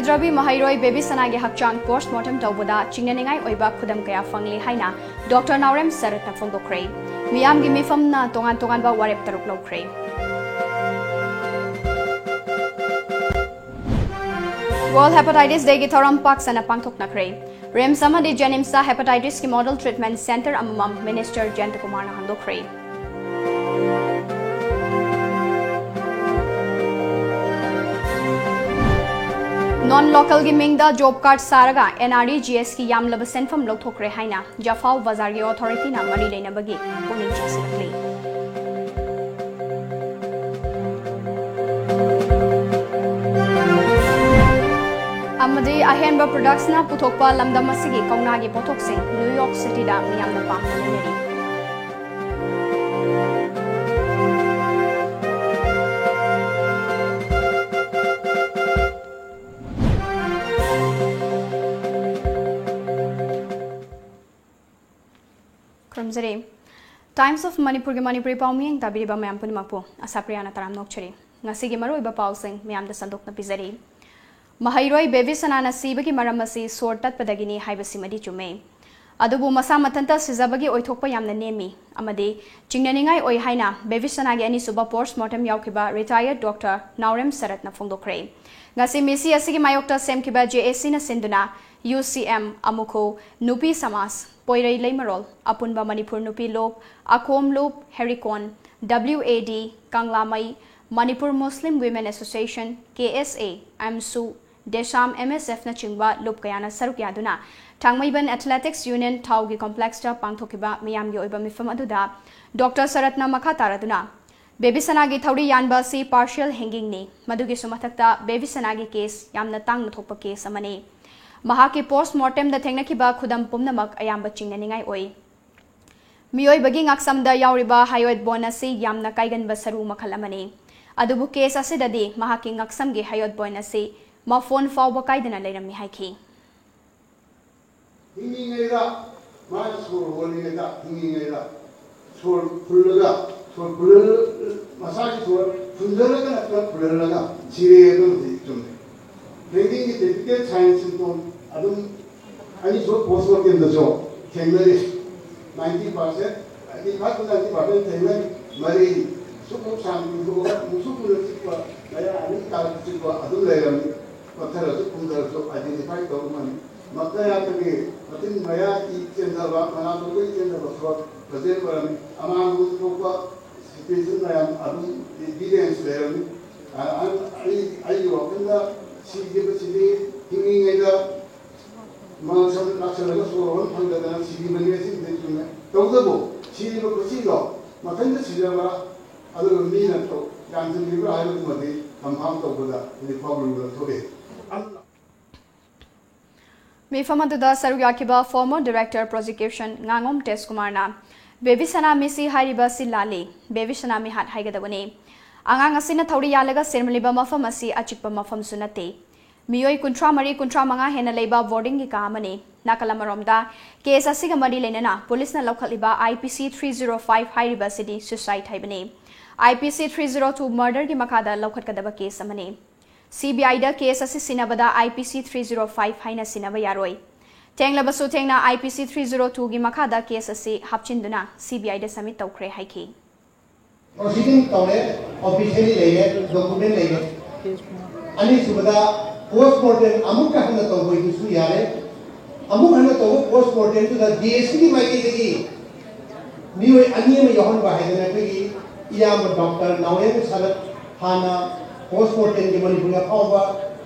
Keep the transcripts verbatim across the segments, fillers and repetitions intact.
ꯐꯖꯗ꯭ꯔꯕꯤ ꯃꯍꯩꯔꯣꯏ ꯕꯦꯕꯤ ꯁꯅꯥꯒꯤ ꯍꯛꯆꯥꯡ ꯄꯣꯁꯠꯃꯣꯔꯇꯦꯝ ꯇꯧꯕꯗ ꯆꯤꯡꯅꯅꯤꯡꯉꯥꯏ ꯑꯣꯏꯕ ꯈꯨꯗꯝ ꯀꯌꯥ ꯐꯪꯂꯤ ꯍꯥꯏꯅ ꯗꯣꯛꯇꯔ ꯅꯥꯎꯔꯦꯝ ꯁꯔꯠꯅ ꯐꯣꯡꯗꯣꯛꯈ꯭ꯔꯦ꯫ ꯃꯤꯌꯥꯝꯒꯤ ꯃꯤꯐꯝꯅ ꯇꯣꯉꯥꯟ ꯇꯣꯉꯥꯟꯕ ꯋꯥꯔꯦꯞ ꯇꯔꯨꯛ ꯂꯧꯈ꯭ꯔꯦ꯫ World Hepatitis Dayꯒꯤ ꯊꯧꯔꯝ ꯄꯥꯛ ꯁꯟꯅ ꯄꯥꯡꯊꯣꯛꯅꯈ꯭ꯔꯦ꯫ ꯔꯤꯝꯁ ꯑꯃꯗꯤ ꯖꯦꯅꯤꯝꯁꯇ ꯍꯦꯄꯥꯇꯥꯏꯇꯤꯁꯀꯤ ꯃꯣꯗꯦꯜ ꯇ꯭ꯔꯤꯠꯃꯦꯟꯠ ꯁꯦꯟꯇꯔ ꯑꯃꯃꯝ ꯃꯤꯅꯤꯁꯇꯔ ꯖꯌꯟꯇ ꯀꯨꯃꯥꯔꯅ ꯍꯥꯡꯗꯣꯛꯈ꯭ꯔꯦ꯫ ꯅꯣꯟ ꯂꯣꯀꯦꯜꯒꯤ ꯃꯤꯡꯗ ꯖꯣꯕ ꯀꯥꯔꯗ ꯁꯥꯔꯒ ꯑꯦꯟ ꯑꯥꯔ ꯏ ꯖꯤ ꯑꯦꯁꯀꯤ ꯌꯥꯝꯂꯕ ꯁꯦꯟꯐꯝ ꯂꯧꯊꯣꯛꯈ꯭ꯔꯦ ꯍꯥꯏꯅ ꯖꯐꯥꯎ ꯕꯖꯥꯔꯒꯤ ꯑꯣꯊꯣꯔꯤꯇꯤꯅ ꯃꯔꯤ ꯂꯩꯅꯕꯒꯤ ꯄꯨꯛꯅꯤꯡ ꯆꯤꯡꯁꯤꯜꯂꯛꯂꯤ꯫ ꯑꯃꯗꯤ ꯑꯍꯦꯟꯕ ꯄ꯭ꯔꯣꯗꯛꯁꯅ ꯄꯨꯊꯣꯛꯄ ꯂꯝꯗꯝ ꯑꯁꯤꯒꯤ ꯀꯧꯅꯥꯒꯤ ꯄꯣꯠꯊꯣꯛꯁꯤꯡ ꯅ꯭ꯌꯨ ꯌꯣꯔꯛ ꯁꯤꯇꯤꯗ ꯃꯤꯌꯥꯝꯅ ꯄꯥꯝꯅ ꯂꯩꯅꯔꯤ꯫ ꯈꯨꯔꯨꯝꯖꯔꯤ꯫ Times of ꯃꯅꯤꯄꯨꯔꯒꯤ ꯃꯅꯤꯄꯨꯔꯤ ꯄꯥꯎꯃꯤꯌꯦꯡ ꯇꯥꯕꯤꯔꯤꯕ ꯃꯌꯥꯝ ꯄꯨꯝꯅꯃꯛꯄꯨ ꯑꯁꯥꯄ꯭ꯔꯤꯌꯥꯅ ꯇꯔꯥꯝꯅ ꯑꯣꯛꯆꯔꯤ꯫ ꯉꯁꯤꯒꯤ ꯃꯔꯨꯑꯣꯏꯕ ꯄꯥꯎꯁꯤꯡ ꯃꯌꯥꯝꯗ ꯁꯟꯗꯣꯛꯅ ꯄꯤꯖꯔꯤ꯫ ꯃꯍꯩꯔꯣꯏ ꯕꯦꯕꯤ ꯁꯅꯥꯅ ꯁꯤꯕꯒꯤ ꯃꯔꯝ ꯑꯁꯤ ꯁꯣꯔ ꯇꯠꯄꯗꯒꯤꯅꯤ ꯍꯥꯏꯕꯁꯤꯃꯗꯤ ꯆꯨꯝꯃꯦ꯫ ꯑꯗꯨꯕꯨ ꯃꯁꯥ ꯃꯊꯟꯇ ꯁꯤꯖꯕꯒꯤ ꯑꯣꯏꯊꯣꯛꯄ ꯌꯥꯝꯅ ꯅꯦꯝꯃꯤ ꯑꯃꯗꯤ ꯆꯤꯡꯅꯅꯤꯡꯉꯥꯏ ꯑꯣꯏ ꯍꯥꯏꯅ ꯕꯦꯕꯤ ꯁꯅꯥꯒꯤ ꯑꯅꯤꯁꯨꯕ ꯄꯣꯁꯠꯃꯣꯔꯇꯦꯝ ꯌꯥꯎꯈꯤꯕ ꯔꯤꯇꯥꯌꯔꯗ ꯗꯣꯛꯇꯔ ꯅꯥꯎꯔꯦꯝ ꯁꯔꯠꯅ ꯐꯣꯡꯗꯣꯛꯈ꯭ꯔꯦ꯫ ꯉꯁꯤ ꯃꯤꯁꯤ ꯑꯁꯤꯒꯤ ꯃꯥꯌꯣꯛꯇ ꯁꯦꯝꯈꯤꯕ ꯖꯦ ꯑꯦ ꯁꯤꯅ ꯁꯤꯟꯗꯨꯅ ꯌꯨ ꯁꯤ ꯑꯦꯝ, ꯑꯃꯨꯈꯨ, ꯅꯨꯄꯤ ꯁꯃꯥꯖ, ꯄꯣꯏꯔꯩ ꯂꯩꯃꯔꯣꯜ, ꯑꯄꯨꯟꯕ ꯃꯅꯤꯄꯨꯔ ꯅꯨꯄꯤ ꯂꯣꯞ, ꯑꯀꯣꯝ ꯂꯨꯞ, ꯍꯦꯔꯤꯀꯣꯟ, ꯗꯕ꯭ꯂꯤꯎ ꯑꯦ ꯗꯤ, ꯀꯪꯂꯥꯃꯩ, ꯃꯅꯤꯄꯨꯔ ꯃꯨꯁꯂꯤꯝ ꯋꯤꯃꯦꯟ ꯑꯦꯁꯣꯁꯤꯌꯦꯁꯟ, ꯀꯦ ꯑꯦꯁ ꯑꯦ, ꯑꯦꯝꯁꯨ, ꯗꯦꯁꯥꯝ, ꯑꯦꯝ ꯑꯦꯁ ꯑꯦꯐꯅꯆꯤꯡꯕ ꯂꯨꯞ ꯀꯌꯥꯅ ꯁꯔꯨꯛ ꯌꯥꯗꯨꯅ ꯊꯥꯡꯃꯩꯕꯟ ꯑꯦꯊꯂꯦꯇꯤꯛꯁ ꯌꯨꯅꯤꯌꯟ ꯊꯥꯎꯒꯤ ꯀꯣꯝꯄ꯭ꯂꯦꯛꯁꯇ ꯄꯥꯡꯊꯣꯛꯈꯤꯕ ꯃꯤꯌꯥꯝꯒꯤ ꯑꯣꯏꯕ ꯃꯤꯐꯝ ꯑꯗꯨꯗ ꯗꯣꯛꯇꯔ ꯁꯔꯠꯅ ꯃꯈꯥ ꯇꯥꯔꯗꯨꯅ, ꯕꯦꯕꯤ ꯁꯅꯥꯒꯤ ꯊꯧꯔꯤ ꯌꯥꯟꯕ ꯑꯁꯤ partial hangingꯅꯤ꯫ ꯃꯗꯨꯒꯤꯁꯨ ꯃꯊꯛꯇ ꯕꯦꯕꯤ ꯁꯅꯥꯒꯤ ꯀꯦꯁ ꯌꯥꯝꯅ ꯇꯥꯡꯅ ꯊꯣꯛꯄ ꯀꯦꯁ ꯑꯃꯅꯤ꯫ ꯃꯍꯥꯛꯀꯤ ꯄꯣꯁꯠꯃꯣꯔꯇꯦꯝꯗ ꯊꯦꯡꯅꯈꯤꯕ ꯈꯨꯗꯝ ꯄꯨꯝꯅꯃꯛ ꯑꯌꯥꯝꯕ ꯆꯤꯡꯅꯅꯤꯡꯉꯥꯏ ꯑꯣꯏ꯫ ꯃꯤꯑꯣꯏꯕꯒꯤ ꯉꯛꯁꯝꯗ ꯌꯥꯎꯔꯤꯕ ꯍꯥꯏꯌꯣꯏꯗ ꯕꯣꯟ ꯑꯁꯤ ꯌꯥꯝꯅ ꯀꯥꯏꯒꯟꯕ ꯁꯔꯨ ꯃꯈꯜ ꯑꯃꯅꯤ꯫ ꯑꯗꯨꯕꯨ ꯀꯦꯁ ꯑꯁꯤꯗꯗꯤ ꯃꯍꯥꯛꯀꯤ ꯉꯛꯁꯝꯒꯤ ꯍꯥꯏꯌꯣꯏꯗ ꯕꯣꯟ ꯑꯁꯤ ꯃꯐꯣꯟ ꯐꯥꯎꯕ ꯀꯥꯏꯗꯅ ꯂꯩꯔꯝꯃꯤ ꯍꯥꯏꯈꯤ꯫ ꯍꯤꯡꯂꯤꯉꯩꯗ ꯃꯥꯅ ꯁꯣꯔ ꯍꯣꯜꯂꯤꯉꯩꯗ, ꯍꯤꯡꯂꯤꯉꯩꯗ ꯁꯣꯔ ꯐꯨꯜꯂꯒ, ꯁꯣꯔ ꯐꯨꯜꯍꯜ-, ꯃꯁꯥꯒꯤ ꯁꯣꯔ ꯐꯨꯟꯖꯜꯂꯒ ꯅꯠꯇ꯭ꯔꯒ ꯐꯨꯜꯍꯜꯂꯒ ꯁꯤꯔꯦ ꯑꯗꯨꯕꯨꯗꯤ ꯆꯨꯝꯃꯦ꯫ ꯍꯌꯦꯡꯒꯤ ꯗꯦꯄꯨꯇꯦꯠ ꯁꯥꯏꯟ ꯁꯤꯝꯇꯣꯝ ꯑꯗꯨꯝ ꯑꯅꯤꯁꯨꯕ ꯄꯣꯁ ꯃꯣꯔꯇꯦꯝꯗꯁꯨ ꯊꯦꯡꯅꯔꯤ꯫ Ninety percent, eighty five two ninety percent ꯊꯦꯡꯅꯔꯤ꯫ ꯃꯔꯤ ꯁꯨꯛ ꯁꯥꯡꯅ ꯏꯟꯊꯣꯛꯑꯒ ꯃꯨꯁꯨꯛ ꯃꯨꯅ ꯆꯤꯛꯄ, ꯃꯌꯥ ꯑꯅꯤ ꯇꯥꯔꯛꯇ ꯆꯤꯛꯄ ꯑꯗꯨꯝ ꯂꯩꯔꯝꯃꯤ꯫ ꯄꯠꯊꯔꯁꯨ ꯄꯨꯝꯊꯔꯁꯨ ꯑꯥꯏꯗꯦꯟꯇꯤꯐꯥꯏ ꯇꯧꯕ ꯉꯝꯃꯤ꯫ ꯃꯈꯥ ꯌꯥꯠꯄꯒꯤ ꯃꯇꯤꯟ ꯃꯌꯥ ꯏ ꯆꯦꯟꯊꯕ, ꯃꯅꯥꯇꯣꯟꯗꯒꯤ ꯆꯦꯟꯊꯕ ꯊꯕꯛ ꯐꯖꯅ ꯑꯣꯏꯔꯝꯃꯤ꯫ ꯑꯃꯥꯡꯕ ꯊꯣꯛꯄ ꯁꯤꯆꯨꯋꯦꯁꯟ ꯃꯌꯥꯝ ꯑꯗꯨꯝ ꯏꯚꯤꯗꯦꯟꯁ ꯂꯩꯔꯝꯃꯤ꯫ ꯑ-, ꯑ-, ꯑꯩ, ꯑꯩꯒꯤ ꯋꯥꯈꯜꯗ ꯁꯤꯈꯤꯕꯁꯤꯗꯤ ꯍꯤꯡꯂꯤꯉꯩꯗ ꯃꯥꯡꯁꯜ-, ꯂꯥꯛꯁꯜꯂꯒ ꯁꯣꯔ ꯍꯣꯟ ꯐꯪꯗꯗꯅ ꯁꯤꯈꯤꯕꯅꯤ꯫ ꯑꯁꯤꯕꯨꯗꯤ ꯆꯨꯝꯃꯦ꯫ ꯇꯧꯕꯇꯕꯨ ꯁꯤꯔꯤꯕ ꯈꯨꯁꯤꯗꯣ ꯃꯊꯟꯇ ꯁꯤꯖꯕ, ꯑꯗꯨꯒ ꯃꯤꯅ ꯇꯧ-, ꯌꯥꯟꯁꯤꯟꯈꯤꯕ꯭ꯔꯥ ꯍꯥꯏꯕꯗꯨꯃꯗꯤ ꯀꯟꯐꯥꯝ ꯇꯧꯕꯗ ꯍꯧꯖꯤꯛ ꯐꯥꯎꯕ ꯂꯨꯕ ꯊꯣꯛꯏ꯫ ꯑꯗꯨꯅ ꯃꯤꯐꯝ ꯑꯗꯨꯗ ꯁꯔꯨꯛ ꯌꯥꯈꯤꯕ former director prosecution ꯉꯥꯉꯣꯝ ꯇꯦꯖꯀꯨꯃꯥꯔꯅ, "ꯕꯦꯕꯤ ꯁꯅꯥ ꯃꯤꯁꯤ ꯍꯥꯏꯔꯤꯕ ꯑꯁꯤ ꯂꯥꯜꯂꯤ꯫ ꯕꯦꯕꯤ ꯁꯅꯥ ꯃꯤꯍꯥꯠ ꯍꯥꯏꯒꯗꯕꯅꯤ꯫ ꯑꯉꯥꯡ ꯑꯁꯤꯅ ꯊꯧꯔꯤ ꯌꯥꯜꯂꯒ ꯁꯦꯝꯂꯤꯕ ꯃꯐꯝ ꯑꯁꯤ ꯑꯆꯤꯛꯄ ꯃꯐꯝꯁꯨ ꯅꯠꯇꯦ꯫ ꯃꯤꯑꯣꯏ ꯀꯨꯟꯊ꯭ꯔꯥ ꯃꯔꯤ, ꯀꯨꯟꯊ꯭ꯔꯥ ꯃꯉꯥ ꯍꯦꯟꯅ ꯂꯩꯕ ꯕꯣꯔꯗꯤꯡꯒꯤ ꯀꯥ ꯑꯃꯅꯤ꯫ ꯅꯥꯀꯜ ꯑꯃꯔꯣꯝꯗ, ꯀꯦꯁ ꯑꯁꯤꯒ ꯃꯔꯤ ꯂꯩꯅꯅ ꯄꯨꯂꯤꯁꯅ ꯂꯧꯈꯠꯂꯤꯕ I P C three zero five ꯍꯥꯏꯔꯤꯕ ꯑꯁꯤꯗꯤ suicide ꯍꯥꯏꯕꯅꯤ꯫ I P C three zero two murderꯒꯤ ꯃꯈꯥꯗ ꯂꯧꯈꯠꯀꯗꯕ ꯀꯦꯁ ꯑꯃꯅꯤ꯫ C B I ꯗ ꯀꯦꯁ ꯑꯁꯤ ꯁꯤꯟꯅꯕꯗ I P C three zero five ꯍꯥꯏꯅ ꯁꯤꯟꯅꯕ ꯌꯥꯔꯣꯏ꯫ ꯊꯦꯡꯂꯕꯁꯨ ꯊꯦꯡꯅ I P C three zero twoꯒꯤ ꯃꯈꯥꯗ ꯀꯦꯁ ꯑꯁꯤ ꯍꯥꯞꯆꯤꯟꯗꯨꯅ C B I the submit ꯇꯧꯈ꯭ꯔꯦ" ꯍꯥꯏꯈꯤ꯫ ꯄ꯭ꯔꯣꯁꯤꯗꯤꯡ ꯇꯧꯔꯦ, ꯑꯣꯐꯤꯁꯤꯌꯦꯜꯂꯤ ꯂꯩꯔꯦ, ꯗꯣꯀꯨꯃꯦꯟ ꯂꯩꯔꯦ꯫ ꯑꯅꯤꯁꯨꯕꯗ, ꯄꯣꯁ ꯃꯣꯔꯇꯦꯝ ꯑꯃꯨꯛꯀ ꯍꯟꯅ ꯇꯧꯕꯒꯤꯁꯨ ꯌꯥꯔꯦ꯫ ꯑꯃꯨꯛ ꯍꯟꯅ ꯇꯧꯕ ꯄꯣꯁ ꯃꯣꯔꯇꯦꯝꯗꯨꯗ D S Cꯒꯤ ꯃꯥꯏꯀꯩꯗꯒꯤ ꯃꯤꯑꯣꯏ ꯑꯅꯤ ꯑꯃ ꯌꯥꯎꯍꯟꯕ ꯍꯥꯏꯗꯅ ꯑꯩꯈꯣꯏꯒꯤ ꯏꯌꯥꯝꯕ ꯗꯣꯛꯇꯔ ꯅꯥꯎꯔꯦꯝ ꯁꯅꯠ, ꯍꯥꯟꯅ ꯄꯣꯁ ꯃꯣꯔꯇꯦꯝꯒꯤ ꯃꯅꯤꯄꯨꯔꯒꯤ ꯑꯐꯥꯎꯕ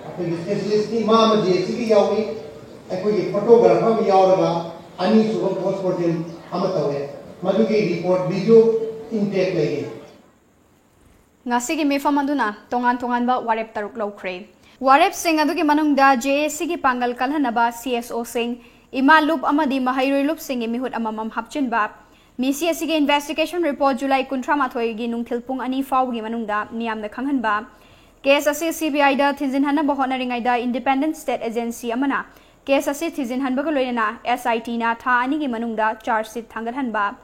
ꯑꯩꯈꯣꯏꯒꯤ ꯁ꯭ꯄꯦꯁꯤꯌꯦꯂꯤꯁ꯭ꯠꯅꯤ, ꯃꯥ ꯑꯃ D S Cꯒꯤ ꯌꯥꯎꯏ꯫ ꯑꯩꯈꯣꯏꯒꯤ ꯐꯣꯇꯣꯒ꯭ꯔꯥꯐꯔ ꯑꯃ ꯌꯥꯎꯔꯒ ꯑꯅꯤꯁꯨꯕ ꯄꯣꯁ ꯃꯣꯔꯇꯦꯝ ꯑꯃ ꯇꯧꯔꯦ꯫ ꯃꯗꯨꯒꯤ ꯔꯤꯄꯣꯔꯠ ꯚꯤꯗꯤꯑꯣ ꯏꯟꯇꯦꯛ ꯂꯩꯔꯤ꯫ ꯉꯁꯤꯒꯤ ꯃꯤꯐꯝ ꯑꯗꯨꯅ ꯇꯣꯉꯥꯟ ꯇꯣꯉꯥꯟꯕ ꯋꯥꯔꯦꯞ ꯇꯔꯨꯛ ꯂꯧꯈ꯭ꯔꯦ꯫ ꯋꯥꯔꯦꯞꯁꯤꯡ ꯑꯗꯨꯒꯤ ꯃꯅꯨꯡꯗ J A Cꯒꯤ ꯄꯥꯡꯒꯜ ꯀꯜꯍꯟꯅꯕ C S Oꯁꯤꯡ, ꯏꯃꯥ ꯂꯨꯞ ꯑꯃꯗꯤ ꯃꯍꯩꯔꯣꯏ ꯂꯨꯞꯁꯤꯡꯒꯤ ꯃꯤꯍꯨꯠ ꯑꯃꯃꯝ ꯍꯥꯞꯆꯤꯟꯕ, ꯃꯤꯁꯤ ꯑꯁꯤꯒꯤ investigation report July ꯀꯨꯟꯊ꯭ꯔꯥ ꯃꯥꯊꯣꯏꯒꯤ ꯅꯨꯡꯊꯤꯜ ꯄꯨꯡ ꯑꯅꯤ ꯐꯥꯎꯕꯒꯤ ꯃꯅꯨꯡꯗ ꯃꯤꯌꯥꯝꯗ ꯈꯪꯍꯟꯕ, ꯀꯦꯁ ꯑꯁꯤ C B I ꯗ ꯊꯤꯟꯖꯤꯟꯍꯟꯅꯕ ꯍꯣꯠꯅꯔꯤꯉꯩꯗ independent state agency ꯑꯃꯅ ꯀꯦꯁ ꯑꯁꯤ ꯊꯤꯖꯤꯟꯍꯟꯕꯒ ꯂꯣꯏꯅꯅ S I Tꯅ ꯊꯥ ꯑꯅꯤꯒꯤ ꯃꯅꯨꯡꯗ charge sheet ꯊꯥꯡꯒꯠꯍꯟꯕ,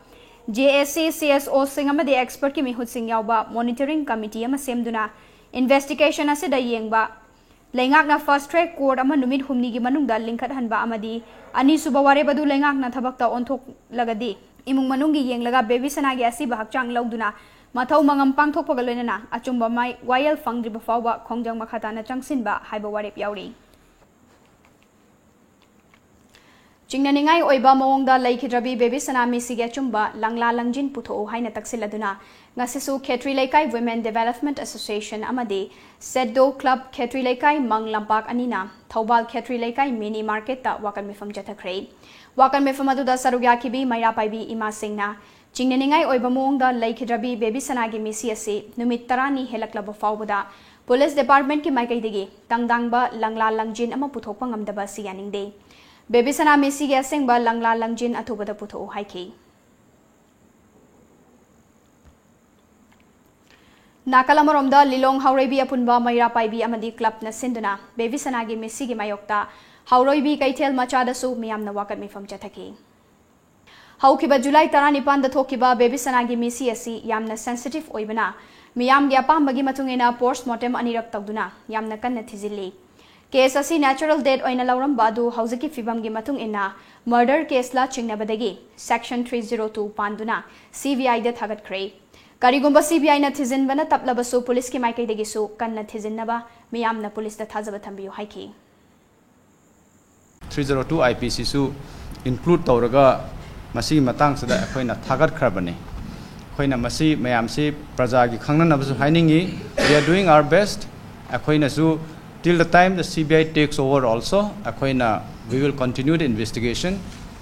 J A C, C S Oꯁꯤꯡ ꯑꯃꯗꯤ expertꯀꯤ ꯃꯤꯍꯨꯠꯁꯤꯡ ꯌꯥꯎꯕ monitoring committee ꯑꯃ ꯁꯦꯝꯗꯨꯅ investigation ꯑꯁꯤꯗ ꯌꯦꯡꯕ, ꯂꯩꯉꯥꯛꯅ fast track court ꯑꯃ ꯅꯨꯃꯤꯠ ꯍꯨꯝꯅꯤꯒꯤ ꯃꯅꯨꯡꯗ ꯂꯤꯡꯈꯠꯍꯟꯕ ꯑꯃꯗꯤ ꯑꯅꯤꯁꯨꯕ ꯋꯥꯔꯦꯞ ꯑꯗꯨ ꯂꯩꯉꯥꯛꯅ ꯊꯕꯛꯇ ꯑꯣꯟꯊꯣꯛꯂꯒꯗꯤ ꯏꯃꯨꯡ ꯃꯅꯨꯡꯒꯤ ꯌꯦꯡꯂꯒ ꯕꯦꯕꯤ ꯁꯅꯥꯒꯤ ꯑꯁꯤꯕ ꯍꯛꯆꯥꯡ ꯂꯧꯗꯨꯅ ꯃꯊꯧ ꯃꯉꯝ ꯄꯥꯡꯊꯣꯛꯄꯒ ꯂꯣꯏꯅꯅ ꯑꯆꯨꯝꯕ ꯃꯥꯏ ꯋꯥꯌꯦꯜ ꯐꯪꯗ꯭ꯔꯤꯕ ꯐꯥꯎꯕ ꯈꯣꯡꯖꯪ ꯃꯈꯥ ꯇꯥꯅ ꯆꯪꯁꯤꯟꯕ ꯍꯥꯏꯕ ꯋꯥꯔꯦꯞ ꯌꯥꯎꯔꯤ꯫ ꯆꯤꯡꯅꯅꯤꯡꯉꯥꯏ ꯑꯣꯏꯕ ꯃꯑꯣꯡꯗ ꯂꯩꯈꯤꯗ꯭ꯔꯕꯤ ꯕꯦꯕꯤ ꯁꯅꯥ ꯃꯤꯁꯤꯒꯤ ꯑꯆꯨꯝꯕ ꯂꯪꯂꯥ ꯂꯪꯖꯤꯟ ꯄꯨꯊꯣꯛꯎ ꯍꯥꯏꯅ ꯇꯛꯁꯤꯜꯂꯗꯨꯅ ꯉꯁꯤꯁꯨ ꯈꯦꯇ꯭ꯔꯤ ꯂꯩꯀꯥꯏ Women Development Association ꯑꯃꯗꯤ ꯁꯦꯗꯣ ꯀ꯭ꯂꯕ ꯈꯦꯇ꯭ꯔꯤ ꯂꯩꯀꯥꯏ ꯃꯪ ꯂꯝꯄꯥꯛ ꯑꯅꯤꯅ ꯊꯧꯕꯥꯜ ꯈꯦꯇ꯭ꯔꯤ ꯂꯩꯀꯥꯏ ꯃꯤꯅꯤ ꯃꯥꯔꯀꯦꯠꯇ ꯋꯥꯀꯠ ꯃꯤꯐꯝ ꯆꯠꯊꯈ꯭ꯔꯦ꯫ ꯋꯥꯀꯠ ꯃꯤꯐꯝ ꯑꯗꯨꯗ ꯁꯔꯨꯛ ꯌꯥꯈꯤꯕꯤ ꯃꯩꯔꯥ ꯄꯥꯏꯕꯤ ꯏꯃꯥꯁꯤꯡꯅ ꯆꯤꯡꯅꯅꯤꯡꯉꯥꯏ ꯑꯣꯏꯕ ꯃꯑꯣꯡꯗ ꯂꯩꯈꯤꯗ꯭ꯔꯕꯤ ꯕꯦꯕꯤ ꯁꯅꯥꯒꯤ ꯃꯤꯁꯤ ꯑꯁꯤ ꯅꯨꯃꯤꯠ ꯇꯔꯥꯅꯤ ꯍꯦꯜꯂꯛꯂꯕ ꯐꯥꯎꯕꯗ ꯄꯨꯂꯤꯁ ꯗꯤꯄꯥꯔꯠꯃꯦꯟꯠꯀꯤ ꯃꯥꯏꯀꯩꯗꯒꯤ ꯇꯪꯗꯥꯡꯕ ꯂꯪꯂꯥ ꯂꯪꯖꯤꯟ ꯑꯃ ꯄꯨꯊꯣꯛꯄ ꯉꯝꯗꯕ ꯑꯁꯤ ꯌꯥꯅꯤꯡꯗꯦ꯫ ꯕꯦꯕꯤ ꯁꯅꯥ ꯃꯤꯁꯤꯒꯤ ꯑꯁꯦꯡꯕ ꯂꯪꯂꯥ ꯂꯪꯖꯤꯟ ꯑꯊꯨꯕꯗ ꯄꯨꯊꯣꯛꯎ ꯍꯥꯏꯈꯤ꯫ ꯅꯥꯀꯜ ꯑꯃꯔꯣꯝꯗ ꯂꯤꯂꯣꯡ ꯍꯥꯎꯔꯩꯕꯤ ꯑꯄꯨꯟꯕ ꯃꯩꯔꯥ ꯄꯥꯏꯕꯤ ꯑꯃꯗꯤ ꯀ꯭ꯂꯕꯅ ꯁꯤꯟꯗꯨꯅ ꯕꯦꯕꯤ ꯁꯅꯥꯒꯤ ꯃꯤꯁꯤꯒꯤ ꯃꯥꯌꯣꯛꯇ ꯍꯥꯎꯔꯩꯕꯤ ꯀꯩꯊꯦꯜ ꯃꯆꯥꯗꯁꯨ ꯃꯤꯌꯥꯝꯅ ꯋꯥꯀꯠ ꯃꯤꯐꯝ ꯆꯠꯊꯈꯤ꯫ ꯍꯧꯈꯤꯕ ꯖꯨꯂꯥꯏ ꯇꯔꯥꯅꯤꯄꯥꯟꯗ ꯊꯣꯛꯈꯤꯕ ꯕꯦꯕꯤ ꯁꯅꯥꯒꯤ ꯃꯤꯁꯤ ꯑꯁꯤ ꯌꯥꯝꯅ sensitive ꯑꯣꯏꯕꯅ ꯃꯤꯌꯥꯝꯒꯤ ꯑꯄꯥꯝꯕꯒꯤ ꯃꯇꯨꯡ ꯏꯟꯅ post mortem ꯑꯅꯤꯔꯛ ꯇꯧꯗꯨꯅ ꯌꯥꯝꯅ ꯀꯟꯅ ꯊꯤꯖꯤꯜꯂꯤ꯫ ꯀꯦꯁ ꯑꯁꯤ natural death ꯑꯣꯏꯅ ꯂꯧꯔꯝꯕ ꯑꯗꯨ ꯍꯧꯖꯤꯛꯀꯤ ꯐꯤꯕꯝꯒꯤ ꯃꯇꯨꯡ ꯏꯟꯅ murder caseꯂ ꯆꯤꯡꯅꯕꯗꯒꯤ section three zero two ꯄꯥꯟꯗꯨꯅ CBIꯗ ꯊꯥꯒꯠꯈ꯭ꯔꯦ꯫ ꯀꯔꯤꯒꯨꯝꯕ CBIꯅ ꯊꯤꯖꯤꯟꯕꯅ ꯇꯞꯂꯕꯁꯨ ꯄꯨꯂꯤꯁꯀꯤ ꯃꯥꯏꯀꯩꯗꯒꯤꯁꯨ ꯀꯟꯅ ꯊꯤꯖꯤꯟꯅꯕ ꯃꯤꯌꯥꯝꯅ ꯄꯨꯂꯤꯁꯇ ꯊꯥꯖꯕ ꯊꯝꯕꯤꯌꯨ ꯍꯥꯏꯈꯤ꯫ three zero two IPCꯁꯨ include ꯇꯧꯔꯒ ꯃꯁꯤꯒꯤ ꯃꯇꯥꯡꯁꯤꯗ ꯑꯩꯈꯣꯏꯅ ꯊꯥꯒꯠꯈ꯭ꯔꯕꯅꯤ꯫ ꯑꯩꯈꯣꯏꯅ ꯃꯁꯤ ꯃꯌꯥꯝꯁꯤ ꯄ꯭ꯔꯖꯥꯒꯤ ꯈꯪꯅꯅꯕꯁꯨ ꯍꯥꯏꯅꯤꯡꯉꯤ꯫ We are doing our best꯫ ꯑꯩꯈꯣꯏꯅꯁꯨ till the time the CBI takes over also ꯑꯩꯈꯣꯏꯅ we will continue the investigation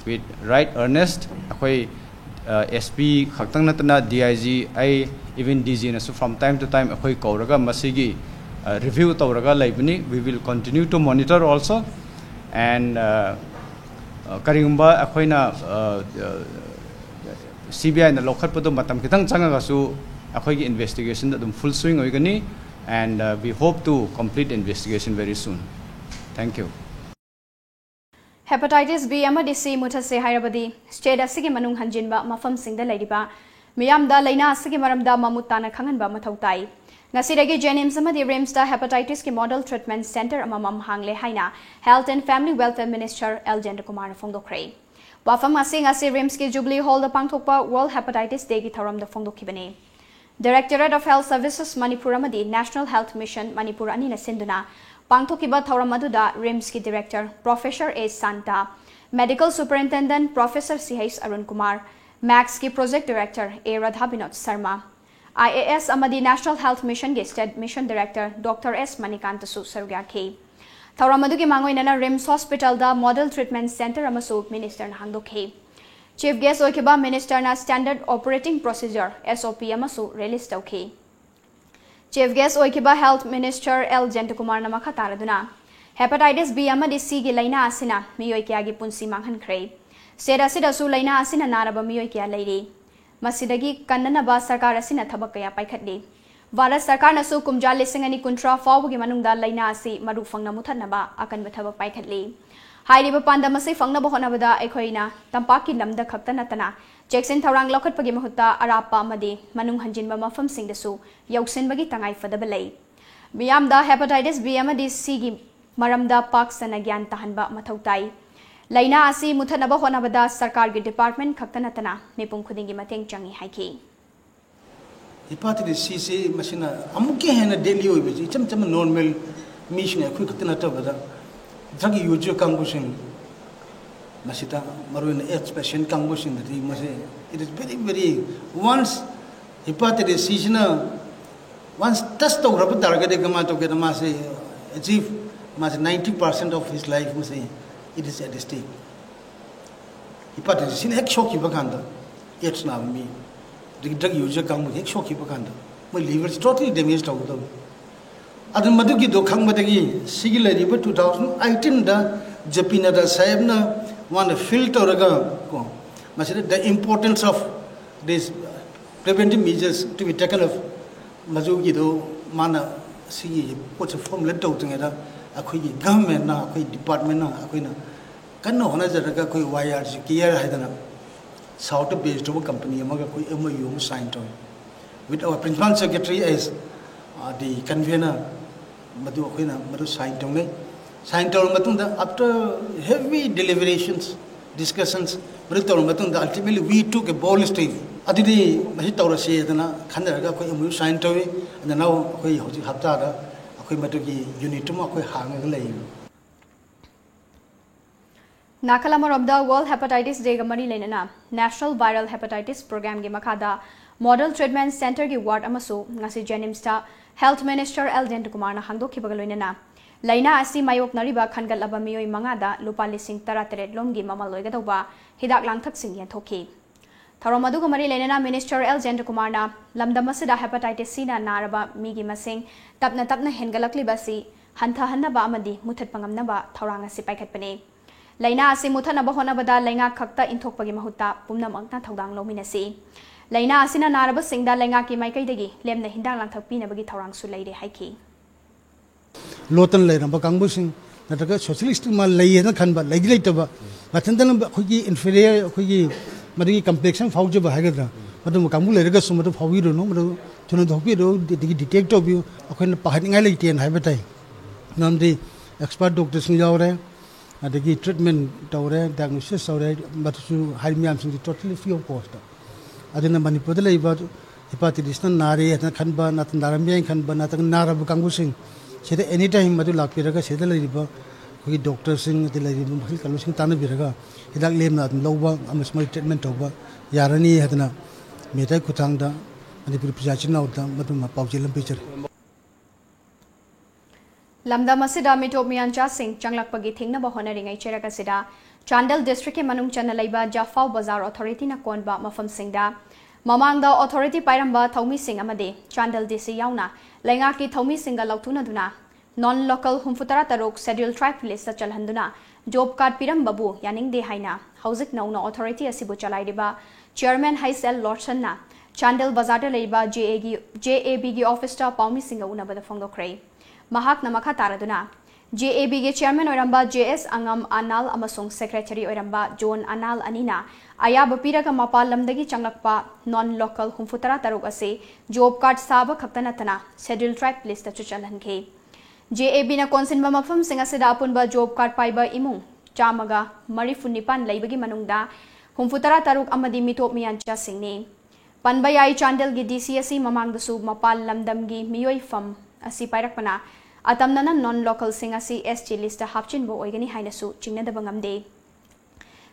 with right earnest꯫ ꯑꯩꯈꯣꯏ SP ꯈꯛꯇꯪ ꯅꯠꯇꯅ DIG, ꯑꯩ, even DGꯅꯁꯨ from time to time ꯑꯩꯈꯣꯏ ꯀꯧꯔꯒ ꯃꯁꯤꯒꯤ review ꯇꯧꯔꯒ ꯂꯩꯕꯅꯤ꯫ We will continue to monitor also and ꯀꯔꯤꯒꯨꯝꯕ ꯑꯩꯈꯣꯏꯅ CBIꯅ ꯂꯧꯈꯠꯄꯗꯣ ꯃꯇꯝ ꯈꯤꯇꯪ ꯆꯪꯉꯒꯁꯨ ꯑꯩꯈꯣꯏꯒꯤ investigationꯗ ꯑꯗꯨꯝ full swing ꯑꯣꯏꯒꯅꯤ and we hope to complete investigation very soon. Thank you. Hepatitis B ꯑꯃꯗꯤ C ꯃꯨꯊꯠꯁꯦ ꯍꯥꯏꯔꯕꯗꯤ state ꯑꯁꯤꯒꯤ ꯃꯅꯨꯡ ꯍꯟꯖꯤꯟꯕ ꯃꯐꯝꯁꯤꯡꯗ ꯂꯩꯔꯤꯕ ꯃꯤꯌꯥꯝꯗ ꯂꯥꯏꯅꯥ ꯑꯁꯤꯒꯤ ꯃꯔꯝꯗ ꯃꯃꯨꯠ ꯇꯥꯅ ꯈꯪꯍꯟꯕ ꯃꯊꯧ ꯇꯥꯏ꯫ ꯉꯁꯤꯗꯒꯤ JNIMS ꯑꯃꯗꯤ RIMSꯇ Hepatitisꯀꯤ Model Treatment Centre ꯑꯃꯃꯝ ꯍꯥꯡꯂꯦ ꯍꯥꯏꯅ Health and Family Welfare Minister L Jayantakumarꯅ ꯐꯣꯡꯗꯣꯛꯈ꯭ꯔꯦ꯫ ꯋꯥꯐꯝ ꯑꯁꯤ ꯉꯁꯤ RIMSꯀꯤ Jubilee Hallꯗ ꯄꯥꯡꯊꯣꯛꯄ World Hepatitis Dayꯒꯤ ꯊꯧꯔꯝꯗ ꯐꯣꯡꯗꯣꯛꯈꯤꯕꯅꯤ꯫ Directorate of Health Services Manipur ꯑꯃꯗꯤ National Health Mission Manipur ꯑꯅꯤꯅ ꯁꯤꯟꯗꯨꯅ ꯄꯥꯡꯊꯣꯛꯈꯤꯕ ꯊꯧꯔꯝ ꯑꯗꯨꯗ RIMSꯀꯤ Director Professor A Santa, Medical Superintendent Professor C H Arun Kumar, MACSꯀꯤ Project Director A Radha Binod Sharma, IAS ꯑꯃꯗꯤ National Health Missionꯒꯤ State Mission Director Doctor S Manikantaꯁꯨ ꯁꯔꯨꯛ ꯌꯥꯈꯤ꯫ ꯊꯧꯔꯝ ꯑꯗꯨꯒꯤ ꯃꯥꯡꯑꯣꯏꯅꯅ RIMS Hospitalꯗ Model Treatment Centre ꯑꯃꯁꯨ Ministerꯅ ꯍꯥꯡꯗꯣꯛꯈꯤ꯫ Chief Guest ꯑꯣꯏꯈꯤꯕ Ministerꯅ Standard Operating Procedure, SOP ꯑꯃꯁꯨ release ꯇꯧꯈꯤ꯫ Chief Guest ꯑꯣꯏꯈꯤꯕ Health Minister L Jayantakumarꯅ ꯃꯈꯥ ꯇꯥꯔꯗꯨꯅ Hepatitis B ꯑꯃꯗꯤ Cꯒꯤ ꯂꯥꯏꯅꯥ ꯑꯁꯤꯅ ꯃꯤꯑꯣꯏ ꯀꯌꯥꯒꯤ ꯄꯨꯟꯁꯤ ꯃꯥꯡꯍꯟꯈ꯭ꯔꯦ꯫ State ꯑꯁꯤꯗꯁꯨ ꯂꯥꯏꯅꯥ ꯑꯁꯤꯅ ꯅꯥꯔꯕ ꯃꯤꯑꯣꯏ ꯀꯌꯥ ꯂꯩꯔꯤ꯫ ꯃꯁꯤꯗꯒꯤ ꯀꯟꯅꯅꯕ ꯁꯔꯀꯥꯔ ꯑꯁꯤꯅ ꯊꯕꯛ ꯀꯌꯥ ꯄꯥꯏꯈꯠꯂꯤ꯫ ꯚꯥꯔꯠ ꯁꯔꯀꯥꯔꯅꯁꯨ ꯀꯨꯝꯖꯥ ꯂꯤꯁꯤꯡ ꯑꯅꯤ ꯀꯨꯟꯊ꯭ꯔꯥ ꯐꯥꯎꯕꯒꯤ ꯃꯅꯨꯡꯗ ꯂꯥꯏꯅꯥ ꯑꯁꯤ ꯃꯔꯨ ꯐꯪꯅ ꯃꯨꯊꯠꯅꯕ ꯑꯀꯟꯕ ꯊꯕꯛ ꯄꯥꯏꯈꯠꯂꯤ꯫ ꯍꯥꯏꯔꯤꯕ ꯄꯥꯟꯗꯝ ꯑꯁꯤ ꯐꯪꯅꯕ ꯍꯣꯠꯅꯕꯗ ꯑꯩꯈꯣꯏꯅ ꯇꯝꯄꯥꯛꯀꯤ ꯂꯝꯗ ꯈꯛꯇ ꯅꯠꯇꯅ ꯆꯦꯛꯁꯤꯟ ꯊꯧꯔꯥꯡ ꯂꯧꯈꯠꯄꯒꯤ ꯃꯍꯨꯠꯇ ꯑꯔꯥꯞꯄ ꯑꯃꯗꯤ ꯃꯅꯨꯡ ꯍꯟꯖꯤꯟꯕ ꯃꯐꯝꯁꯤꯡꯗꯁꯨ ꯌꯧꯁꯤꯟꯕꯒꯤ ꯇꯉꯥꯏ ꯐꯗꯕ ꯂꯩ꯫ ꯃꯤꯌꯥꯝꯗ Hepatitis B ꯑꯃꯗꯤ Cꯒꯤ ꯃꯔꯝꯗ ꯄꯥꯛ ꯁꯟꯅ ꯒ꯭ꯌꯥꯟ ꯇꯥꯍꯟꯕ ꯃꯊꯧ ꯇꯥꯏ꯫ ꯂꯥꯏꯅꯥ ꯑꯁꯤ ꯃꯨꯊꯠꯅꯕ ꯍꯣꯠꯅꯕꯗ ꯁꯔꯀꯥꯔꯒꯤ department ꯈꯛꯇ ꯅꯠꯇꯅ ꯃꯤꯄꯨꯝ ꯈꯨꯗꯤꯡꯒꯤ ꯃꯇꯦꯡ ꯆꯪꯏ ꯍꯥꯏꯈꯤ꯫ Hepatitis Cꯁꯤ ꯃꯁꯤꯅ ꯑꯃꯨꯛꯀ ꯍꯦꯟꯅ deadly ꯑꯣꯏꯕꯁꯤ ꯏꯆꯝ ꯆꯝꯕ normal ꯃꯤꯁꯤꯡ ꯑꯩꯈꯣꯏ ꯈꯛꯇ ꯅꯠꯇꯕꯗ drug user ꯀꯥꯡꯕꯨꯁꯤꯡ, ꯃꯁꯤꯗ ꯃꯔꯨꯑꯣꯏꯅ AIDS patient ꯀꯥꯡꯕꯨꯁꯤꯡꯗꯗꯤ ꯃꯁꯤ it is very very once Hepatitis Cꯁꯤꯅ once touch ꯇꯧꯈ꯭ꯔꯕ ꯇꯥꯔꯒꯗꯤ ꯀꯃꯥꯏꯅ ꯇꯧꯒꯦꯗ ꯃꯥꯁꯦ as if ꯃꯥꯁꯦ ninety percent of his life ꯃꯁꯦ it is at stake꯫ Hepatitis Cꯅ ꯍꯦꯛ ꯁꯣꯛꯈꯤꯕ ꯀꯥꯟꯗ AIDS ꯅꯥꯕ ꯃꯤ ꯑꯗꯒꯤ drug user ꯀꯥꯡꯕꯨ ꯍꯦꯛ ꯁꯣꯛꯈꯤꯕ ꯀꯥꯟꯗ ꯃꯣꯏ liverꯁꯤ totally damage ꯇꯧꯒꯗꯕ꯫ ꯑꯗꯨ ꯃꯗꯨꯒꯤꯗꯣ ꯈꯪꯕꯗꯒꯤ ꯁꯤꯒꯤ ꯂꯩꯔꯤꯕ two thousand eighteenꯗ J P Nadda ꯁꯥꯍꯦꯕꯅ ꯃꯥꯅ feel ꯇꯧꯔꯒ ꯀꯣ ꯃꯁꯤꯗ the importance of this preventive measures to be taken of ꯃꯗꯨꯒꯤꯗꯣ ꯃꯥꯅ ꯁꯤꯒꯤ ꯄꯣꯠꯁꯦ formulate ꯇꯧꯗ꯭ꯔꯤꯉꯩꯗ ꯑꯩꯈꯣꯏꯒꯤ governmentꯅ ꯑꯩꯈꯣꯏ departmentꯅ ꯑꯩꯈꯣꯏꯅ ꯀꯟꯅ ꯍꯣꯠꯅꯖꯔꯒ ꯑꯩꯈꯣꯏ Y R G Care ꯍꯥꯏꯗꯅ Southꯇ base ꯇꯧꯕ company ꯑꯃꯒ ꯑꯩꯈꯣꯏ MOU ꯑꯃ sign ꯇꯧꯏ with our principal secretary as The convener, ꯃꯗꯨ ꯑꯩꯈꯣꯏꯅ ꯃꯗꯨ sign ꯇꯧꯅꯩ꯫ Sign ꯇꯧꯔꯕ ꯃꯇꯨꯡꯗ, after heavy deliberations, discussions, ꯃꯗꯨ ꯇꯧꯔꯕ ꯃꯇꯨꯡꯗ, ultimately we took a bold step. ꯑꯗꯨꯗꯤ ꯃꯁꯤ ꯇꯧꯔꯁꯤ ꯍꯥꯏꯗꯅ ꯈꯟꯅꯔꯒ ꯑꯩꯈꯣꯏ M O U sign ꯇꯧꯏ꯫ ꯑꯗꯨꯅ ꯑꯩꯈꯣꯏ ꯍꯧꯖꯤꯛ ꯍꯞꯇꯥꯗ ꯑꯩꯈꯣꯏ ꯃꯗꯨꯒꯤ unit ꯑꯃ ꯑꯩꯈꯣꯏ ꯍꯥꯡꯉꯒ ꯂꯩꯔꯤꯕꯅꯤ꯫ ꯅꯥꯀꯜ ꯑꯃꯔꯣꯝꯗ, World Hepatitis Day ꯒ ꯃꯔꯤ ꯂꯩꯅꯅ National Viral Hepatitis Program ꯒꯤ ꯃꯈꯥꯗ Model Treatment Center ꯒꯤ ward ꯑꯃꯁꯨ ꯉꯁꯤ JNIMS ꯇ Health Minister L ꯖꯌꯟꯇꯀꯨꯃꯥꯔꯅ ꯍꯥꯡꯗꯣꯛꯈꯤꯕꯒ ꯂꯣꯏꯅꯅ, ꯂꯥꯏꯅꯥ ꯑꯁꯤ ꯃꯥꯌꯣꯛꯅꯔꯤꯕ ꯈꯟꯒꯠꯂꯕ ꯃꯤꯑꯣꯏ ꯃꯉꯥꯗ ꯂꯨꯄꯥ ꯂꯤꯁꯤꯡ ꯇꯔꯥꯇꯔꯦꯠ ꯂꯣꯝꯒꯤ ꯃꯃꯜ ꯑꯣꯏꯒꯗꯧꯕ ꯍꯤꯗꯥꯛ ꯂꯥꯡꯊꯛꯁꯤꯡ ꯌꯦꯟꯊꯣꯛꯈꯤ꯫ ꯊꯧꯔꯝ ꯑꯗꯨꯒ ꯃꯔꯤ ꯂꯩꯅꯅ Minister L ꯖꯌꯟꯇꯀꯨꯃꯥꯔꯅ ꯂꯝꯗꯝ ꯑꯁꯤꯗ Hepatitis C ꯅ ꯅꯥꯔꯕ ꯃꯤꯒꯤ ꯃꯁꯤꯡ ꯇꯞꯅ ꯇꯞꯅ ꯍꯦꯟꯒꯠꯂꯛꯂꯤꯕ ꯑꯁꯤ ꯍꯟꯊꯍꯟꯅꯕ ꯑꯃꯗꯤ ꯃꯨꯊꯠꯄ ꯉꯝꯅꯕ ꯊꯧꯔꯥꯡ ꯑꯁꯤ ꯄꯥꯏꯈꯠꯄꯅꯤ꯫ ꯂꯥꯏꯅꯥ ꯑꯁꯤ ꯃꯨꯊꯠꯅꯕ ꯍꯣꯠꯅꯕꯗ ꯂꯩꯉꯥꯛ ꯈꯛꯇ ꯏꯟꯊꯣꯛꯄꯒꯤ ꯃꯍꯨꯠꯇ ꯄꯨꯝꯅꯃꯛꯅ ꯊꯧꯗꯥꯡ ꯂꯧꯃꯤꯟꯅꯁꯤ꯫ ꯂꯥꯏꯅꯥ ꯑꯁꯤꯅ ꯅꯥꯔꯕꯁꯤꯡꯗ ꯂꯩꯉꯥꯛꯀꯤ ꯃꯥꯏꯀꯩꯗꯒꯤ ꯂꯦꯝꯅ ꯍꯤꯗꯥꯛ ꯂꯥꯡꯊꯛ ꯄꯤꯅꯕꯒꯤ ꯊꯧꯔꯥꯡꯁꯨ ꯂꯩꯔꯦ ꯍꯥꯏꯈꯤ꯫ ꯂꯣꯠꯇꯅ ꯂꯩꯔꯝꯕ ꯀꯥꯡꯕꯨꯁꯤꯡ, ꯅꯠꯇ꯭ꯔꯒ social stigma ꯂꯩ ꯍꯥꯏꯅ ꯈꯟꯕ, ꯂꯩꯗꯤ ꯂꯩꯇꯕ, ꯃꯊꯟꯇꯅ ꯑꯩꯈꯣꯏꯒꯤ inferior, ꯑꯩꯈꯣꯏꯒꯤ ꯃꯗꯨꯒꯤ complex ꯑꯃ ꯐꯥꯎꯖꯕ ꯍꯥꯏꯒꯗ꯭ꯔꯥ, ꯃꯗꯨꯝꯕ ꯀꯥꯡꯕꯨ ꯂꯩꯔꯒꯁꯨ ꯃꯗꯨ ꯐꯥꯎꯕꯤꯔꯨꯅꯨ, ꯃꯗꯨ ꯊꯨꯅ ꯊꯣꯛꯄꯤꯔꯨ, ꯑꯗꯒꯤ detect ꯇꯧꯕꯤꯌꯨ꯫ ꯑꯩꯈꯣꯏꯅ ꯄꯥꯈꯠꯅꯤꯡꯉꯥꯏ ꯂꯩꯇꯦꯅ ꯍꯥꯏꯕ ꯇꯥꯏ꯫ ꯃꯔꯝꯗꯤ expert doctor ꯁꯤꯡ ꯌꯥꯎꯔꯦ, ꯑꯗꯒꯤ treatment ꯇꯧꯔꯦ, diagnosis ꯇꯧꯔꯦ, ꯃꯗꯨꯁꯨ ꯍꯥꯏꯔꯤꯕ ꯃꯌꯥꯝꯁꯤꯡꯁꯤ totally free of cost꯫ ꯑꯗꯨꯅ ꯃꯅꯤꯄꯨꯔꯗ ꯂꯩꯕ hepatitis ꯅ ꯅꯥꯔꯦ ꯍꯥꯏꯅ ꯈꯟꯕ, ꯅꯠꯇ꯭ꯔꯒ ꯅꯥꯔꯝꯕ ꯌꯥꯏꯅ ꯈꯟꯕ, ꯅꯠꯇ꯭ꯔꯒ ꯅꯥꯔꯕ ꯀꯥꯡꯕꯨꯁꯤꯡ ꯁꯤꯗ any time ꯑꯗꯨ ꯂꯥꯛꯄꯤꯔꯒ, ꯁꯤꯗ ꯂꯩꯔꯤꯕ ꯑꯩꯈꯣꯏꯒꯤ doctor ꯁꯤꯡ, ꯑꯗꯩ ꯂꯩꯔꯤꯕ ꯃꯈꯜ ꯀꯩꯅꯣꯁꯤꯡ ꯇꯥꯟꯅꯕꯤꯔꯒ ꯍꯤꯗꯥꯛ ꯂꯦꯝꯅ ꯑꯗꯨꯝ ꯂꯧꯕ ꯑꯃꯁꯨꯡ ꯃꯣꯏ treatment ꯇꯧꯕ ꯌꯥꯔꯅꯤ ꯍꯥꯏꯗꯅ ꯃꯦꯗꯥꯏ ꯈꯨꯠꯊꯥꯡꯗ ꯃꯅꯤꯄꯨꯔꯤ ꯄ꯭ꯔꯖꯥ ꯏꯆꯤꯟ ꯏꯅꯥꯎꯗ ꯃꯗꯨꯃ ꯄꯥꯎꯖꯦꯜ ꯑꯃ ꯄꯤꯖꯔꯤ꯫ ꯂꯝꯗꯝ ꯑꯁꯤꯗ ꯃꯤꯇꯣꯞ ꯃꯤꯌꯥꯟꯆꯥꯁꯤꯡ ꯆꯪꯂꯛꯄꯒꯤ ꯊꯤꯡꯅꯕ ꯍꯣꯠꯅꯔꯤꯉꯩ ꯆꯩꯔꯛ ꯑꯁꯤꯗ ꯆꯥꯟꯗꯦꯜ district ꯀꯤ ꯃꯅꯨꯡ ꯆꯟꯅ ꯂꯩꯕ ꯖꯐꯥꯎ ꯕꯖꯥꯔ authority ꯅ ꯀꯣꯟꯕ ꯃꯐꯝꯁꯤꯡꯗ ꯃꯃꯥꯡꯗ authority ꯄꯥꯏꯔꯝꯕ ꯊꯧꯃꯤꯁꯤꯡ ꯑꯃꯗꯤ ꯆꯥꯟꯗꯦꯜ D C ꯌꯥꯎꯅ ꯂꯩꯉꯥꯛꯀꯤ ꯊꯧꯃꯤꯁꯤꯡꯒ ꯂꯧꯊꯣꯛꯅꯗꯨꯅ non local ꯍꯨꯝꯐꯨꯇꯔꯥ ꯇꯔꯨꯛ schedule tribe list ꯇ ꯆꯜꯍꯟꯗꯨꯅ job card ꯄꯤꯔꯝꯕꯕꯨ ꯌꯥꯅꯤꯡꯗꯦ ꯍꯥꯏꯅ ꯍꯧꯖꯤꯛ ꯅꯧꯅ authority ꯑꯁꯤꯕꯨ ꯆꯂꯥꯏꯔꯤꯕ chairman ꯍꯩꯁ ꯑꯦꯜ ꯂꯣꯔꯁꯟꯅ ꯆꯥꯟꯗꯦꯜ ꯕꯖꯥꯔꯗ ꯂꯩꯔꯤꯕ J A ꯒꯤ, J A B ꯒꯤ office ꯇ ꯄꯥꯎꯃꯤꯁꯤꯡꯒ ꯎꯅꯕꯗ ꯐꯣꯡꯗꯣꯛꯈ꯭ꯔꯦ꯫ ꯃꯍꯥꯛꯅ ꯃꯈꯥ ꯇꯥꯔꯗꯨꯅ, ꯖꯦ ꯑꯦ ꯕꯤꯒꯤ ꯆꯤꯌꯔꯃꯦꯟ ꯑꯣꯏꯔꯝꯕ ꯖꯦ ꯑꯦꯁ ꯑꯉꯝ ꯑꯅꯥꯜ ꯑꯃꯁꯨꯡ ꯁꯦꯀ꯭ꯔꯦꯇꯔꯤ ꯑꯣꯏꯔꯝꯕ ꯖꯣꯟ ꯑꯅꯥꯜ ꯑꯅꯤꯅ ꯑꯌꯥꯕ ꯄꯤꯔꯒ ꯃꯄꯥꯟ ꯂꯝꯗꯒꯤ ꯆꯪꯂꯛꯄ ꯅꯣꯟ ꯂꯣꯀꯦꯜ ꯍꯨꯝꯐꯨꯇꯔꯥ ꯇꯔꯨꯛ ꯑꯁꯤ ꯖꯣꯕ ꯀꯥꯔꯗ ꯁꯥꯕ ꯈꯛꯇ ꯅꯠꯇꯅ ꯁꯦꯗ꯭ꯌꯨꯜ ꯇ꯭ꯔꯥꯏꯕ ꯂꯤꯁꯇꯁꯨ ꯆꯜꯍꯟꯈꯤ꯫ ꯖꯦ ꯑꯦ ꯕꯤꯅ ꯀꯣꯟꯁꯤꯟꯕ ꯃꯐꯝꯁꯤꯡ ꯑꯁꯤꯗ ꯑꯄꯨꯟꯕ ꯖꯣꯕ ꯀꯥꯔꯗ ꯄꯥꯏꯕ ꯏꯃꯨꯡ ꯆꯥꯝꯃꯒ ꯃꯔꯤꯐꯨ ꯅꯤꯄꯥꯟ ꯂꯩꯕꯒꯤ ꯃꯅꯨꯡꯗ ꯍꯨꯝꯐꯨꯇꯔꯥ ꯇꯔꯨꯛ ꯑꯃꯗꯤ ꯃꯤꯇꯣꯞ ꯃꯤꯌꯥꯟꯆꯥꯁꯤꯡꯅꯤ꯫ ꯄꯟꯕ ꯌꯥꯏ, ꯆꯥꯟꯗꯦꯜꯒꯤ ꯗꯤ ꯁꯤ ꯑꯁꯤ ꯃꯃꯥꯡꯗꯁꯨ ꯃꯄꯥꯟ ꯂꯝꯗꯝꯒꯤ ꯃꯤꯑꯣꯏ ꯐꯝ ꯑꯁꯤ ꯄꯥꯏꯔꯛꯄꯅ ꯑꯇꯝꯅꯅ ꯅꯣꯟ ꯂꯣꯀꯦꯜꯁꯤꯡ ꯑꯁꯤ ꯑꯦꯁ ꯇꯤ ꯂꯤꯁꯇ ꯍꯥꯞꯆꯤꯟꯕ ꯑꯣꯏꯒꯅꯤ ꯍꯥꯏꯅꯁꯨ ꯆꯤꯡꯅꯗꯕ ꯉꯝꯗꯦ꯫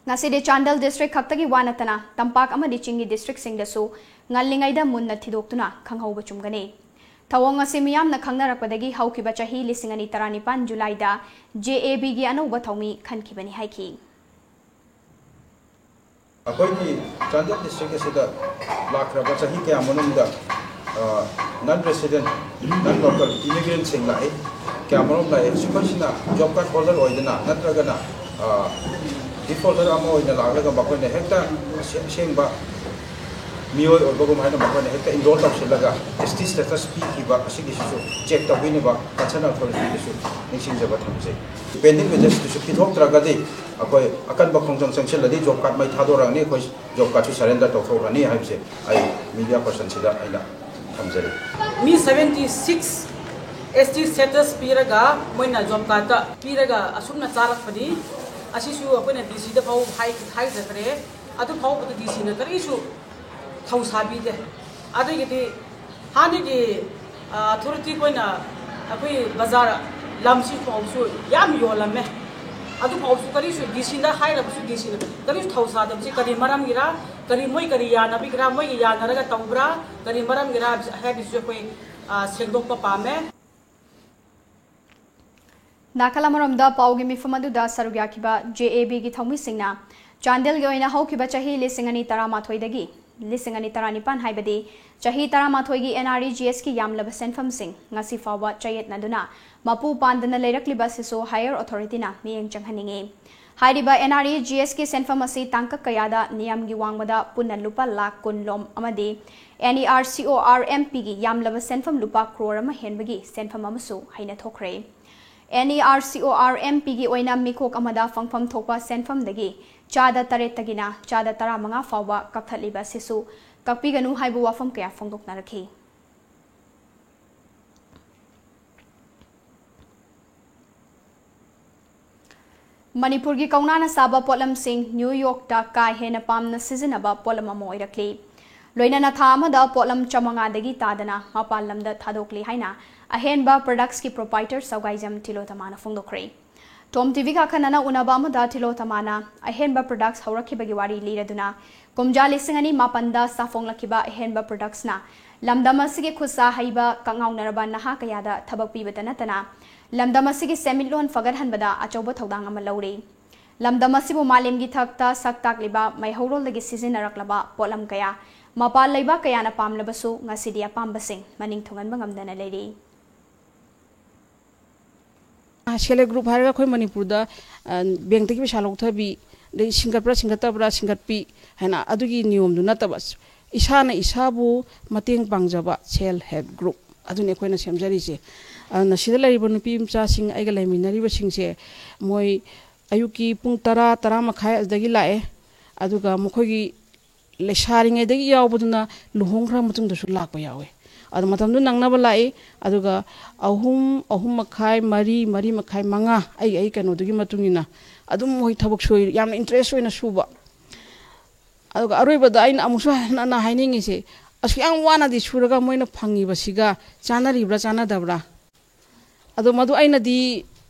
ꯉꯁꯤꯗꯤ ꯆꯥꯟꯗꯦꯜ ꯗꯤꯁꯇ꯭ꯔꯤꯛ ꯈꯛꯇꯒꯤ ꯋꯥ ꯅꯠꯇꯅ ꯇꯝꯄꯥꯛ ꯑꯃꯗꯤ ꯆꯤꯡꯒꯤ ꯗꯤꯁꯇ꯭ꯔꯤꯛꯁꯤꯡꯗꯁꯨ ꯉꯜꯂꯤꯉꯩꯗ ꯃꯨꯟꯅ ꯊꯤꯗꯣꯛꯇꯨꯅ ꯈꯪꯍꯧꯕ ꯆꯨꯝꯒꯅꯤ꯫ ꯊꯧꯑꯣꯡ ꯑꯁꯤ ꯃꯤꯌꯥꯝꯅ ꯈꯪꯅꯔꯛꯄꯗꯒꯤ ꯍꯧꯈꯤꯕ ꯆꯍꯤ ꯂꯤꯁꯤꯡ ꯑꯅꯤ ꯇꯔꯥꯅꯤꯄꯥꯟ ꯖꯨꯂꯥꯏꯗ ꯖꯦ ꯑꯦ ꯕꯤꯒꯤ ꯑꯅꯧꯕ ꯊꯧꯃꯤ ꯈꯟꯈꯤꯕꯅꯤ ꯍꯥꯏꯈꯤ꯫ ꯑꯩꯈꯣꯏꯒꯤ ꯆꯥꯟꯗꯦꯜ ꯗꯤꯁꯇ꯭ꯔꯤꯛ ꯑꯁꯤꯗ ꯂꯥꯛꯈ꯭ꯔꯕ ꯆꯍꯤ ꯀꯌꯥ ꯃꯅꯨꯡꯗ ꯅꯟ ꯔꯦꯁꯤꯗꯦꯟ, ꯅꯟ ꯂꯣꯀꯦꯜ ꯏꯃꯤꯒ꯭ꯔꯦꯟꯁꯤꯡ ꯂꯥꯛꯏ, ꯀꯌꯥꯃꯔꯨꯝ ꯂꯥꯛꯏ꯫ ꯁꯤꯈꯣꯏꯁꯤꯅ ꯖꯣꯕ ꯀꯥꯔꯗ ꯍꯣꯜꯗꯔ ꯑꯣꯏꯗꯅ ꯅꯠꯇ꯭ꯔꯒꯅ ꯗꯤꯐꯣꯜꯇꯔ ꯑꯃ ꯑꯣꯏꯅ ꯂꯥꯛꯂꯒ ꯃꯈꯣꯏꯅ ꯍꯦꯛꯇ ꯑꯁꯦꯡꯕ ꯃꯤꯑꯣꯏ ꯑꯣꯏꯕꯒꯨꯝ ꯍꯥꯏꯅ ꯃꯈꯣꯏꯅ ꯍꯦꯛꯇ ꯏꯟꯔꯣꯜ ꯇꯧꯁꯤꯜꯂꯒ ꯑꯦꯁ ꯇꯤ ꯁ꯭ꯇꯦꯇꯁ ꯄꯤꯈꯤꯕ ꯑꯁꯤꯒꯤꯁꯤꯁꯨ ꯆꯦꯛ ꯇꯧꯕꯤꯅꯕ ꯀꯟꯁꯔꯟ ꯑꯣꯊꯣꯔꯤꯇꯤꯗꯁꯨ ꯅꯤꯡꯁꯤꯡꯖꯕ ꯊꯝꯖꯩ꯫ ꯄꯦꯟꯗꯤꯡ ꯃꯦꯇꯔꯁꯇꯨꯁꯨ ꯄꯤꯊꯣꯛꯇ꯭ꯔꯒꯗꯤ ꯑꯩꯈꯣꯏ ꯑꯀꯟꯕ ꯈꯣꯡꯖꯪ ꯆꯪꯁꯤꯜꯂꯗꯤ ꯖꯣꯕ ꯀꯥꯔꯗ ꯃꯩ ꯊꯥꯗꯣꯔꯛꯑꯅꯤ, ꯑꯩꯈꯣꯏ ꯖꯣꯕ ꯀꯥꯔꯗꯁꯨ ꯁꯔꯦꯟꯗꯔ ꯇꯧꯊꯣꯛꯈ꯭ꯔꯅꯤ ꯍꯥꯏꯕꯁꯦ ꯑꯩ ꯃꯤꯗꯤꯌꯥ ꯄꯔꯁꯟꯁꯤꯗ ꯑꯩꯅ ꯊꯝꯖꯔꯤ꯫ ꯃꯤ ꯁꯕꯦꯟꯇꯤ ꯁꯤꯛꯁ ꯑꯦꯁ ꯇꯤ ꯁ꯭ꯇꯦꯇꯁ ꯄꯤꯔꯒ ꯃꯣꯏꯅ ꯖꯣꯕ ꯀꯥꯔꯗꯇ ꯄꯤꯔꯒ ꯑꯁꯨꯝꯅ ꯆꯥꯔꯛꯄꯅꯤ꯫ ꯑꯁꯤꯁꯨ ꯑꯩꯈꯣꯏꯅ ꯗꯤ ꯁꯤꯗ ꯐꯥꯎ ꯍꯥꯏ-, ꯍꯥꯏꯖꯈ꯭ꯔꯦ꯫ ꯑꯗꯨ ꯐꯥꯎꯕꯗ ꯗꯤ ꯁꯤꯅ ꯀꯔꯤꯁꯨ ꯊꯧꯁꯥꯕꯤꯗꯦ꯫ ꯑꯗꯒꯤꯗꯤ ꯍꯥꯟꯅꯒꯤ, ꯑ, ꯑꯣꯊꯣꯔꯤꯇꯤ ꯈꯣꯏꯅ ꯑꯩꯈꯣꯏ ꯕꯖꯥꯔ ꯂꯝꯁꯤ ꯐꯥꯎꯁꯨ ꯌꯥꯝ ꯌꯣꯜꯂꯝꯃꯦ꯫ ꯑꯗꯨ ꯐꯥꯎꯁꯨ ꯀꯔꯤꯁꯨ ꯗꯤ ꯁꯤꯗ ꯍꯥꯏꯔꯕꯁꯨ ꯗꯤ ꯁꯤꯅ ꯀꯔꯤꯁꯨ ꯊꯧꯁꯥꯗꯕꯁꯤ ꯀꯔꯤ ꯃꯔꯝꯒꯤꯔ? ꯀꯔꯤ, ꯃꯣꯏ ꯀꯔꯤ ꯌꯥꯅꯕꯤꯒꯤꯔ? ꯃꯣꯏꯒꯤ ꯌꯥꯅꯔꯒ ꯇꯧꯕ꯭ꯔꯥ? ꯀꯔꯤ ꯃꯔꯝꯒꯤꯔ ꯍꯥꯏꯕꯁꯤꯁꯨ ꯑꯩꯈꯣꯏ, ꯑ, ꯁꯦꯡꯗꯣꯛꯄ ꯄꯥꯝꯃꯦ꯫ ꯅꯥꯀꯜ ꯑꯃꯔꯣꯝꯗ ꯄꯥꯎꯒꯤ ꯃꯤꯐꯝ ꯑꯗꯨꯗ ꯁꯔꯨꯛ ꯌꯥꯈꯤꯕ ꯖꯦ ꯑꯦ ꯕꯤꯒꯤ ꯊꯧꯃꯤꯁꯤꯡꯅ ꯆꯥꯟꯗꯦꯜꯒꯤ ꯑꯣꯏꯅ ꯍꯧꯈꯤꯕ ꯆꯍꯤ ꯂꯤꯁꯤꯡ ꯑꯅꯤ ꯇꯔꯥꯃꯥꯊꯣꯏꯗꯒꯤ ꯂꯤꯁꯤꯡ ꯑꯅꯤ ꯇꯔꯥꯅꯤꯄꯥꯟ, ꯍꯥꯏꯕꯗꯤ ꯆꯍꯤ ꯇꯔꯥꯃꯥꯊꯣꯏꯒꯤ ꯑꯦꯟ ꯑꯥꯔ ꯏ ꯖꯤ ꯑꯦꯁꯀꯤ ꯌꯥꯝꯂꯕ ꯁꯦꯟꯐꯝꯁꯤꯡ ꯉꯁꯤ ꯐꯥꯎꯕ ꯆꯌꯦꯠꯅꯗꯨꯅ ꯃꯄꯨ ꯄꯥꯟꯗꯅ ꯂꯩꯔꯛꯂꯤꯕ ꯑꯁꯤꯁꯨ ꯍꯥꯌꯔ ꯑꯣꯊꯣꯔꯤꯇꯤꯅ ꯃꯤꯠꯌꯦꯡ ꯆꯪꯍꯟꯅꯤꯡꯏ꯫ ꯍꯥꯏꯔꯤꯕ ꯑꯦꯟ ꯑꯥꯔ ꯏ ꯖꯤ ꯑꯦꯁꯀꯤ ꯁꯦꯟꯐꯝ ꯑꯁꯤ ꯇꯥꯡꯀꯛ ꯀꯌꯥꯗ ꯅꯤꯌꯝꯒꯤ ꯋꯥꯡꯃꯗ ꯄꯨꯟꯅ ꯂꯨꯄꯥ ꯂꯥꯈ ꯀꯨꯟ ꯂꯣꯝ ꯑꯃꯗꯤ ꯑꯦꯟ ꯏ ꯑꯥꯔ ꯁꯤ ꯑꯣ ꯑꯥꯔ ꯑꯦꯝ ꯄꯤꯒꯤ ꯌꯥꯝꯂꯕ ꯁꯦꯟꯐꯝ ꯂꯨꯄꯥ ꯀ꯭ꯔꯣꯔ ꯑꯃ ꯍꯦꯟꯕꯒꯤ ꯁꯦꯟꯐꯝ ꯑꯃꯁꯨ ꯍꯩꯅ ꯊꯣꯛꯈ꯭ꯔꯦ꯫ NERCORMPꯒꯤ ꯑꯣꯏꯅ ꯃꯤꯀꯣꯛ ꯑꯃꯗ ꯐꯪꯐꯝ ꯊꯣꯛꯄ ꯁꯦꯟꯐꯝꯗꯒꯤ ꯆꯥꯗ ꯇꯔꯦꯠꯇꯒꯤꯅ ꯆꯥꯗ ꯇꯔꯥꯃꯉꯥ ꯐꯥꯎꯕ ꯀꯛꯊꯠꯂꯤꯕ ꯑꯁꯤꯁꯨ ꯀꯛꯄꯤꯒꯅꯨ ꯍꯥꯏꯕ ꯋꯥꯐꯝ ꯀꯌꯥ ꯐꯣꯡꯗꯣꯛꯅꯔꯛꯈꯤ꯫ ꯃꯅꯤꯄꯨꯔꯒꯤ ꯀꯧꯅꯥꯅ ꯁꯥꯕ ꯄꯣꯠꯂꯝꯁꯤꯡ ꯅ꯭ꯌꯨ ꯌꯣꯔꯛꯇ ꯀꯥ ꯍꯦꯟꯅ ꯄꯥꯝꯅ ꯁꯤꯖꯤꯟꯅꯕ ꯄꯣꯠꯂꯝ ꯑꯃ ꯑꯣꯏꯔꯛꯂꯤ꯫ ꯂꯣꯏꯅꯅ ꯊꯥ ꯑꯃꯗ ꯄꯣꯠꯂꯝ ꯆꯥꯃꯉꯥꯗꯒꯤ ꯇꯥꯗꯅ ꯃꯄꯥꯟ ꯂꯝꯗ ꯊꯥꯗꯣꯛꯂꯤ ꯍꯥꯏꯅ ꯑꯍꯦꯟꯕ ꯄ꯭ꯔꯗꯛꯁꯀꯤ ꯄ꯭ꯔꯣꯄꯥꯏꯇꯔ ꯁꯧꯒꯥꯏꯖꯝ ꯇꯤꯂꯣꯇꯃꯥꯅ ꯐꯣꯡꯗꯣꯛꯈ꯭ꯔꯦ꯫ ꯇꯣꯝ ꯇꯤꯚꯤꯒ ꯑꯈꯟꯅꯅ ꯎꯅꯕ ꯑꯃꯗ ꯇꯤꯂꯣꯇꯃꯥꯅ ꯑꯍꯦꯟꯕ ꯄ꯭ꯔꯗꯛꯁ ꯍꯧꯔꯛꯈꯤꯕꯒꯤ ꯋꯥꯔꯤ ꯂꯤꯔꯗꯨꯅ, ꯀꯨꯝꯖꯥ ꯂꯤꯁꯤꯡ ꯑꯅꯤ ꯃꯥꯄꯟꯗ ꯁꯥꯐꯣꯡꯂꯛꯈꯤꯕ ꯑꯍꯦꯟꯕ ꯄ꯭ꯔꯗꯛꯁꯅ ꯂꯝꯗꯝ ꯑꯁꯤꯒꯤ ꯈꯨꯠꯁꯥ ꯍꯩꯕ ꯀꯛꯉꯥꯎꯅꯔꯕ ꯅꯍꯥ ꯀꯌꯥꯗ ꯊꯕꯛ ꯄꯤꯕꯇ ꯅꯠꯇꯅ ꯂꯝꯗꯝ ꯑꯁꯤꯒꯤ ꯁꯦꯟꯃꯤꯠꯂꯣꯟ ꯐꯒꯠꯍꯟꯕꯗ ꯑꯆꯧꯕ ꯊꯧꯗꯥꯡ ꯑꯃ ꯂꯧꯔꯤ꯫ ꯂꯝꯗꯝ ꯑꯁꯤꯕꯨ ꯃꯥꯂꯦꯝꯒꯤ ꯊꯥꯛꯇ ꯁꯛ ꯇꯥꯛꯂꯤꯕ ꯃꯩꯍꯧꯔꯣꯜꯗꯒꯤ ꯁꯤꯖꯤꯟꯅꯔꯛꯂꯕ ꯄꯣꯠꯂꯝ ꯀꯌꯥ ꯃꯄꯥꯟ ꯂꯩꯕꯥꯛ ꯀꯌꯥꯅ ꯄꯥꯝꯂꯕꯁꯨ ꯉꯁꯤꯗꯤ ꯑꯄꯥꯝꯕꯁꯤꯡ ꯃꯅꯤꯡ ꯊꯨꯡꯍꯟꯕ ꯉꯝꯗꯅ ꯂꯩꯔꯤ꯫ ꯁꯦꯜꯐ ꯍꯦꯜꯞ ꯒ꯭ꯔꯨꯞ ꯍꯥꯏꯔꯒ ꯑꯩꯈꯣꯏ ꯃꯅꯤꯄꯨꯔꯗ ꯕꯦꯡꯛꯇꯒꯤ ꯄꯩꯁꯥ ꯂꯧꯊꯕꯤ, ꯑꯗꯩ ꯁꯤꯡꯒꯠꯄ꯭ꯔꯥ ꯁꯤꯡꯒꯠꯇꯕ꯭ꯔꯥ, ꯁꯤꯡꯒꯠꯄꯤ ꯍꯥꯏꯅ ꯑꯗꯨꯒꯤ ꯅꯤꯌꯣꯝꯗꯨ ꯅꯠꯇꯕ, ꯏꯁꯥꯅ ꯏꯁꯥꯕꯨ ꯃꯇꯦꯡ ꯄꯥꯡꯖꯕ ꯁꯦꯜꯐ ꯍꯦꯜꯞ ꯒ꯭ꯔꯨꯞ ꯑꯗꯨꯅꯤ ꯑꯩꯈꯣꯏꯅ ꯁꯦꯝꯖꯔꯤꯁꯦ꯫ ꯑꯗꯨꯅ ꯁꯤꯗ ꯂꯩꯔꯤꯕ ꯅꯨꯄꯤ ꯃꯆꯥꯁꯤꯡ, ꯑꯩꯒ ꯂꯩꯃꯤꯟꯅꯔꯤꯕꯁꯤꯡꯁꯦ, ꯃꯣꯏ ꯑꯌꯨꯛꯀꯤ ꯄꯨꯡ ꯇꯔꯥ, ꯇꯔꯥ ꯃꯈꯥꯏ ꯑꯗꯨꯗꯒꯤ ꯂꯥꯛꯑꯦ꯫ ꯑꯗꯨꯒ ꯃꯈꯣꯏꯒꯤ ꯂꯩꯁꯥꯔꯤꯉꯩꯗꯒꯤ ꯌꯥꯎꯕꯗꯨꯅ ꯂꯨꯍꯣꯡꯈ꯭ꯔ ꯃꯇꯨꯡꯗꯁꯨ ꯂꯥꯛꯄ ꯌꯥꯎꯋꯦ꯫ ꯑꯗꯣ ꯃꯇꯝꯗꯨ ꯅꯪꯅꯕ ꯂꯥꯛꯏ꯫ ꯑꯗꯨꯒ ꯑꯍꯨꯝ, ꯑꯍꯨꯝ ꯃꯈꯥꯏ, ꯃꯔꯤ, ꯃꯔꯤ ꯃꯈꯥꯏ, ꯃꯉꯥ, ꯑꯩ, ꯑꯩ ꯀꯩꯅꯣꯗꯨꯒꯤ ꯃꯇꯨꯡ ꯏꯟꯅ ꯑꯗꯨꯝ ꯃꯣꯏ ꯊꯕꯛ ꯁꯨꯏ, ꯌꯥꯝꯅ ꯏꯟꯇꯔꯦꯁ ꯑꯣꯏꯅ ꯁꯨꯕ꯫ ꯑꯗꯨꯒ ꯑꯔꯣꯏꯕꯗ ꯑꯩꯅ ꯑꯃꯨꯛꯁꯨ ꯍꯟꯅ ꯍꯥꯏꯅꯤꯡꯉꯤꯁꯦ, ꯑꯁꯨꯛ ꯌꯥꯝ ꯋꯥꯅꯗꯤ ꯁꯨꯔꯒ ꯃꯣꯏꯅ ꯐꯪꯉꯤꯕꯁꯤꯒ ꯆꯥꯟꯅꯔꯤꯕ꯭ꯔꯥ ꯆꯥꯟꯅꯗꯕ꯭ꯔꯥ? ꯑꯗꯣ ꯃꯗꯨ ꯑꯩꯅꯗꯤ,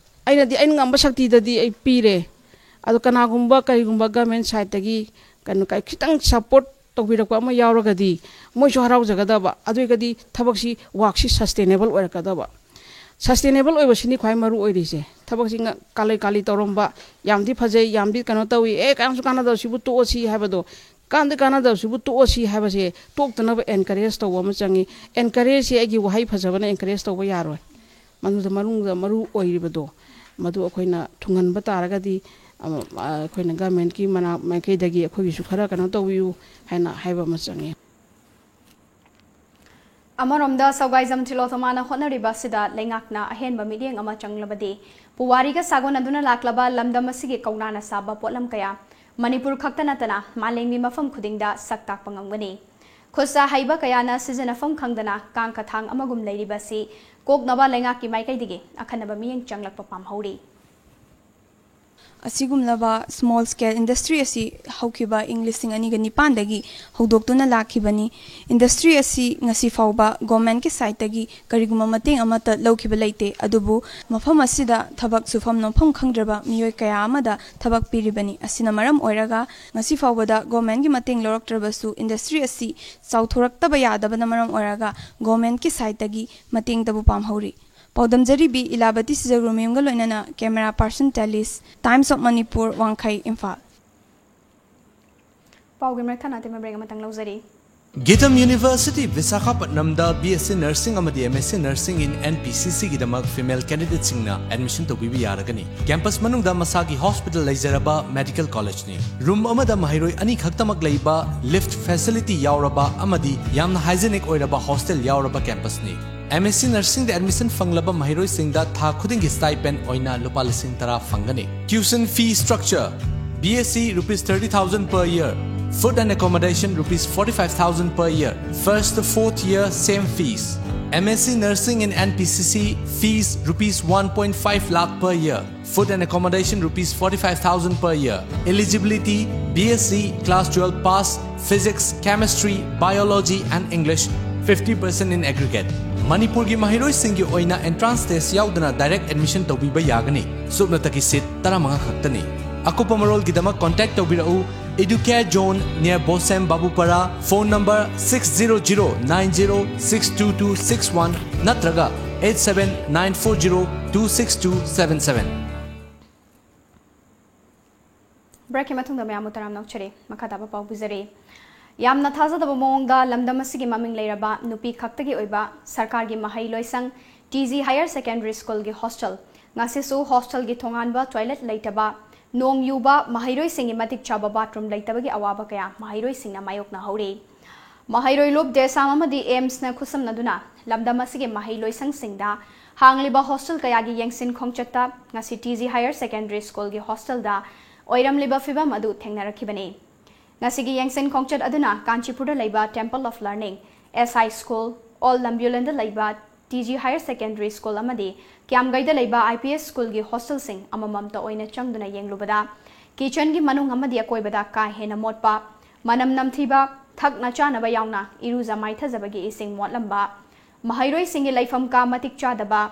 ꯑꯩꯅꯗꯤ ꯑꯩꯅ ꯉꯝꯕ ꯁꯛꯇꯤꯗꯗꯤ ꯑꯩ ꯄꯤꯔꯦ꯫ ꯑꯗꯣ ꯀꯅꯥꯒꯨꯝꯕ, ꯀꯔꯤꯒꯨꯝꯕ ꯒꯚꯔꯟꯃꯦꯟꯠ ꯁꯥꯏꯠꯇꯒꯤ ꯀꯩꯅꯣ, ꯀ-, ꯈꯤꯇꯪ ꯁꯄꯣꯔꯠ ꯇꯧꯕꯤꯔꯛꯄ ꯑꯃ ꯌꯥꯎꯔꯒꯗꯤ ꯃꯣꯏꯁꯨ ꯍꯔꯥꯎꯖꯒꯗꯕ, ꯑꯗꯨ ꯑꯣꯏꯔꯒꯗꯤ ꯊꯕꯛꯁꯤ, ꯋꯥꯔꯛꯁꯤ ꯁꯁꯇꯦꯅꯦꯕꯜ ꯑꯣꯏꯔꯛꯀꯗꯕ꯫ ꯁꯁꯇꯦꯅꯦꯕꯜ ꯑꯣꯏꯕꯁꯤꯅꯤ ꯈ꯭ꯋꯥꯏ ꯃꯔꯨ ꯑꯣꯏꯔꯤꯁꯦ꯫ ꯊꯕꯛꯁꯤ ꯉ-, ꯀꯥꯂꯩ ꯀꯥꯂꯤ ꯇꯧꯔꯝꯕ, ꯌꯥꯝꯗꯤ ꯐꯖꯩ, ꯌꯥꯝꯗꯤ ꯀꯩꯅꯣ ꯇꯧꯏ, ꯑꯦ, ꯀꯌꯥꯝꯁꯨ ꯀꯥꯟꯅꯗꯕ, ꯁꯤꯕꯨ ꯇꯣꯛꯑꯁꯤ ꯍꯥꯏꯕꯗꯣ, ꯀꯥꯟꯗꯤ ꯀꯥꯟꯅꯗꯕꯁꯤꯕꯨ ꯇꯣꯛꯑꯁꯤ ꯍꯥꯏꯕꯁꯦ ꯇꯣꯛꯇꯅꯕ ꯑꯦꯟꯀꯔꯦꯖ ꯇꯧꯕ ꯑꯃ ꯆꯪꯉꯤ꯫ ꯑꯦꯟꯀꯔꯦꯖꯁꯦ ꯑꯩꯒꯤ ꯋꯥꯍꯩ ꯐꯖꯕꯅ ꯑꯦꯟꯀꯔꯦꯖ ꯇꯧꯕ ꯌꯥꯔꯣꯏ꯫ ꯃꯗꯨꯗ ꯃꯅꯨꯡꯗ ꯃꯔꯨ ꯑꯣꯏꯔꯤꯕꯗꯣ, ꯃꯗꯨ ꯑꯩꯈꯣꯏꯅ ꯊꯨꯡꯍꯟꯕ ꯇꯥꯔꯒꯗꯤ, ꯑ, ꯑꯩꯈꯣꯏꯅ ꯒꯚꯔꯟꯃꯦꯟꯠꯀꯤ ꯃꯅꯥꯛ ꯃꯥꯏꯀꯩꯗꯒꯤ ꯑꯩꯈꯣꯏꯒꯤꯁꯨ ꯈꯔ ꯀꯩꯅꯣ ꯇꯧꯕꯤꯌꯨ ꯍꯥꯏꯅ ꯍꯥꯏꯕ ꯑꯃ ꯆꯪꯉꯤ꯫ ꯑꯃꯔꯣꯝꯗ, ꯁꯧꯒꯥꯏꯖꯝ ꯇ꯭ꯔꯤꯂꯣꯊꯣꯃꯥꯅ ꯍꯣꯠꯅꯔꯤꯕ ꯑꯁꯤꯗ ꯂꯩꯉꯥꯛꯅ ꯑꯍꯦꯟꯕ ꯃꯤꯠꯌꯦꯡ ꯑꯃ ꯆꯪꯂꯕꯗꯤ, ꯄꯨꯋꯥꯔꯤꯒ ꯁꯥꯒꯣꯟꯅꯗꯨꯅ ꯂꯥꯛꯂꯕ ꯂꯝꯗꯝ ꯑꯁꯤꯒꯤ ꯀꯧꯅꯥꯅ ꯁꯥꯕ ꯄꯣꯠꯂꯝ ꯀꯌꯥ ꯃꯅꯤꯄꯨꯔ ꯈꯛꯇ ꯅꯠꯇꯅ ꯃꯥꯂꯦꯝꯒꯤ ꯃꯐꯝ ꯈꯨꯗꯤꯡꯗ ꯁꯛ ꯇꯥꯛꯄ ꯉꯝꯒꯅꯤ꯫ ꯈꯨꯠꯁꯥ ꯍꯩꯕ ꯀꯌꯥꯅ ꯁꯤꯖꯤꯟꯅꯐꯝ ꯈꯪꯗꯅ ꯀꯥꯡ ꯈꯊꯥꯡ ꯑꯃꯒꯨꯝ ꯂꯩꯔꯤꯕ ꯑꯁꯤ ꯀꯣꯛꯅꯕ ꯂꯩꯉꯥꯛꯀꯤ ꯃꯥꯏꯀꯩꯗꯒꯤ ꯑꯈꯟꯅꯕ ꯃꯤꯠꯌꯦꯡ ꯆꯪꯂꯛꯄ ꯄꯥꯝꯍꯧꯔꯤ꯫ ꯑꯁꯤꯒꯨꯝꯂꯕ small scale industry ꯑꯁꯤ ꯍꯧꯈꯤꯕ ꯏꯪ ꯂꯤꯁꯤꯡ ꯑꯅꯤꯒ ꯅꯤꯄꯥꯟꯗꯒꯤ ꯍꯧꯗꯣꯛꯇꯨꯅ ꯂꯥꯛꯈꯤꯕꯅꯤ꯫ Industry ꯑꯁꯤ ꯉꯁꯤ ꯐꯥꯎꯕ governmentꯀꯤ sideꯇꯒꯤ ꯀꯔꯤꯒꯨꯝꯕ ꯃꯇꯦꯡ ꯑꯃꯠꯇ ꯂꯧꯈꯤꯕ ꯂꯩꯇꯦ꯫ ꯑꯗꯨꯕꯨ ꯃꯐꯝ ꯑꯁꯤꯗ ꯊꯕꯛ ꯁꯨꯐꯝ ꯅꯣꯝꯐꯝ ꯈꯪꯗ꯭ꯔꯕ ꯃꯤꯑꯣꯏ ꯀꯌꯥ ꯑꯃꯗ ꯊꯕꯛ ꯄꯤꯔꯤꯕꯅꯤ꯫ ꯑꯁꯤꯅ ꯃꯔꯝ ꯑꯣꯏꯔꯒ ꯉꯁꯤ ꯐꯥꯎꯕꯗ governmentꯀꯤ ꯃꯇꯦꯡ ꯂꯧꯔꯛꯇ꯭ꯔꯕꯁꯨ, industry ꯑꯁꯤ ꯆꯥꯎꯊꯣꯔꯛꯇꯕ ꯌꯥꯗꯕꯅ ꯃꯔꯝ ꯑꯣꯏꯔꯒ governmentꯀꯤ sideꯇꯒꯤ ꯃꯇꯦꯡꯇꯕꯨ ꯄꯥꯝꯍꯧꯔꯤ꯫ ꯄꯥꯎꯗꯝꯖꯔꯤꯕꯤ ꯏꯂꯥꯕꯇꯤ ꯁꯤꯖꯒ꯭ꯔꯨꯃꯌꯨꯝꯒ ꯂꯣꯏꯅꯅ camera person Talis, Times of Manipur, ꯋꯥꯡꯈꯩ, ꯏꯝꯐꯥꯜ꯫ ꯄꯥꯎꯒꯤ ꯃꯔꯛ ꯊꯠꯅ ꯑꯇꯦꯟꯕ break ꯑꯃꯇꯪ ꯂꯧꯖꯔꯤ꯫ ꯒꯤꯇꯝ university ꯕꯤꯁꯥꯈꯥꯄꯠꯅꯝꯗ B S C Nursing ꯑꯃꯗꯤ M S C Nursing in N P C Cꯒꯤꯗꯃꯛ female candidateꯁꯤꯡꯅ admission ꯇꯧꯕꯤꯕ ꯌꯥꯔꯒꯅꯤ꯫ Campus ꯃꯅꯨꯡꯗ ꯃꯁꯥꯒꯤ hospital ꯂꯩꯖꯔꯕ medical collegeꯅꯤ꯫ Room ꯑꯃꯗ ꯃꯍꯩꯔꯣꯏ ꯑꯅꯤ ꯈꯛꯇꯃꯛ ꯂꯩꯕ, lift facility ꯌꯥꯎꯔꯕ ꯑꯃꯗꯤ ꯌꯥꯝꯅ hygienic ꯑꯣꯏꯔꯕ hostel ꯌꯥꯎꯔꯕ campusꯅꯤ꯫ M S C Nursingꯗ admission ꯐꯪꯂꯕ ꯃꯍꯩꯔꯣꯏꯁꯤꯡꯗ ꯊꯥ ꯈꯨꯗꯤꯡꯒꯤ stipend ꯑꯣꯏꯅ ꯂꯨꯄꯥ ꯂꯤꯁꯤꯡ ꯇꯔꯥ ꯐꯪꯒꯅꯤ꯫ Tuition fee structure: B S C rupees thirty thousand per year, food and accommodation rupees forty-five thousand per year, first to fourth year same fees. M S C Nursing in N P C C fees rupees one point five lakh per year, food and accommodation rupees forty-five thousand per year. Eligibility: B S C class twelve pass, physics, chemistry, biology and English, fifty percent in aggregate. ꯃꯅꯤꯄꯨꯔꯒꯤ ꯃꯍꯩꯔꯣꯏꯁꯤꯡꯒꯤ ꯑꯣꯏꯅ entrance test ꯌꯥꯎꯗꯅ direct admission ꯇꯧꯕꯤꯕ ꯌꯥꯒꯅꯤ꯫ ꯁꯨꯞꯅꯇꯒꯤ seat ꯇꯔꯥꯃꯉꯥ ꯈꯛꯇꯅꯤ꯫ ꯑꯀꯨꯞꯄ ꯃꯔꯣꯜꯒꯤꯗꯃꯛ contact ꯇꯧꯕꯤꯔꯛꯎ, Educare Zone near Bosem Babupara, phone number six zero zero nine zero six two two six one ꯅꯠꯇ꯭ꯔꯒ eight seven nine four zero two six two seven seven꯫ Breakꯀꯤ ꯃꯇꯨꯡꯗ ꯃꯌꯥꯝꯕꯨ ꯇꯔꯥꯝꯅ ꯑꯣꯛꯆꯔꯤ꯫ ꯃꯈꯥ ꯇꯥꯕ ꯄꯥꯎ ꯄꯤꯖꯔꯤ꯫ ꯌꯥꯝꯅ ꯊꯥꯖꯗꯕ ꯃꯑꯣꯡꯗ ꯂꯝꯗꯝ ꯑꯁꯤꯒꯤ ꯃꯃꯤꯡ ꯂꯩꯔꯕ ꯅꯨꯄꯤ ꯈꯛꯇꯒꯤ ꯑꯣꯏꯕ ꯁꯔꯀꯥꯔꯒꯤ ꯃꯍꯩ ꯂꯣꯏꯁꯪ T G Higher Secondary Schoolꯒꯤ hostel ꯉꯁꯤꯁꯨ hostelꯒꯤ ꯊꯣꯡꯍꯥꯟꯕ toilet ꯂꯩꯇꯕ, ꯅꯣꯡ ꯌꯨꯕ, ꯃꯍꯩꯔꯣꯏꯁꯤꯡꯒꯤ ꯃꯇꯤꯛ ꯆꯥꯕ bathroom ꯂꯩꯇꯕꯒꯤ ꯑꯋꯥꯕ ꯀꯌꯥ ꯃꯍꯩꯔꯣꯏꯁꯤꯡꯅ ꯃꯥꯌꯣꯛꯅꯍꯧꯔꯤ꯫ ꯃꯍꯩꯔꯣꯏ ꯂꯨꯞ ꯗꯦꯁꯥꯝ ꯑꯃꯗꯤ ꯑꯦꯝꯁꯅ ꯈꯨꯠꯁꯝꯅꯗꯨꯅ ꯂꯝꯗꯝ ꯑꯁꯤꯒꯤ ꯃꯍꯩ ꯂꯣꯏꯁꯪꯁꯤꯡꯗ ꯍꯥꯡꯂꯤꯕ ꯍꯣꯁꯇꯦꯜ ꯀꯌꯥꯒꯤ ꯌꯦꯡꯁꯤꯟ ꯈꯣꯡꯆꯠꯇ ꯉꯁꯤ ꯇꯤ ꯖꯤ ꯍꯥꯌꯔ ꯁꯦꯀꯦꯟꯗꯔꯤ ꯁ꯭ꯀꯨꯜꯒꯤ ꯍꯣꯁꯇꯦꯜꯗ ꯑꯣꯏꯔꯝꯂꯤꯕ ꯐꯤꯕꯝ ꯑꯗꯨ ꯊꯦꯡꯅꯔꯛꯈꯤꯕꯅꯤ꯫ ꯉꯁꯤꯒꯤ ꯌꯦꯡꯁꯤꯟ ꯈꯣꯡꯆꯠ ꯑꯗꯨꯅ ꯀꯥꯟꯆꯤꯄꯨꯔꯗ ꯂꯩꯕ Temple of Learning, S I School, Old Lambiulanꯗ ꯂꯩꯕ T G Higher Secondary School ꯑꯃꯗꯤ ꯀ꯭ꯌꯥꯝꯒꯩꯗ ꯂꯩꯕ I P S schoolꯒꯤ ꯍꯣꯁꯇꯦꯜꯁꯤꯡ ꯑꯃꯃꯝꯇ ꯑꯣꯏꯅ ꯆꯪꯗꯨꯅ ꯌꯦꯡꯂꯨꯕꯗ, ꯀꯤꯆꯟꯒꯤ ꯃꯅꯨꯡ ꯑꯃꯗꯤ ꯑꯀꯣꯏꯕꯗ ꯀꯥ ꯍꯦꯟꯅ ꯃꯣꯠꯄ, ꯃꯅꯝ ꯅꯝꯊꯤꯕ, ꯊꯛꯅ ꯆꯥꯅꯕ ꯌꯥꯎꯅ ꯏꯔꯨꯖ ꯃꯥꯏꯊꯖꯕꯒꯤ ꯏꯁꯤꯡ ꯃꯣꯠꯂꯝꯕ, ꯃꯍꯩꯔꯣꯏꯁꯤꯡꯒꯤ ꯂꯩꯐꯝ ꯀꯥ ꯃꯇꯤꯛ ꯆꯥꯗꯕ,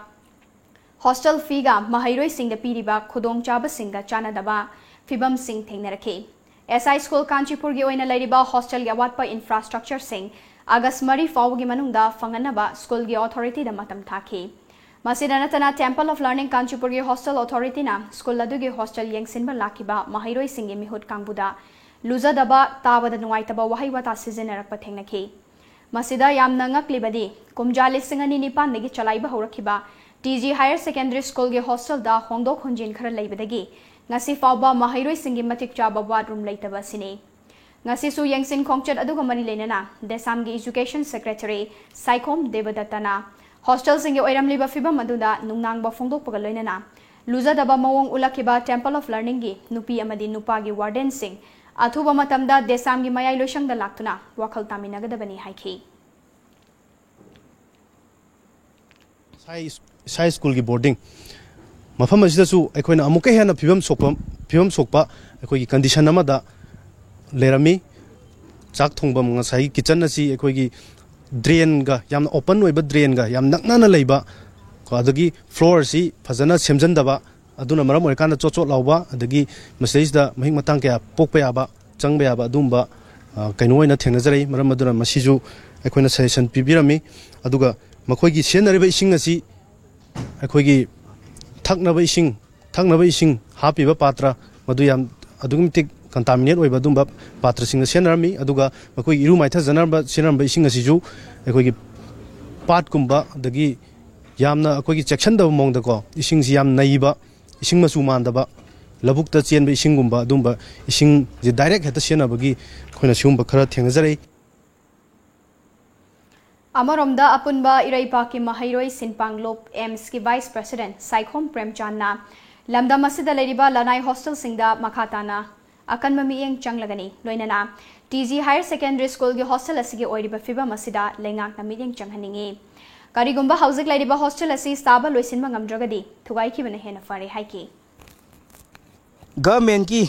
ꯍꯣꯁꯇꯦꯜ ꯐꯤꯒ ꯃꯍꯩꯔꯣꯏꯁꯤꯡꯗ ꯄꯤꯔꯤꯕ ꯈꯨꯗꯣꯡꯆꯥꯕꯁꯤꯡꯒ ꯆꯥꯟꯅꯗꯕ ꯐꯤꯚꯝꯁꯤꯡ ꯊꯦꯡꯅꯔꯛꯈꯤ꯫ S I School ꯀꯥꯟꯆꯤꯄꯨꯔꯒꯤ ꯑꯣꯏꯅ ꯂꯩꯔꯤꯕ ꯍꯣꯁꯇꯦꯜꯒꯤ ꯑꯋꯥꯠꯄ ꯏꯟꯐ꯭ꯔꯥꯁ꯭ꯇ꯭ꯔꯛꯆꯔꯁꯤꯡ ꯑꯥꯒꯁ ꯃꯔꯤ ꯐꯥꯎꯕꯒꯤ ꯃꯅꯨꯡꯗ ꯐꯪꯍꯟꯅꯕ ꯁ꯭ꯀꯨꯜꯒꯤ ꯑꯣꯊꯣꯔꯤꯇꯤꯗ ꯃꯇꯝ ꯊꯥꯈꯤ꯫ ꯃꯁꯤꯗ ꯅꯠꯇꯅ, Temple of Learning ꯀꯥꯟꯆꯤꯄꯨꯔꯒꯤ ꯍꯣꯁꯇꯦꯜ ꯑꯣꯊꯣꯔꯤꯇꯤꯅ ꯁ꯭ꯀꯨꯜ ꯑꯗꯨꯒꯤ ꯍꯣꯁꯇꯦꯜ ꯌꯦꯡꯁꯤꯟꯕ ꯂꯥꯛꯈꯤꯕ ꯃꯍꯩꯔꯣꯏꯁꯤꯡꯒꯤ ꯃꯤꯍꯨꯠ ꯀꯥꯡꯕꯨꯗ ꯂꯨꯖꯗꯕ, ꯇꯥꯕꯗ ꯅꯨꯡꯉꯥꯏꯇꯕ ꯋꯥꯍꯩ ꯋꯥꯇꯥ ꯁꯤꯖꯤꯟꯅꯔꯛꯄ ꯊꯦꯡꯅꯈꯤ꯫ ꯃꯁꯤꯗ ꯌꯥꯝꯅ ꯉꯛꯂꯤꯕꯗꯤ, ꯀꯨꯝꯖꯥ ꯂꯤꯁꯤꯡ ꯑꯅꯤ ꯅꯤꯄꯥꯟꯗꯒꯤ ꯆꯂꯥꯏꯕ ꯍꯧꯔꯛꯈꯤꯕ T G Higher Secondary Schoolꯒꯤ ꯍꯣꯁꯇꯦꯜꯗ ꯍꯣꯡꯗꯣꯛ ꯍꯣꯟꯖꯤꯟ ꯈꯔ ꯂꯩꯕꯗꯒꯤ ꯉꯁꯤ ꯐꯥꯎꯕ ꯃꯍꯩꯔꯣꯏꯁꯤꯡꯒꯤ ꯃꯇꯤꯛ ꯆꯥꯕ ꯋꯥꯗꯔꯨꯝ ꯂꯩꯇꯕ ꯑꯁꯤꯅꯤ꯫ ꯉꯁꯤꯁꯨ ꯌꯦꯡꯁꯤꯟ ꯈꯣꯡꯆꯠ ꯑꯗꯨꯒ ꯃꯔꯤ ꯂꯩꯅꯅ ꯗꯦꯁꯥꯝꯒꯤ Education Secretary ꯁꯥꯏꯈꯣꯝ ꯗꯦꯕꯗꯠꯇꯅ ꯍꯣꯁꯇꯦꯜꯁꯤꯡꯒꯤ ꯑꯣꯏꯔꯝꯂꯤꯕ ꯐꯤꯕꯝ ꯑꯗꯨꯗ ꯅꯨꯡꯅꯥꯡꯕ ꯐꯣꯡꯗꯣꯛꯄꯒ ꯂꯣꯏꯅꯅ ꯂꯨꯖꯗꯕ ꯃꯑꯣꯡ ꯎꯠꯂꯛꯈꯤꯕ Temple of Learningꯒꯤ ꯅꯨꯄꯤ ꯑꯃꯗꯤ ꯅꯨꯄꯥꯒꯤ wardenꯁꯤꯡ ꯑꯊꯨꯕ ꯃꯇꯝꯗ ꯗꯦꯁꯥꯝꯒꯤ ꯃꯌꯥꯏ ꯂꯣꯏꯁꯪꯗ ꯂꯥꯛꯇꯨꯅ ꯋꯥꯈꯜ ꯇꯥꯃꯤꯟꯅꯒꯗꯕꯅꯤ ꯍꯥꯏꯈꯤ꯫ ꯏꯁꯥ ꯏꯁꯥ ꯁ꯭ꯀꯨꯜꯒꯤ ꯕꯣꯔꯗꯤꯡ ꯃꯐꯝ ꯑꯁꯤꯗꯁꯨ ꯑꯩꯈꯣꯏꯅ ꯑꯃꯨꯛꯀ ꯍꯦꯟꯅ ꯐꯤꯕꯝ ꯁꯣꯛꯄ ꯐꯤꯕꯝ ꯁꯣꯛꯄ ꯑꯩꯈꯣꯏꯒꯤ ꯀꯟꯗꯤꯁꯟ ꯑꯃꯗ ꯂꯩꯔꯝꯃꯤ꯫ ꯆꯥꯛ ꯊꯣꯡꯐꯝ, ꯉꯁꯥꯏꯒꯤ ꯀꯤꯠꯆꯟ ꯑꯁꯤ ꯑꯩꯈꯣꯏꯒꯤ ꯗ꯭ꯔꯦꯟꯒ, ꯌꯥꯝꯅ ꯑꯣꯄꯟ ꯑꯣꯏꯕ ꯗ꯭ꯔꯦꯟꯒ ꯌꯥꯝ ꯅꯛꯅꯅ ꯂꯩꯕ, ꯀꯣ, ꯑꯗꯒꯤ ꯐ꯭ꯂꯣꯔꯁꯤ ꯐꯖꯅ ꯁꯦꯝꯖꯤꯟꯗꯕ, ꯑꯗꯨꯅ ꯃꯔꯝ ꯑꯣꯏꯔꯀꯥꯟꯗ ꯆꯣꯠ ꯆꯣꯠ ꯂꯥꯎꯕ, ꯑꯗꯒꯤ ꯃꯁꯤꯗꯩꯁꯤꯗ ꯃꯍꯤꯛ ꯃꯇꯥꯡ ꯀꯌꯥ ꯄꯣꯛꯄ ꯌꯥꯕ, ꯆꯪꯕ ꯌꯥꯕ ꯑꯗꯨꯒꯨꯝꯕ, ꯑ, ꯀꯩꯅꯣ ꯑꯣꯏꯅ ꯊꯦꯡꯅꯖꯔꯛꯏ꯫ ꯃꯔꯝ ꯑꯗꯨꯅ ꯃꯁꯤꯁꯨ ꯑꯩꯈꯣꯏꯅ ꯁꯖꯦꯁꯟ ꯄꯤꯕꯤꯔꯝꯃꯤ꯫ ꯑꯗꯨꯒ ꯃꯈꯣꯏꯒꯤ ꯁꯤꯖꯤꯟꯅꯔꯤꯕ ꯏꯁꯤꯡ ꯑꯁꯤ ꯑꯩꯈꯣꯏꯒꯤ ꯊꯛꯅꯕ ꯏꯁꯤꯡ, ꯊꯛꯅꯕ ꯏꯁꯤꯡ ꯍꯥꯞꯄꯤꯕ ꯄꯥꯇ꯭ꯔ, ꯃꯗꯨ ꯌꯥꯝ ꯑꯗꯨꯛꯀꯤ ꯃꯇꯤꯛ ꯀꯟꯇꯥꯃꯤꯅꯦꯠ ꯑꯣꯏꯕ ꯑꯗꯨꯒꯨꯝꯕ ꯄꯥꯇ꯭ꯔꯁꯤꯡꯗ ꯁꯤꯖꯤꯟꯅꯔꯝꯃꯤ꯫ ꯑꯗꯨꯒ ꯃꯈꯣꯏꯒꯤ ꯏꯔꯨ ꯃꯥꯏꯊꯖꯅꯔꯝꯕ, ꯁꯤꯖꯤꯟꯅꯔꯝꯕ ꯏꯁꯤꯡ ꯑꯁꯤꯁꯨ ꯑꯩꯈꯣꯏꯒꯤ ꯄꯥꯠꯀꯨꯝꯕ, ꯑꯗꯒꯤ ꯌꯥꯝꯅ ꯑꯩꯈꯣꯏꯒꯤ ꯆꯦꯛꯁꯤꯟꯗꯕ ꯃꯑꯣꯡꯗꯀꯣ, ꯏꯁꯤꯡꯁꯤ ꯌꯥꯝ ꯅꯩꯕ, ꯏꯁꯤꯡ ꯃꯆꯨ ꯃꯥꯟꯗꯕ, ꯂꯧꯕꯨꯛꯇ ꯆꯦꯟꯕ ꯏꯁꯤꯡꯒꯨꯝꯕ, ꯑꯗꯨꯝꯕ ꯏꯁꯤꯡꯁꯦ ꯗꯥꯏꯔꯦꯛ ꯍꯦꯛꯇ ꯁꯤꯖꯤꯟꯅꯕꯒꯤ ꯑꯩꯈꯣꯏꯅ ꯁꯤꯒꯨꯝꯕ ꯈꯔ ꯊꯦꯡꯅꯖꯔꯛꯏ꯫ ꯑꯃꯔꯣꯝꯗ, ꯑꯄꯨꯟꯕ ꯏꯔꯩꯄꯥꯛꯀꯤ ꯃꯍꯩꯔꯣꯏ ꯁꯤꯟꯄꯥꯡꯂꯨꯞ ꯑꯦꯝꯁꯀꯤ ꯚꯥꯏꯁ ꯄ꯭ꯔꯁꯤꯗꯦꯟꯠ ꯁꯥꯏꯈꯣꯝ ꯄ꯭ꯔꯦꯝꯆꯥꯟꯅ ꯂꯝꯗꯝ ꯑꯁꯤꯗ ꯂꯩꯔꯤꯕ ꯂꯅꯥꯏ ꯍꯣꯁꯇꯦꯜꯁꯤꯡꯗ ꯃꯈꯥ ꯇꯥꯅ ꯑꯀꯟꯕ ꯃꯤꯠꯌꯦꯡ ꯆꯪꯂꯒꯅꯤ, ꯂꯣꯏꯅꯅ ꯇꯤ ꯖꯤ ꯍꯥꯌꯔ ꯁꯦꯀꯦꯟꯗꯔꯤ ꯁ꯭ꯀꯨꯜꯒꯤ ꯍꯣꯁꯇꯦꯜ ꯑꯁꯤꯒꯤ ꯑꯣꯏꯔꯤꯕ ꯐꯤꯕꯝ ꯑꯁꯤꯗ ꯂꯩꯉꯥꯛꯅ ꯃꯤꯠꯌꯦꯡ ꯆꯪꯍꯟꯅꯤꯡꯏ꯫ ꯀꯔꯤꯒꯨꯝꯕ ꯍꯧꯖꯤꯛ ꯂꯩꯔꯤꯕ ꯍꯣꯁꯇꯦꯜ ꯑꯁꯤ ꯁꯥꯕ ꯂꯣꯏꯁꯤꯟꯕ ꯉꯝꯗ꯭ꯔꯒꯗꯤ ꯊꯨꯒꯥꯏꯈꯤꯕꯅ ꯍꯦꯟꯅ ꯐꯔꯦ ꯍꯥꯏꯈꯤ꯫ ꯒꯚꯔꯟꯃꯦꯟꯠꯀꯤ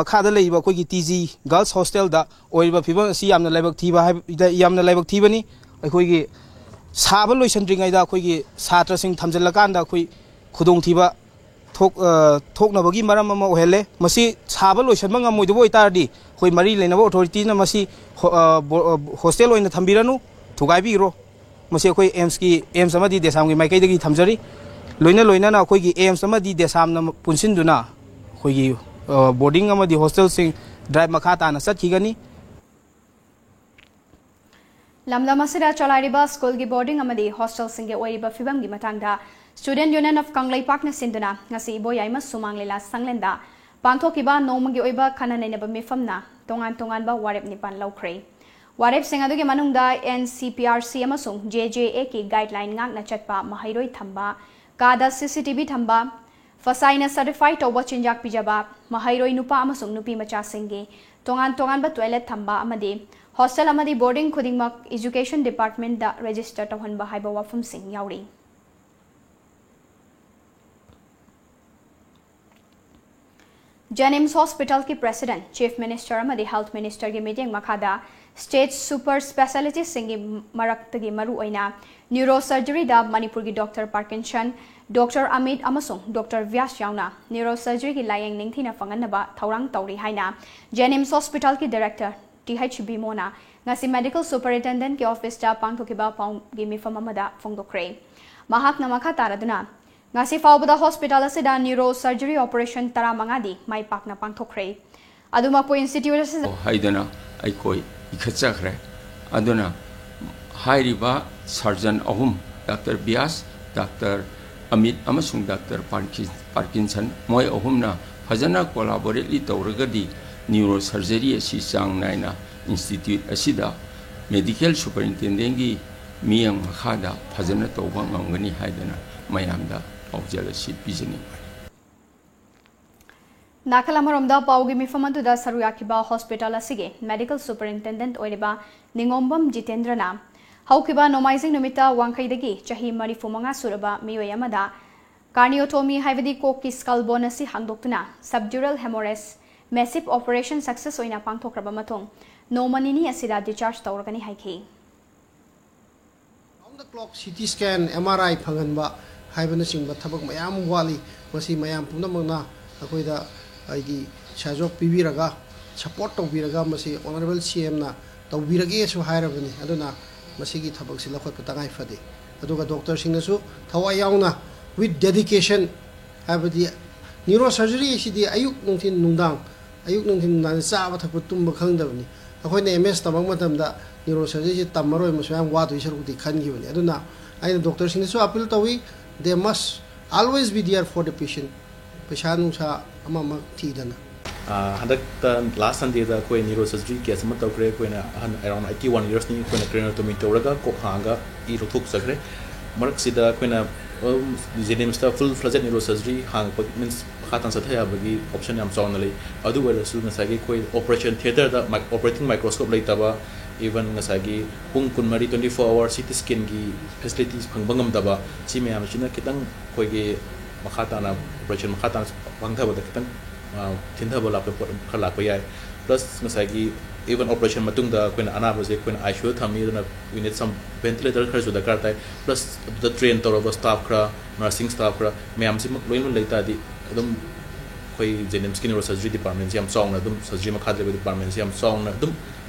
ꯃꯈꯥꯗ ꯂꯩꯔꯤꯕ ꯑꯩꯈꯣꯏꯒꯤ ꯇꯤ ꯖꯤ ꯒꯔꯜꯁ ꯍꯣꯁꯇꯦꯜꯗ ꯑꯣꯏꯔꯤꯕ ꯐꯤꯕꯝ ꯑꯁꯤ ꯌꯥꯝꯅ ꯂꯥꯏꯕꯛ ꯊꯤꯕ ꯍꯥꯏꯕ, ꯌꯥꯝꯅ ꯂꯥꯏꯕꯛ ꯊꯤꯕꯅꯤ꯫ ꯑꯩꯈꯣꯏꯒꯤ ꯁꯥꯕ ꯂꯣꯏꯁꯤꯟꯗ꯭ꯔꯤꯉꯩꯗ ꯑꯩꯈꯣꯏꯒꯤ ꯁꯥꯇ꯭ꯔꯁꯤꯡ ꯊꯝꯖꯤꯜꯂꯀꯥꯟꯗ ꯑꯩꯈꯣꯏ ꯈꯨꯗꯣꯡꯊꯤꯕ ꯊꯣꯛ-, ꯑ, ꯊꯣꯛꯅꯕꯒꯤ ꯃꯔꯝ ꯑꯃ ꯑꯣꯏꯍꯜꯂꯦ꯫ ꯃꯁꯤ ꯁꯥꯕ ꯂꯣꯏꯁꯤꯟꯕ ꯉꯝꯃꯣꯏꯗꯕ ꯑꯣꯏꯇꯥꯔꯗꯤ ꯑꯩꯈꯣꯏ ꯃꯔꯤ ꯂꯩꯅꯕ ꯑꯣꯊꯣꯔꯤꯇꯤꯅ ꯃꯁꯤ ꯍꯣ-, ꯑ, ꯕꯣ-, ꯑ, ꯍꯣꯁꯇꯦꯜ ꯑꯣꯏꯅ ꯊꯝꯕꯤꯔꯅꯨ, ꯊꯨꯒꯥꯏꯕꯤꯈ꯭ꯔꯣ꯫ ꯃꯁꯤ ꯑꯩꯈꯣꯏ ꯑꯦꯝꯁꯀꯤ, ꯑꯦꯝꯁ ꯑꯃꯗꯤ ꯗꯦꯁꯥꯝꯒꯤ ꯃꯥꯏꯀꯩꯗꯒꯤ ꯊꯝꯖꯔꯤ꯫ ꯂꯣꯏꯅ ꯂꯣꯏꯅꯅ ꯑꯩꯈꯣꯏꯒꯤ ꯑꯦꯝꯁ ꯑꯃꯗꯤ ꯗꯦꯁꯥꯝꯅ ꯄꯨꯟꯁꯤꯟꯗꯨꯅ ꯑꯩꯈꯣꯏꯒꯤ, ꯑ, ꯕꯣꯔꯗꯤꯡ ꯑꯃꯗꯤ ꯍꯣꯁꯇꯦꯜꯁꯤꯡ ꯗ꯭ꯔꯥꯏꯚ ꯃꯈꯥ ꯇꯥꯅ ꯆꯠꯈꯤꯒꯅꯤ꯫ ꯂꯝꯗꯝ ꯑꯁꯤꯗ ꯆꯂꯥꯏꯔꯤꯕ ꯁ꯭ꯀꯨꯜꯒꯤ ꯕꯣꯔꯗꯤꯡ ꯑꯃꯗꯤ ꯍꯣꯁꯇꯦꯜꯁꯤꯡꯒꯤ ꯑꯣꯏꯔꯤꯕ ꯐꯤꯕꯝꯒꯤ ꯃꯇꯥꯡꯗ Student Union of ꯀꯪꯂꯩꯄꯥꯛꯅ ꯁꯤꯟꯗꯨꯅ ꯉꯁꯤ ꯏꯕꯣꯌꯥꯏꯃ ꯁꯨꯃꯥꯡ ꯂꯤꯂꯥ ꯁꯪꯂꯦꯟꯗ ꯄꯥꯡꯊꯣꯛꯈꯤꯕ ꯅꯣꯡꯃꯒꯤ ꯑꯣꯏꯕ ꯈꯟꯅ ꯅꯩꯅꯕ ꯃꯤꯐꯝꯅ ꯇꯣꯉꯥꯟ ꯇꯣꯉꯥꯟꯕ ꯋꯥꯔꯦꯞ ꯅꯤꯄꯥꯟ ꯂꯧꯈ꯭ꯔꯦ꯫ ꯋꯥꯔꯦꯞꯁꯤꯡ ꯑꯗꯨꯒꯤ ꯃꯅꯨꯡꯗ N C P R C ꯑꯃꯁꯨꯡ J J A ꯀꯤ guideline ꯉꯥꯛꯅ ꯆꯠꯄ, ꯃꯍꯩꯔꯣꯏ ꯊꯝꯕ, ꯀꯥꯗ C C T V ꯊꯝꯕ, ꯐꯁꯥꯏꯅ certify ꯇꯧꯕ ꯆꯤꯟꯖꯥꯛ ꯄꯤꯖꯕ, ꯃꯍꯩꯔꯣꯏ ꯅꯨꯄꯥ ꯑꯃꯁꯨꯡ ꯅꯨꯄꯤ ꯃꯆꯥꯁꯤꯡꯒꯤ ꯇꯣꯉꯥꯟ ꯇꯣꯉꯥꯟꯕ toilet ꯊꯝꯕ ꯑꯃꯗꯤ hostel ꯑꯃꯗꯤ boarding ꯈꯨꯗꯤꯡꯃꯛ Education Department ꯗ register ꯇꯧꯍꯟꯕ ꯍꯥꯏꯕ ꯋꯥꯐꯝꯁꯤꯡ ꯌꯥꯎꯔꯤ꯫ JNIMS Hospital ꯀꯤ President, Chief Minister ꯑꯃꯗꯤ Health Minister ꯒꯤ ꯃꯤꯠꯌꯦꯡ ꯃꯈꯥꯗ state super speciality ꯁꯤꯡꯒꯤ ꯃꯔꯛꯇꯒꯤ ꯃꯔꯨ ꯑꯣꯏꯅ neurosurgery ꯗ ꯃꯅꯤꯄꯨꯔꯒꯤ Doctor Parkinson, Doctor Amit ꯑꯃꯁꯨꯡ Doctor ꯕ꯭ꯌꯥꯁ ꯌꯥꯎꯅ neurosurgery ꯒꯤ ꯂꯥꯌꯦꯡ ꯅꯤꯡꯊꯤꯅ ꯐꯪꯍꯟꯅꯕ ꯊꯧꯔꯥꯡ ꯇꯧꯔꯤ ꯍꯥꯏꯅ JNIMS Hospital ꯀꯤ Director Th Bimon ꯅ ꯉꯁꯤ Medical Superintendent ꯀꯤ office ꯇ ꯄꯥꯡꯊꯣꯛꯈꯤꯕ ꯄꯥꯎꯒꯤ ꯃꯤꯐꯝ ꯑꯃꯗ ꯐꯣꯡꯗꯣꯛꯈ꯭ꯔꯦ꯫ ꯃꯍꯥꯛꯅ ꯃꯈꯥ ꯇꯥꯔꯗꯨꯅ, ꯉꯁꯤ ꯐꯥꯎꯕꯗ hospital ꯑꯁꯤꯗ neurosurgery operation ꯇꯔꯥꯃꯉꯥꯗꯤ ꯃꯥꯏ ꯄꯥꯛꯅ ꯄꯥꯡꯊꯣꯛꯈ꯭ꯔꯦ꯫ ꯑꯗꯨꯃꯛꯄꯨ institute ꯑꯁꯤꯗ ꯍꯥꯏꯗꯨꯅ ꯑꯩꯈꯣꯏ ꯏꯈꯠꯆꯈ꯭ꯔꯦ꯫ ꯑꯗꯨꯅ ꯍꯥꯏꯔꯤꯕ surgeon ꯑꯍꯨꯝ, Doctor ꯕ꯭ꯌꯥꯁ, Doctor ꯑꯃꯤꯠ ꯑꯃꯁꯨꯡ Doctor ꯄꯥꯔꯀꯤꯟ-, ꯄꯥꯔꯀꯤꯟꯁꯟ, ꯃꯣꯏ ꯑꯍꯨꯝꯅ ꯐꯖꯅ collaboratively ꯇꯧꯔꯒꯗꯤ neurosurgery ꯑꯁꯤ ꯆꯥꯡ ꯅꯥꯏꯅ institute ꯑꯁꯤꯗ medical superintendent ꯀꯤ ꯃꯤꯠꯌꯦꯡ ꯃꯈꯥꯗ ꯐꯖꯅ ꯇꯧꯕ ꯉꯝꯒꯅꯤ ꯍꯥꯏꯗꯅ ꯃꯌꯥꯝꯗ ꯄꯥꯎꯖꯦꯜ ꯑꯁꯤ ꯄꯤꯖꯅꯤꯡꯕꯅꯤ꯫ ꯅꯥꯀꯜ ꯑꯃꯔꯣꯝꯗ ꯄꯥꯎꯒꯤ ꯃꯤꯐꯝ ꯑꯗꯨꯗ ꯁꯔꯨꯛ ꯌꯥꯈꯤꯕ ꯍꯣꯁꯄꯤꯇꯥꯜ ꯑꯁꯤꯒꯤ ꯃꯦꯗꯤꯀꯦꯜ ꯁꯨꯄꯔꯤꯟꯇꯦꯟꯗꯦꯟꯠ ꯑꯣꯏꯔꯤꯕ ꯅꯤꯉꯣꯝꯕꯝ ꯖꯤꯇꯦꯟꯗ꯭ꯔꯅ ꯍꯧꯈꯤꯕ ꯅꯣꯡꯃꯥꯏꯖꯤꯡ ꯅꯨꯃꯤꯠꯇ ꯋꯥꯡꯈꯩꯗꯒꯤ ꯆꯍꯤ ꯃꯔꯤꯐꯨ ꯃꯉꯥ ꯁꯨꯔꯕ ꯃꯤꯑꯣꯏ ꯑꯃꯗ ꯀꯥꯔꯅꯤꯑꯣꯇꯣꯃꯤ ꯍꯥꯏꯕꯗꯤ ꯀꯣꯛꯀꯤ ꯁ꯭ꯀꯜ ꯕꯣꯟ ꯑꯁꯤ ꯍꯥꯡꯗꯣꯛꯇꯨꯅ ꯁꯕꯗ꯭ꯌꯨꯔꯦꯜ ꯍꯦꯃꯣꯔꯦꯖ ꯃꯦꯁꯤꯞ ꯑꯣꯄꯔꯦꯁꯟ ꯁꯛꯁꯦꯁ ꯑꯣꯏꯅ ꯄꯥꯡꯊꯣꯛꯈ꯭ꯔꯕ ꯃꯇꯨꯡ ꯅꯣꯡꯃ ꯅꯤꯅꯤ ꯑꯁꯤꯗ ꯗꯤꯁꯆꯥꯔꯖ ꯇꯧꯔꯒꯅꯤ ꯍꯥꯏꯈꯤ꯫ Round the clock C T scan, M R I ꯐꯪꯍꯟꯕ ꯍꯥꯏꯕꯅꯆꯤꯡꯕ ꯊꯕꯛ ꯃꯌꯥꯝ ꯑꯃ ꯋꯥꯠꯂꯤ꯫ ꯃꯁꯤ ꯃꯌꯥꯝ ꯄꯨꯝꯅꯃꯛꯅ ꯑꯩꯈꯣꯏꯗ ꯍꯥꯏꯗꯤ ꯁꯍꯖꯣꯒ ꯄꯤꯕꯤꯔꯒ, ꯁꯄꯣꯔꯠ ꯇꯧꯕꯤꯔꯒ ꯃꯁꯤ ꯑꯣꯅꯔꯦꯕꯜ ꯁꯤ ꯑꯦꯝꯅ ꯇꯧꯕꯤꯔꯒꯦꯁꯨ ꯍꯥꯏꯔꯕꯅꯤ꯫ ꯑꯗꯨꯅ ꯃꯁꯤꯒꯤ ꯊꯕꯛꯁꯤ ꯂꯧꯈꯠꯄ ꯇꯉꯥꯏ ꯐꯗꯦ꯫ ꯑꯗꯨꯒ ꯗꯣꯛꯇꯔꯁꯤꯡꯅꯁꯨ ꯊꯋꯥꯏ ꯌꯥꯎꯅ with dedication ꯍꯥꯏꯕꯗꯤ ꯅ꯭ꯌꯨꯔꯣ ꯁꯔꯖꯔꯤ ꯑꯁꯤꯗꯤ ꯑꯌꯨꯛ ꯅꯨꯡꯊꯤꯟ ꯅꯨꯡꯗꯥꯡ, ꯑꯌꯨꯛ ꯅꯨꯡꯊꯤꯟ ꯅꯨꯡꯗꯥꯡ ꯆꯥꯕ ꯊꯛꯄ ꯇꯨꯝꯕ ꯈꯪꯗꯕꯅꯤ꯫ ꯑꯩꯈꯣꯏꯅ ꯑꯦꯝ ꯑꯦꯁ ꯇꯝꯃꯛꯄ ꯃꯇꯝꯗ ꯅ꯭ꯌꯨꯔꯣ ꯁꯔꯖꯔꯤꯁꯤ ꯇꯝꯃꯔꯣꯏ, ꯃꯁꯨ ꯌꯥꯝ ꯋꯥꯗꯣꯏ ꯁꯔꯨꯛꯇꯤ ꯈꯟꯈꯤꯕꯅꯤ꯫ ꯑꯗꯨꯅ ꯑꯩꯅ ꯗꯣꯛꯇꯔꯁꯤꯡꯗꯁꯨ ꯑꯄꯤꯜ ꯇꯧꯏ, they must always be there for the patient꯫ ꯄꯩꯁꯥ ꯅꯨꯡꯁꯥ ꯑꯃ ꯑꯃ ꯊꯤꯗꯅ꯫ ꯍꯟꯗꯛꯇ ꯂꯥꯁ ꯁꯟꯗꯦꯗ ꯑꯩꯈꯣꯏ ꯅ꯭ꯌꯨꯔꯣ ꯁꯔꯖꯔꯤ ꯀꯦꯁ ꯑꯃ ꯇꯧꯈ꯭ꯔꯦ꯫ ꯑꯩꯈꯣꯏꯅ ꯑꯍꯟ ꯑꯦꯔꯥꯎꯟ ꯑꯩꯠꯇꯤ ꯋꯥꯟ ꯏꯌꯔꯁꯅꯤ꯫ ꯑꯩꯈꯣꯏꯅ ꯀ꯭ꯔꯦꯅꯣꯇꯣꯃꯤ ꯇꯧꯔꯒ ꯀꯣꯛ ꯍꯥꯡꯉꯒ ꯏ ꯂꯧꯊꯣꯛꯆꯈ꯭ꯔꯦ꯫ ꯃꯔꯛꯁꯤꯗ ꯑꯩꯈꯣꯏꯅ ꯖꯦꯅꯤꯝꯁꯇ ꯐꯨꯜ ꯐ꯭ꯂꯖꯦꯠ ꯅ꯭ꯌꯨꯔꯣ ꯁꯔꯖꯔꯤ ꯍꯥꯡꯉꯛꯄ ꯃꯤꯟꯁ ꯃꯈꯥ ꯇꯥꯅ ꯆꯠꯊ ꯌꯥꯕꯒꯤ ꯑꯣꯞꯁꯟ ꯌꯥꯝ ꯆꯥꯎꯅ ꯂꯩ꯫ ꯑꯗꯨ ꯑꯣꯏꯔꯁꯨ ꯉꯁꯥꯏꯒꯤ ꯑꯩꯈꯣꯏ ꯑꯣꯄꯔꯦꯁꯟ ꯊꯤꯌꯦꯇꯔꯗ ꯑꯣꯄꯔꯦꯇꯤꯡ ꯃꯥꯏꯀ꯭ꯔꯣꯁꯀꯣꯞ ꯂꯩꯇꯕ, ꯏꯚꯟ ꯉꯁꯥꯏꯒꯤ ꯄꯨꯡ ꯀꯨꯟꯃꯔꯤ, twenty four hour C T scanꯒꯤ facilities ꯐꯪꯕ ꯉꯝꯗꯕ, ꯁꯤ ꯃꯌꯥꯝꯁꯤꯅ ꯈꯤꯇꯪ ꯑꯩꯈꯣꯏꯒꯤ ꯃꯈꯥ ꯇꯥꯅ ꯑꯣꯄꯔꯦꯁꯟ ꯃꯈꯥ ꯇꯥꯅ ꯄꯥꯡꯊꯕꯗ ꯈꯤꯇꯪ ꯊꯤꯟꯊꯕ ꯂꯥꯛꯄ ꯄꯣꯠ ꯈꯔ ꯂꯥꯛꯄ ꯌꯥꯏ꯫ ꯄ꯭ꯂꯁ ꯉꯁꯥꯏꯒꯤ ꯏꯚꯟ ꯑꯣꯄꯔꯦꯁꯟ ꯃꯇꯨꯡꯗ ꯑꯩꯈꯣꯏꯅ ꯑꯅꯥꯕꯁꯦ ꯑꯩꯈꯣꯏꯅ I C U ꯊꯝꯃꯤ꯫ ꯑꯗꯨꯅ we need some ventilator ꯈꯔꯁꯨ ꯗꯔꯀꯥꯔ ꯇꯥꯏ꯫ ꯄ꯭ꯂꯁ ꯑꯗꯨꯗ ꯇ꯭ꯔꯦꯟ ꯇꯧꯔꯕ ꯁ꯭ꯇꯥꯐ ꯈꯔ, ꯅꯔꯁꯤꯡ ꯁ꯭ꯇꯥꯐ ꯈꯔ, ꯃꯌꯥꯝꯁꯤꯃꯛ ꯂꯣꯏꯅ ꯂꯩ ꯇꯥꯔꯗꯤ ꯑꯗꯨꯝ ꯑꯩꯈꯣꯏ ꯖꯦꯅꯤꯝꯁꯀꯤ ꯅ꯭ꯌꯨꯔꯣ ꯁꯔꯖꯔꯤ ꯗꯤꯄꯥꯔꯠꯃꯦꯟꯁꯦ ꯌꯥꯝ ꯆꯥꯎꯅ ꯑꯗꯨꯝ, ꯁꯔꯖꯔꯤ ꯃꯈꯥꯗ ꯂꯩꯕ ꯗꯤꯄꯥꯔꯠꯃꯦꯟꯁꯦ ꯌꯥꯝ ꯆꯥꯎꯅ ꯑꯗꯨꯝ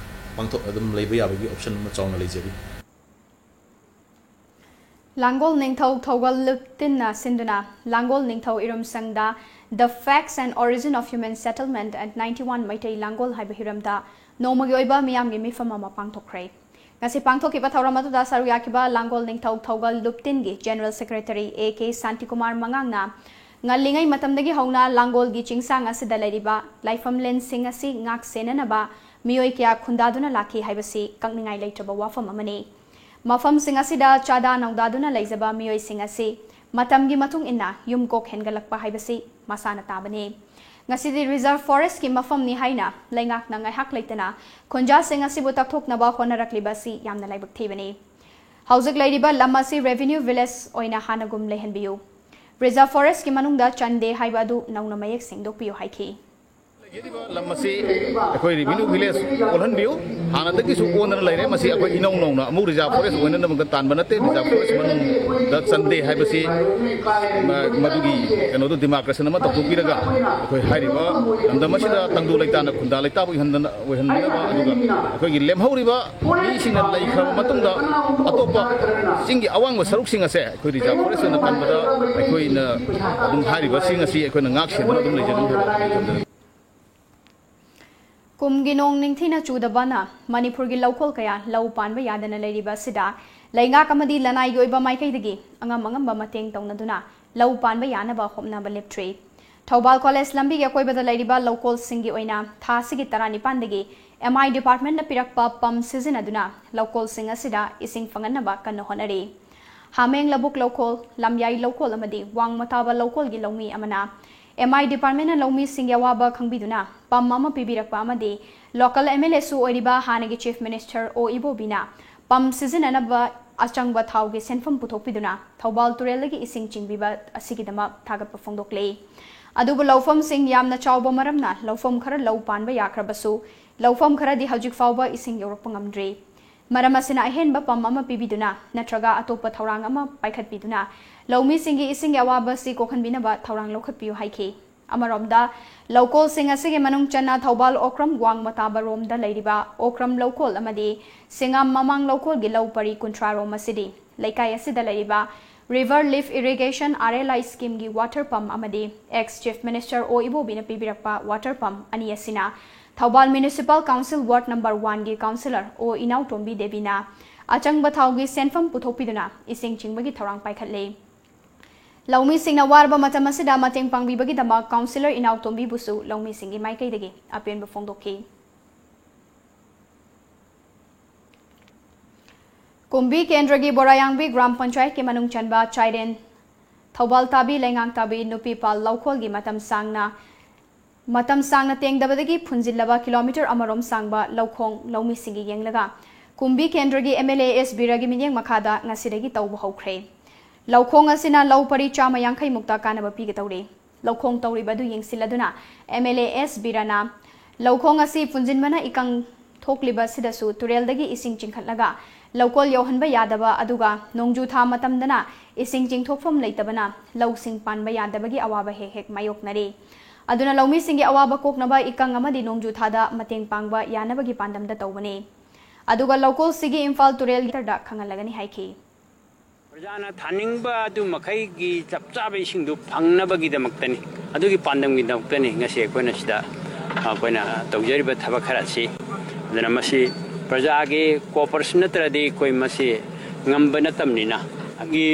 ꯄꯥꯡꯊꯣꯛ ꯑꯗꯨꯝ ꯂꯩꯕ ꯌꯥꯕꯒꯤ ꯑꯣꯞꯁꯟ ꯑꯃ ꯆꯥꯎꯅ ꯂꯩꯖꯔꯤ꯫ ꯂꯥꯡꯒꯣꯜ ꯅꯤꯡꯊꯧ ꯊꯧꯒꯜ ꯂꯨꯞꯇꯤꯟꯅ ꯁꯤꯟꯗꯨꯅ ꯂꯥꯡꯒꯣꯜ ꯅꯤꯡꯊꯧ ꯏꯔꯨꯝꯁꯪꯗ The Facts and Origin of Human Settlement at ninety one Meitei ꯂꯥꯡꯒꯣꯜ ꯍꯥꯏꯕ ꯍꯤꯔꯝꯗ ꯅꯣꯡꯃꯒꯤ ꯑꯣꯏꯕ ꯃꯤꯌꯥꯝꯒꯤ ꯃꯤꯐꯝ ꯑꯃ ꯄꯥꯡꯊꯣꯛꯈ꯭ꯔꯦ꯫ ꯉꯁꯤ ꯄꯥꯡꯊꯣꯛꯈꯤꯕ ꯊꯧꯔꯝ ꯑꯗꯨꯗ ꯁꯔꯨꯛ ꯌꯥꯈꯤꯕ ꯂꯥꯡꯒꯣꯜ ꯅꯤꯡꯊꯧ ꯊꯧꯒꯜ ꯂꯨꯞꯇꯤꯟꯒꯤ general secretary A K Shantikumar ꯃꯉꯥꯡꯅ ꯉꯜꯂꯤꯉꯩ ꯃꯇꯝꯗꯒꯤ ꯍꯧꯅ ꯂꯥꯡꯒꯣꯜꯒꯤ ꯆꯤꯡꯁꯥꯡ ꯑꯁꯤꯗ ꯂꯩꯔꯤꯕ ꯂꯥꯏꯐꯝꯂꯦꯟꯁꯤꯡ ꯑꯁꯤ ꯉꯥꯛ ꯁꯦꯟꯅꯅꯕ ꯃꯤꯑꯣꯏ ꯀꯌꯥ ꯈꯨꯟꯗꯥꯗꯨꯅ ꯂꯥꯛꯈꯤ ꯍꯥꯏꯕꯁꯤ ꯀꯛꯅꯤꯡꯉꯥꯏ ꯂꯩꯇ꯭ꯔꯕ ꯋꯥꯐꯝ ꯑꯃꯅꯤ꯫ ꯃꯐꯝꯁꯤꯡ ꯑꯁꯤꯗ ꯆꯥꯗꯥ ꯅꯧꯗꯥꯗꯨꯅ ꯂꯩꯖꯕ ꯃꯤꯑꯣꯏꯁꯤꯡ ꯑꯁꯤ ꯃꯇꯝꯒꯤ ꯃꯇꯨꯡ ꯏꯟꯅ ꯌꯨꯝ ꯀꯣꯛ ꯍꯦꯟꯒꯠꯂꯛꯄ ꯍꯥꯏꯕꯁꯤ ꯃꯁꯥꯅ ꯇꯥꯕꯅꯤ꯫ ꯉꯁꯤꯗꯤ reserve forestꯀꯤ ꯃꯐꯝꯅꯤ ꯍꯥꯏꯅ ꯂꯩꯉꯥꯛꯅ ꯉꯥꯏꯍꯥꯛ ꯂꯩꯇꯅ ꯈꯨꯟꯖꯥꯁꯤꯡ ꯑꯁꯤꯕꯨ ꯇꯛꯊꯣꯛꯅꯕ ꯍꯣꯠꯅꯔꯛꯂꯤꯕ ꯑꯁꯤ ꯌꯥꯝꯅ ꯂꯥꯏꯕꯛ ꯊꯤꯕꯅꯤ꯫ ꯍꯧꯖꯤꯛ ꯂꯩꯔꯤꯕ ꯂꯝ ꯑꯁꯤ revenue village ꯑꯣꯏꯅ ꯍꯥꯟꯅꯒꯨꯝ ꯂꯩꯍꯟꯕꯤꯌꯨ꯫ Reserve forestꯀꯤ ꯃꯅꯨꯡꯗ ꯆꯟꯗꯦ ꯍꯥꯏꯕ ꯑꯗꯨ ꯅꯧꯅ ꯃꯌꯦꯛ ꯁꯦꯡꯗꯣꯛꯄꯤꯌꯨ ꯍꯥꯏꯈꯤ꯫ ꯂꯩꯔꯤꯕ ꯂꯝ ꯑꯁꯤ ꯑꯩꯈꯣꯏ revenue village ꯑꯣꯜꯍꯟꯕꯤꯌꯨ꯫ ꯍꯥꯟꯅꯗꯒꯤꯁꯨ ꯑꯣꯟꯗꯅ ꯂꯩꯔꯦ꯫ ꯃꯁꯤ ꯑꯩꯈꯣꯏ ꯏꯅꯧ ꯅꯧꯅ ꯑꯃꯨꯛ reserve forest ꯑꯣꯏꯅꯅꯕ ꯇꯥꯟꯕ ꯅꯠꯇꯦ꯫ Reserve forest ꯃꯅꯨꯡꯗ ꯆꯟꯗꯦ ꯍꯥꯏꯕꯁꯤ ꯃ-, ꯃꯗꯨꯒꯤ ꯀꯩꯅꯣꯗꯨ demarcation ꯑꯃ ꯇꯧꯊꯣꯛꯄꯤꯔꯒ ꯑꯩꯈꯣꯏ ꯍꯥꯏꯔꯤꯕ ꯂꯝꯗꯝ ꯑꯁꯤꯗ ꯇꯪꯗꯨ ꯂꯩꯇꯥꯅ ꯈꯨꯟꯗꯥ ꯂꯩꯇꯥꯕ ꯑꯣꯏꯍꯟꯗꯅ, ꯑꯣꯏꯍꯟꯗꯅꯕ, ꯑꯗꯨꯒ ꯑꯩꯈꯣꯏꯒꯤ ꯂꯦꯝꯍꯧꯔꯤꯕ ꯃꯤꯁꯤꯡꯅ ꯂꯩꯈ꯭ꯔꯕ ꯃꯇꯨꯡꯗ ꯑꯇꯣꯞꯄ ꯆꯤꯡꯒꯤ ꯑꯋꯥꯡꯕ ꯁꯔꯨꯛꯁꯤꯡ ꯑꯁꯦ ꯑꯩꯈꯣꯏ reserve forest ꯑꯣꯏꯅ ꯀꯟꯕꯗ ꯑꯩꯈꯣꯏꯅ ꯑꯗꯨꯝ ꯍꯥꯏꯔꯤꯕꯁꯤꯡ ꯑꯁꯤ ꯑꯩꯈꯣꯏꯅ ꯉꯥꯛ ꯁꯦꯟꯗꯨꯅ ꯑꯗꯨꯝ ꯂꯩꯖꯒꯅꯤ ꯍꯥꯏꯕ ꯊꯝꯖꯒꯦ꯫ ꯀꯨꯝꯒꯤ ꯅꯣꯡ ꯅꯤꯡꯊꯤꯅ ꯆꯨꯗꯕꯅ ꯃꯅꯤꯄꯨꯔꯒꯤ ꯂꯧꯀꯣꯜ ꯀꯌꯥ ꯂꯧ ꯄꯥꯟꯕ ꯌꯥꯗꯅ ꯂꯩꯔꯤꯕ ꯑꯁꯤꯗ ꯂꯩꯉꯥꯛ ꯑꯃꯗꯤ ꯂꯅꯥꯏꯒꯤ ꯑꯣꯏꯕ ꯃꯥꯏꯀꯩꯗꯒꯤ ꯑꯉꯝ ꯑꯉꯝꯕ ꯃꯇꯦꯡ ꯇꯧꯅꯗꯨꯅ ꯂꯧ ꯄꯥꯟꯕ ꯌꯥꯅꯕ ꯍꯣꯠꯅꯕ ꯂꯦꯞꯇ꯭ꯔꯤ꯫ ꯊꯧꯕꯥꯜ ꯀꯣꯂꯦꯖ ꯂꯝꯕꯤꯒꯤ ꯑꯀꯣꯏꯕꯗ ꯂꯩꯔꯤꯕ ꯂꯧꯀꯣꯜꯁꯤꯡꯒꯤ ꯑꯣꯏꯅ ꯊꯥ ꯑꯁꯤꯒꯤ ꯇꯔꯥꯅꯤꯄꯥꯟꯗꯒꯤ M I departmentꯅ ꯄꯤꯔꯛꯄ pump ꯁꯤꯖꯤꯟꯅꯗꯨꯅ ꯂꯧꯀꯣꯜꯁꯤꯡ ꯑꯁꯤꯗ ꯏꯁꯤꯡ ꯐꯪꯍꯟꯅꯕ ꯀꯟꯅ ꯍꯣꯠꯅꯔꯤ꯫ ꯍꯥꯃꯦꯡ ꯂꯧꯕꯨꯛ ꯂꯧꯀꯣꯜ, ꯂꯝꯌꯥꯏ ꯂꯧꯀꯣꯜ ꯑꯃꯗꯤ ꯋꯥꯡꯃꯇꯥꯕ ꯂꯧꯀꯣꯜꯒꯤ ꯂꯧꯃꯤ ꯑꯃꯅ M I departmentꯅ ꯂꯧꯃꯤꯁꯤꯡꯒꯤ ꯑꯋꯥꯕ ꯈꯪꯕꯤꯗꯨꯅ pump ꯑꯃ ꯄꯤꯕꯤꯔꯛꯄ ꯑꯃꯗꯤ local MLAꯁꯨ ꯑꯣꯏꯔꯤꯕ ꯍꯥꯟꯅꯒꯤ Chief Minister O ꯏꯕꯣꯕꯤꯅ pump ꯁꯤꯖꯤꯟꯅꯅꯕ ꯑꯆꯪꯕ ꯊꯥꯎꯒꯤ ꯁꯦꯟꯐꯝ ꯄꯨꯊꯣꯛꯄꯤꯗꯨꯅ ꯊꯧꯕꯥꯜ ꯇꯨꯔꯦꯜꯗꯒꯤ ꯏꯁꯤꯡ ꯆꯤꯡꯕꯤꯕ ꯑꯁꯤꯒꯤꯗꯃꯛ ꯊꯥꯒꯠꯄ ꯐꯣꯡꯗꯣꯛꯂꯤ꯫ ꯑꯗꯨꯕꯨ ꯂꯧꯐꯝꯁꯤꯡ ꯌꯥꯝꯅ ꯆꯥꯎꯕ ꯃꯔꯝꯅ ꯂꯧꯐꯝ ꯈꯔ ꯂꯧ ꯄꯥꯟꯕ ꯌꯥꯈ꯭ꯔꯕꯁꯨ, ꯂꯧꯐꯝ ꯈꯔꯗꯤ ꯍꯧꯖꯤꯛ ꯐꯥꯎꯕ ꯏꯁꯤꯡ ꯌꯧꯔꯛꯄ ꯉꯝꯗ꯭ꯔꯤ꯫ ꯃꯔꯝ ꯑꯁꯤꯅ ꯑꯍꯦꯟꯕ pump ꯑꯃ ꯄꯤꯕꯤꯗꯨꯅ ꯅꯠꯇ꯭ꯔꯒ ꯑꯇꯣꯞꯄ ꯊꯧꯔꯥꯡ ꯑꯃ ꯄꯥꯏꯈꯠꯄꯤꯗꯨꯅ ꯂꯧꯃꯤꯁꯤꯡꯒꯤ ꯏꯁꯤꯡꯒꯤ ꯑꯋꯥꯕ ꯑꯁꯤ ꯀꯣꯛꯍꯟꯕꯤꯅꯕ ꯊꯧꯔꯥꯡ ꯂꯧꯈꯠꯄꯤꯌꯨ ꯍꯥꯏꯈꯤ꯫ ꯑꯃꯔꯣꯝꯗ, ꯂꯧꯀꯣꯜꯁꯤꯡ ꯑꯁꯤꯒꯤ ꯃꯅꯨꯡ ꯆꯟꯅ ꯊꯧꯕꯥꯜ ꯑꯣꯀ꯭ꯔꯝ ꯋꯥꯡꯃ ꯇꯥꯕ ꯔꯣꯝꯗ ꯂꯩꯔꯤꯕ ꯑꯣꯀ꯭ꯔꯝ ꯂꯧꯀꯣꯜ ꯑꯃꯗꯤ ꯁꯤꯡꯉꯥꯝ ꯃꯃꯥꯡ ꯂꯧꯀꯣꯜꯒꯤ ꯂꯧ ꯄꯔꯤ ꯀꯨꯟꯊ꯭ꯔꯥ ꯔꯣꯝ ꯑꯁꯤꯗꯤ ꯂꯩꯀꯥꯏ ꯑꯁꯤꯗ ꯂꯩꯔꯤꯕ River Lift Irrigation R L I schemeꯒꯤ water pump ꯑꯃꯗꯤ ex Chief Minister O ꯏꯕꯣꯕꯤꯅ ꯄꯤꯕꯤꯔꯛꯄ water pump ꯑꯅꯤ ꯑꯁꯤꯅ Thoubal Municipal Council Ward number oneꯒꯤ councillor O ꯏꯅꯥꯎꯇꯣꯝꯕꯤ ꯗꯦꯕꯤꯅ ꯑꯆꯪꯕ ꯊꯥꯎꯒꯤ ꯁꯦꯟꯐꯝ ꯄꯨꯊꯣꯛꯄꯤꯗꯨꯅ ꯏꯁꯤꯡ ꯆꯤꯡꯕꯒꯤ ꯊꯧꯔꯥꯡ ꯄꯥꯏꯈꯠꯂꯤ꯫ ꯂꯧꯃꯤꯁꯤꯡꯅ ꯋꯥꯔꯕ ꯃꯇꯝ ꯑꯁꯤꯗ ꯃꯇꯦꯡ ꯄꯥꯡꯕꯤꯕꯒꯤꯗꯃꯛ councillor ꯏꯅꯥꯎꯇꯣꯝꯕꯤꯕꯨꯁꯨ ꯂꯧꯃꯤꯁꯤꯡꯒꯤ ꯃꯥꯏꯀꯩꯗꯒꯤ ꯑꯄꯦꯟꯕ ꯐꯣꯡꯗꯣꯛꯈꯤ꯫ ꯀꯨꯝꯕꯤ ꯀꯦꯟꯗ꯭ꯔꯒꯤ ꯕꯣꯔꯥꯌꯥꯡꯕꯤ ꯒ꯭ꯔꯥꯝ ꯄꯟꯆꯥꯌꯠꯀꯤ ꯃꯅꯨꯡ ꯆꯟꯕ ꯆꯥꯏꯔꯦꯟ ꯊꯧꯕꯥꯜ ꯇꯥꯕꯤ ꯂꯩꯉꯥꯡ ꯇꯥꯕꯤ ꯅꯨꯄꯤ ꯄꯥꯜ ꯂꯧꯈꯣꯜꯒꯤ ꯃꯇꯝ ꯁꯥꯡꯅ ꯃꯇꯝ ꯁꯥꯡꯅ ꯇꯦꯡꯗꯕꯗꯒꯤ ꯐꯨꯟꯖꯤꯜꯂꯕ ꯀꯤꯂꯣꯃꯤꯇꯔ ꯑꯃꯔꯣꯝ ꯁꯥꯡꯕ ꯂꯧꯈꯣꯡ ꯂꯧꯃꯤꯁꯤꯡꯒꯤ ꯌꯦꯡꯂꯒ ꯀꯨꯝꯕꯤ ꯀꯦꯟꯗ꯭ꯔꯒꯤ ꯑꯦꯝ ꯑꯦꯜ ꯑꯦ ꯑꯦꯁ ꯕꯤꯔꯒꯤ ꯃꯤꯠꯌꯦꯡ ꯃꯈꯥꯗ ꯉꯁꯤꯗꯒꯤ ꯇꯧꯕ ꯍꯧꯈ꯭ꯔꯦ꯫ ꯂꯧꯈꯣꯡ ꯑꯁꯤꯅ ꯂꯧ ꯄꯔꯤ ꯆꯥꯝꯃ ꯌꯥꯡꯈꯩ ꯃꯨꯛꯇ ꯀꯥꯟꯅꯕ ꯄꯤꯒꯗꯧꯔꯤ꯫ ꯂꯧꯈꯣꯡ ꯇꯧꯔꯤꯕ ꯑꯗꯨ ꯌꯦꯡꯁꯤꯜꯂꯗꯨꯅ ꯑꯦꯝ ꯑꯦꯜ ꯑꯦ ꯑꯦꯁ ꯕꯤꯔꯅ ꯂꯧꯈꯣꯡ ꯑꯁꯤ ꯐꯨꯟꯖꯤꯟꯕꯅ ꯏꯀꯪ ꯊꯣꯛꯂꯤꯕ ꯑꯁꯤꯗꯁꯨ ꯇꯨꯔꯦꯜꯗꯒꯤ ꯏꯁꯤꯡ ꯆꯤꯡꯈꯠꯂꯒ ꯂꯧꯀꯣꯜ ꯌꯧꯍꯟꯕ ꯌꯥꯗꯕ, ꯑꯗꯨꯒ ꯅꯣꯡꯖꯨ ꯊꯥ ꯃꯇꯝꯗꯅ ꯏꯁꯤꯡ ꯆꯤꯡꯊꯣꯛꯐꯝ ꯂꯩꯇꯕꯅ ꯂꯧꯁꯤꯡ ꯄꯥꯟꯕ ꯌꯥꯗꯕꯒꯤ ꯑꯋꯥꯕ ꯍꯦꯛ ꯍꯦꯛ ꯃꯥꯌꯣꯛꯅꯔꯤ꯫ ꯑꯗꯨꯅ ꯂꯧꯃꯤꯁꯤꯡꯒꯤ ꯑꯋꯥꯕ ꯀꯣꯛꯅꯕ ꯏꯀꯪ ꯑꯃꯗꯤ ꯅꯣꯡꯖꯨ ꯊꯥꯗ ꯃꯇꯦꯡ ꯄꯥꯡꯕ ꯌꯥꯅꯕꯒꯤ ꯄꯥꯟꯗꯝꯗ ꯇꯧꯕꯅꯤ꯫ ꯑꯗꯨꯒ ꯂꯧꯀꯣꯜꯁꯤꯒꯤ ꯏꯝꯐꯥꯜ ꯇꯨꯔꯦꯜꯒꯤ ꯇꯔꯗ ꯈꯪꯍꯜꯂꯒꯅꯤ ꯍꯥꯏꯈꯤ꯫ ꯄ꯭ꯔꯖꯥꯅ ꯊꯥꯅꯤꯡꯕ ꯑꯗꯨ ꯃꯈꯩꯒꯤ ꯆꯞ ꯆꯥꯕ ꯏꯁꯤꯡꯗꯨ ꯐꯪꯅꯕꯒꯤꯗꯃꯛꯇꯅꯤ, ꯑꯗꯨꯒꯤ ꯄꯥꯟꯗꯝꯒꯤꯗꯃꯛꯇꯅꯤ ꯉꯁꯤ ꯑꯩꯈꯣꯏꯅ ꯁꯤꯗ ꯑꯩꯈꯣꯏꯅ ꯇꯧꯖꯔꯤꯕ ꯊꯕꯛ ꯈꯔ ꯑꯁꯤ꯫ ꯑꯗꯨꯅ ꯃꯁꯤ ꯄ꯭ꯔꯖꯥꯒꯤ cooperation ꯅꯠꯇ꯭ꯔꯗꯤ ꯑꯩꯈꯣꯏ ꯃꯁꯤ ꯉꯝꯕ ꯅꯠꯇꯕꯅꯤꯅ, ꯒꯤ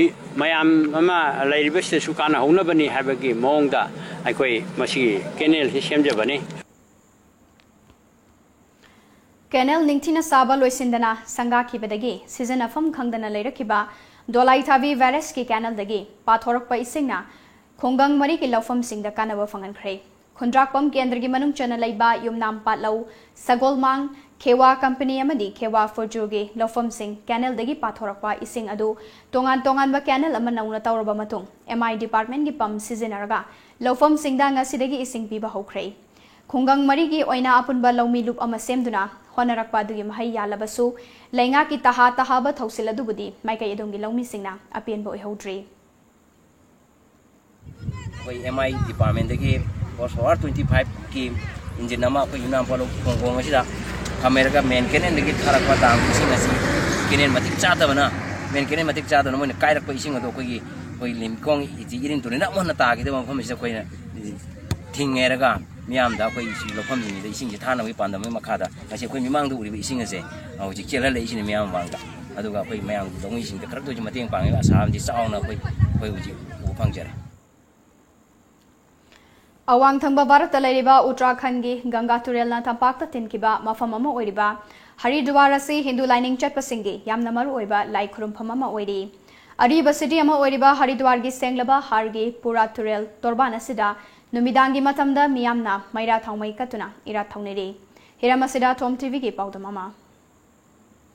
ꯃꯌꯥꯝ ꯑꯃ ꯂꯩꯔꯤꯕꯁꯤꯗꯁꯨ ꯀꯥꯟꯅꯍꯧꯅꯕꯅꯤ ꯍꯥꯏꯕꯒꯤ ꯃꯑꯣꯡꯗ ꯑꯩꯈꯣꯏ ꯃꯁꯤꯒꯤ canal ꯁꯤ ꯁꯦꯝꯖꯕꯅꯤ꯫ Canal ꯅꯤꯡꯊꯤꯅ ꯁꯥꯕ ꯂꯣꯏꯁꯤꯟꯗꯅ ꯁꯪꯒꯥꯈꯤꯕꯗꯒꯤ ꯁꯤꯖꯤꯟꯅꯐꯝ ꯈꯪꯗꯅ ꯂꯩꯔꯛꯈꯤꯕ ꯗꯣꯂꯥꯏꯊꯥꯕꯤ barrage ꯀꯤ canal ꯗꯒꯤ ꯄꯥꯊꯣꯔꯛꯄ ꯏꯁꯤꯡꯅ ꯈꯨꯡꯒꯪ ꯃꯔꯤꯒꯤ ꯂꯧꯐꯝꯁꯤꯡꯗ ꯀꯥꯟꯅꯕ ꯐꯪꯍꯟꯈ꯭ꯔꯦ꯫ ꯈꯨꯟꯗ꯭ꯔꯥꯛꯄꯝ ꯀꯦꯟꯗ꯭ꯔꯒꯤ ꯃꯅꯨꯡ ꯆꯟꯅ ꯂꯩꯕ ꯌꯨꯝꯅꯥꯝ ꯄꯥꯠꯂꯧ, ꯁꯒꯣꯜꯃꯥꯡ, ꯈꯦꯋꯥ company ꯑꯃꯗꯤ ꯈꯦꯋꯥ ꯐꯨꯔꯖꯨꯔꯒꯤ ꯂꯧꯐꯝꯁꯤꯡ canal ꯗꯒꯤ ꯄꯥꯊꯣꯔꯛꯄ ꯏꯁꯤꯡ ꯑꯗꯨ ꯇꯣꯉꯥꯟ ꯇꯣꯉꯥꯟꯕ canal ꯑꯃ ꯅꯧꯅ ꯇꯧꯔꯕ ꯃꯇꯨꯡ M I department ꯀꯤ pump ꯁꯤꯖꯤꯟꯅꯔꯒ ꯂꯧꯐꯝꯁꯤꯡꯗ ꯉꯁꯤꯗꯒꯤ ꯏꯁꯤꯡ ꯄꯤꯕ ꯍꯧꯈ꯭ꯔꯦ꯫ ꯈꯨꯡꯒꯪ ꯃꯔꯤꯒꯤ ꯑꯣꯏꯅ ꯑꯄꯨꯟꯕ ꯂꯧꯃꯤ ꯂꯨꯞ ꯑꯃ ꯁꯦꯝꯗꯨꯅ ꯍꯣꯠꯅꯔꯛꯄ ꯑꯗꯨꯒꯤ ꯃꯍꯩ ꯌꯥꯜꯂꯕꯁꯨ, ꯂꯩꯉꯥꯛꯀꯤ ꯇꯍꯥ ꯇꯍꯥꯕ ꯊꯧꯁꯤꯜ ꯑꯗꯨꯕꯨꯗꯤ ꯃꯥꯏꯀꯩ ꯑꯗꯨꯝꯒꯤ ꯂꯧꯃꯤꯁꯤꯡꯅ ꯑꯄꯦꯟꯕ ꯑꯣꯏꯍꯧꯗ꯭ꯔꯤ꯫ ꯑꯩꯈꯣꯏ M I department ꯗꯒꯤ horse power twenty five ꯀꯤ engine ꯑꯃ ꯑꯩꯈꯣꯏ ꯌꯨꯝꯅꯥꯝ ꯄꯥꯠꯂꯧ ꯈꯣꯡꯈꯣꯡ ꯑꯁꯤꯗ ꯊꯝꯃꯦꯔꯒ main canal ꯗꯒꯤ ꯊꯥꯔꯛꯄ ꯇꯥꯡ ꯏꯁꯤꯡ ꯑꯁꯤ canal ꯃꯇꯤꯛ ꯆꯥꯗꯕꯅ, main canal ꯃꯇꯤꯛ ꯆꯥꯗꯕꯅ ꯃꯣꯏꯅ ꯀꯥꯏꯔꯛꯄ ꯏꯁꯤꯡ ꯑꯗꯣ ꯑꯩꯈꯣꯏꯒꯤ, ꯑꯩꯈꯣꯏ ꯂꯤꯝꯈꯣꯡ ꯏꯊꯤ ꯏꯔꯤꯟ ꯇꯨꯔꯦꯜ ꯑꯃꯨꯛ ꯍꯟꯅ ꯇꯥꯈꯤꯗꯕ ꯃꯐꯝꯁꯤꯗ ꯑꯩꯈꯣꯏꯅ ꯊꯤꯡꯉꯦꯔꯒ ꯃꯤꯌꯥꯝꯗ ꯑꯩꯈꯣꯏ ꯁꯤ ꯂꯧꯐꯝꯁꯤꯡꯁꯤꯗ ꯏꯁꯤꯡꯁꯦ ꯊꯥꯅꯕꯒꯤ ꯄꯥꯟꯗꯝꯒꯤ ꯃꯈꯥꯗ ꯉꯁꯤ ꯑꯩꯈꯣꯏ ꯃꯤꯃꯥꯡꯗ ꯎꯔꯤꯕ ꯏꯁꯤꯡ ꯑꯁꯦ ꯍꯧꯖꯤꯛ ꯆꯦꯜꯍꯜꯂꯛꯏꯁꯤꯅ ꯃꯤꯌꯥꯝ ꯃꯃꯥꯡꯗ꯫ ꯑꯗꯨꯒ ꯑꯩꯈꯣꯏ ꯃꯌꯥꯝꯒꯤ ꯂꯧꯃꯤꯁꯤꯡꯗ ꯈꯔꯇ ꯑꯣꯏꯔꯁꯨ ꯃꯇꯦꯡ ꯄꯥꯡꯉꯒ ꯑꯁꯥ ꯑꯃꯗꯤ ꯆꯥꯎꯅ ꯑꯩꯈꯣꯏ, ꯑꯩꯈꯣꯏ ꯍꯧꯖꯤꯛ ꯎꯕ ꯐꯪꯖꯔꯦ꯫ ꯑꯋꯥꯡ ꯊꯪꯕ ꯚꯥꯔꯠꯇ ꯂꯩꯔꯤꯕ ꯎꯠꯇꯔꯥꯈꯟꯒꯤ ꯒꯪꯒꯥ ꯇꯨꯔꯦꯜꯅ ꯇꯝꯄꯥꯛꯇ ꯇꯤꯟꯈꯤꯕ ꯃꯐꯝ ꯑꯃ ꯑꯣꯏꯔꯤꯕ ꯍꯔꯤꯗ꯭ꯋꯥꯔ ꯑꯁꯤ ꯍꯤꯟꯗꯨ ꯂꯥꯏꯅꯤꯡ ꯆꯠꯄꯁꯤꯡꯒꯤ ꯌꯥꯝꯅ ꯃꯔꯨꯑꯣꯏꯕ ꯂꯥꯏ ꯈꯨꯔꯨꯝꯐꯝ ꯑꯃ ꯑꯣꯏꯔꯤ꯫ ꯑꯔꯤꯕ ꯁꯤꯇꯤ ꯑꯃ ꯑꯣꯏꯔꯤꯕ ꯍꯔꯤꯗ꯭ꯋꯥꯔꯒꯤ ꯁꯦꯡꯂꯕ ꯍꯥꯔꯒꯤ ꯄꯨꯔꯥ ꯇꯨꯔꯦꯜ ꯇꯣꯔꯕꯥꯟ ꯑꯁꯤꯗ ꯅꯨꯃꯤꯗꯥꯡꯒꯤ ꯃꯇꯝꯗ ꯃꯤꯌꯥꯝꯅ ꯃꯩꯔꯥ ꯊꯥꯎꯃꯩ ꯀꯠꯇꯨꯅ ꯏꯔꯥꯠ ꯊꯧꯅꯤꯔꯤ꯫ ꯍꯤꯔꯝ ꯑꯁꯤꯗ ꯊꯣꯝ ꯇꯤꯚꯤꯒꯤ ꯄꯥꯎꯗꯝ ꯑꯃ꯫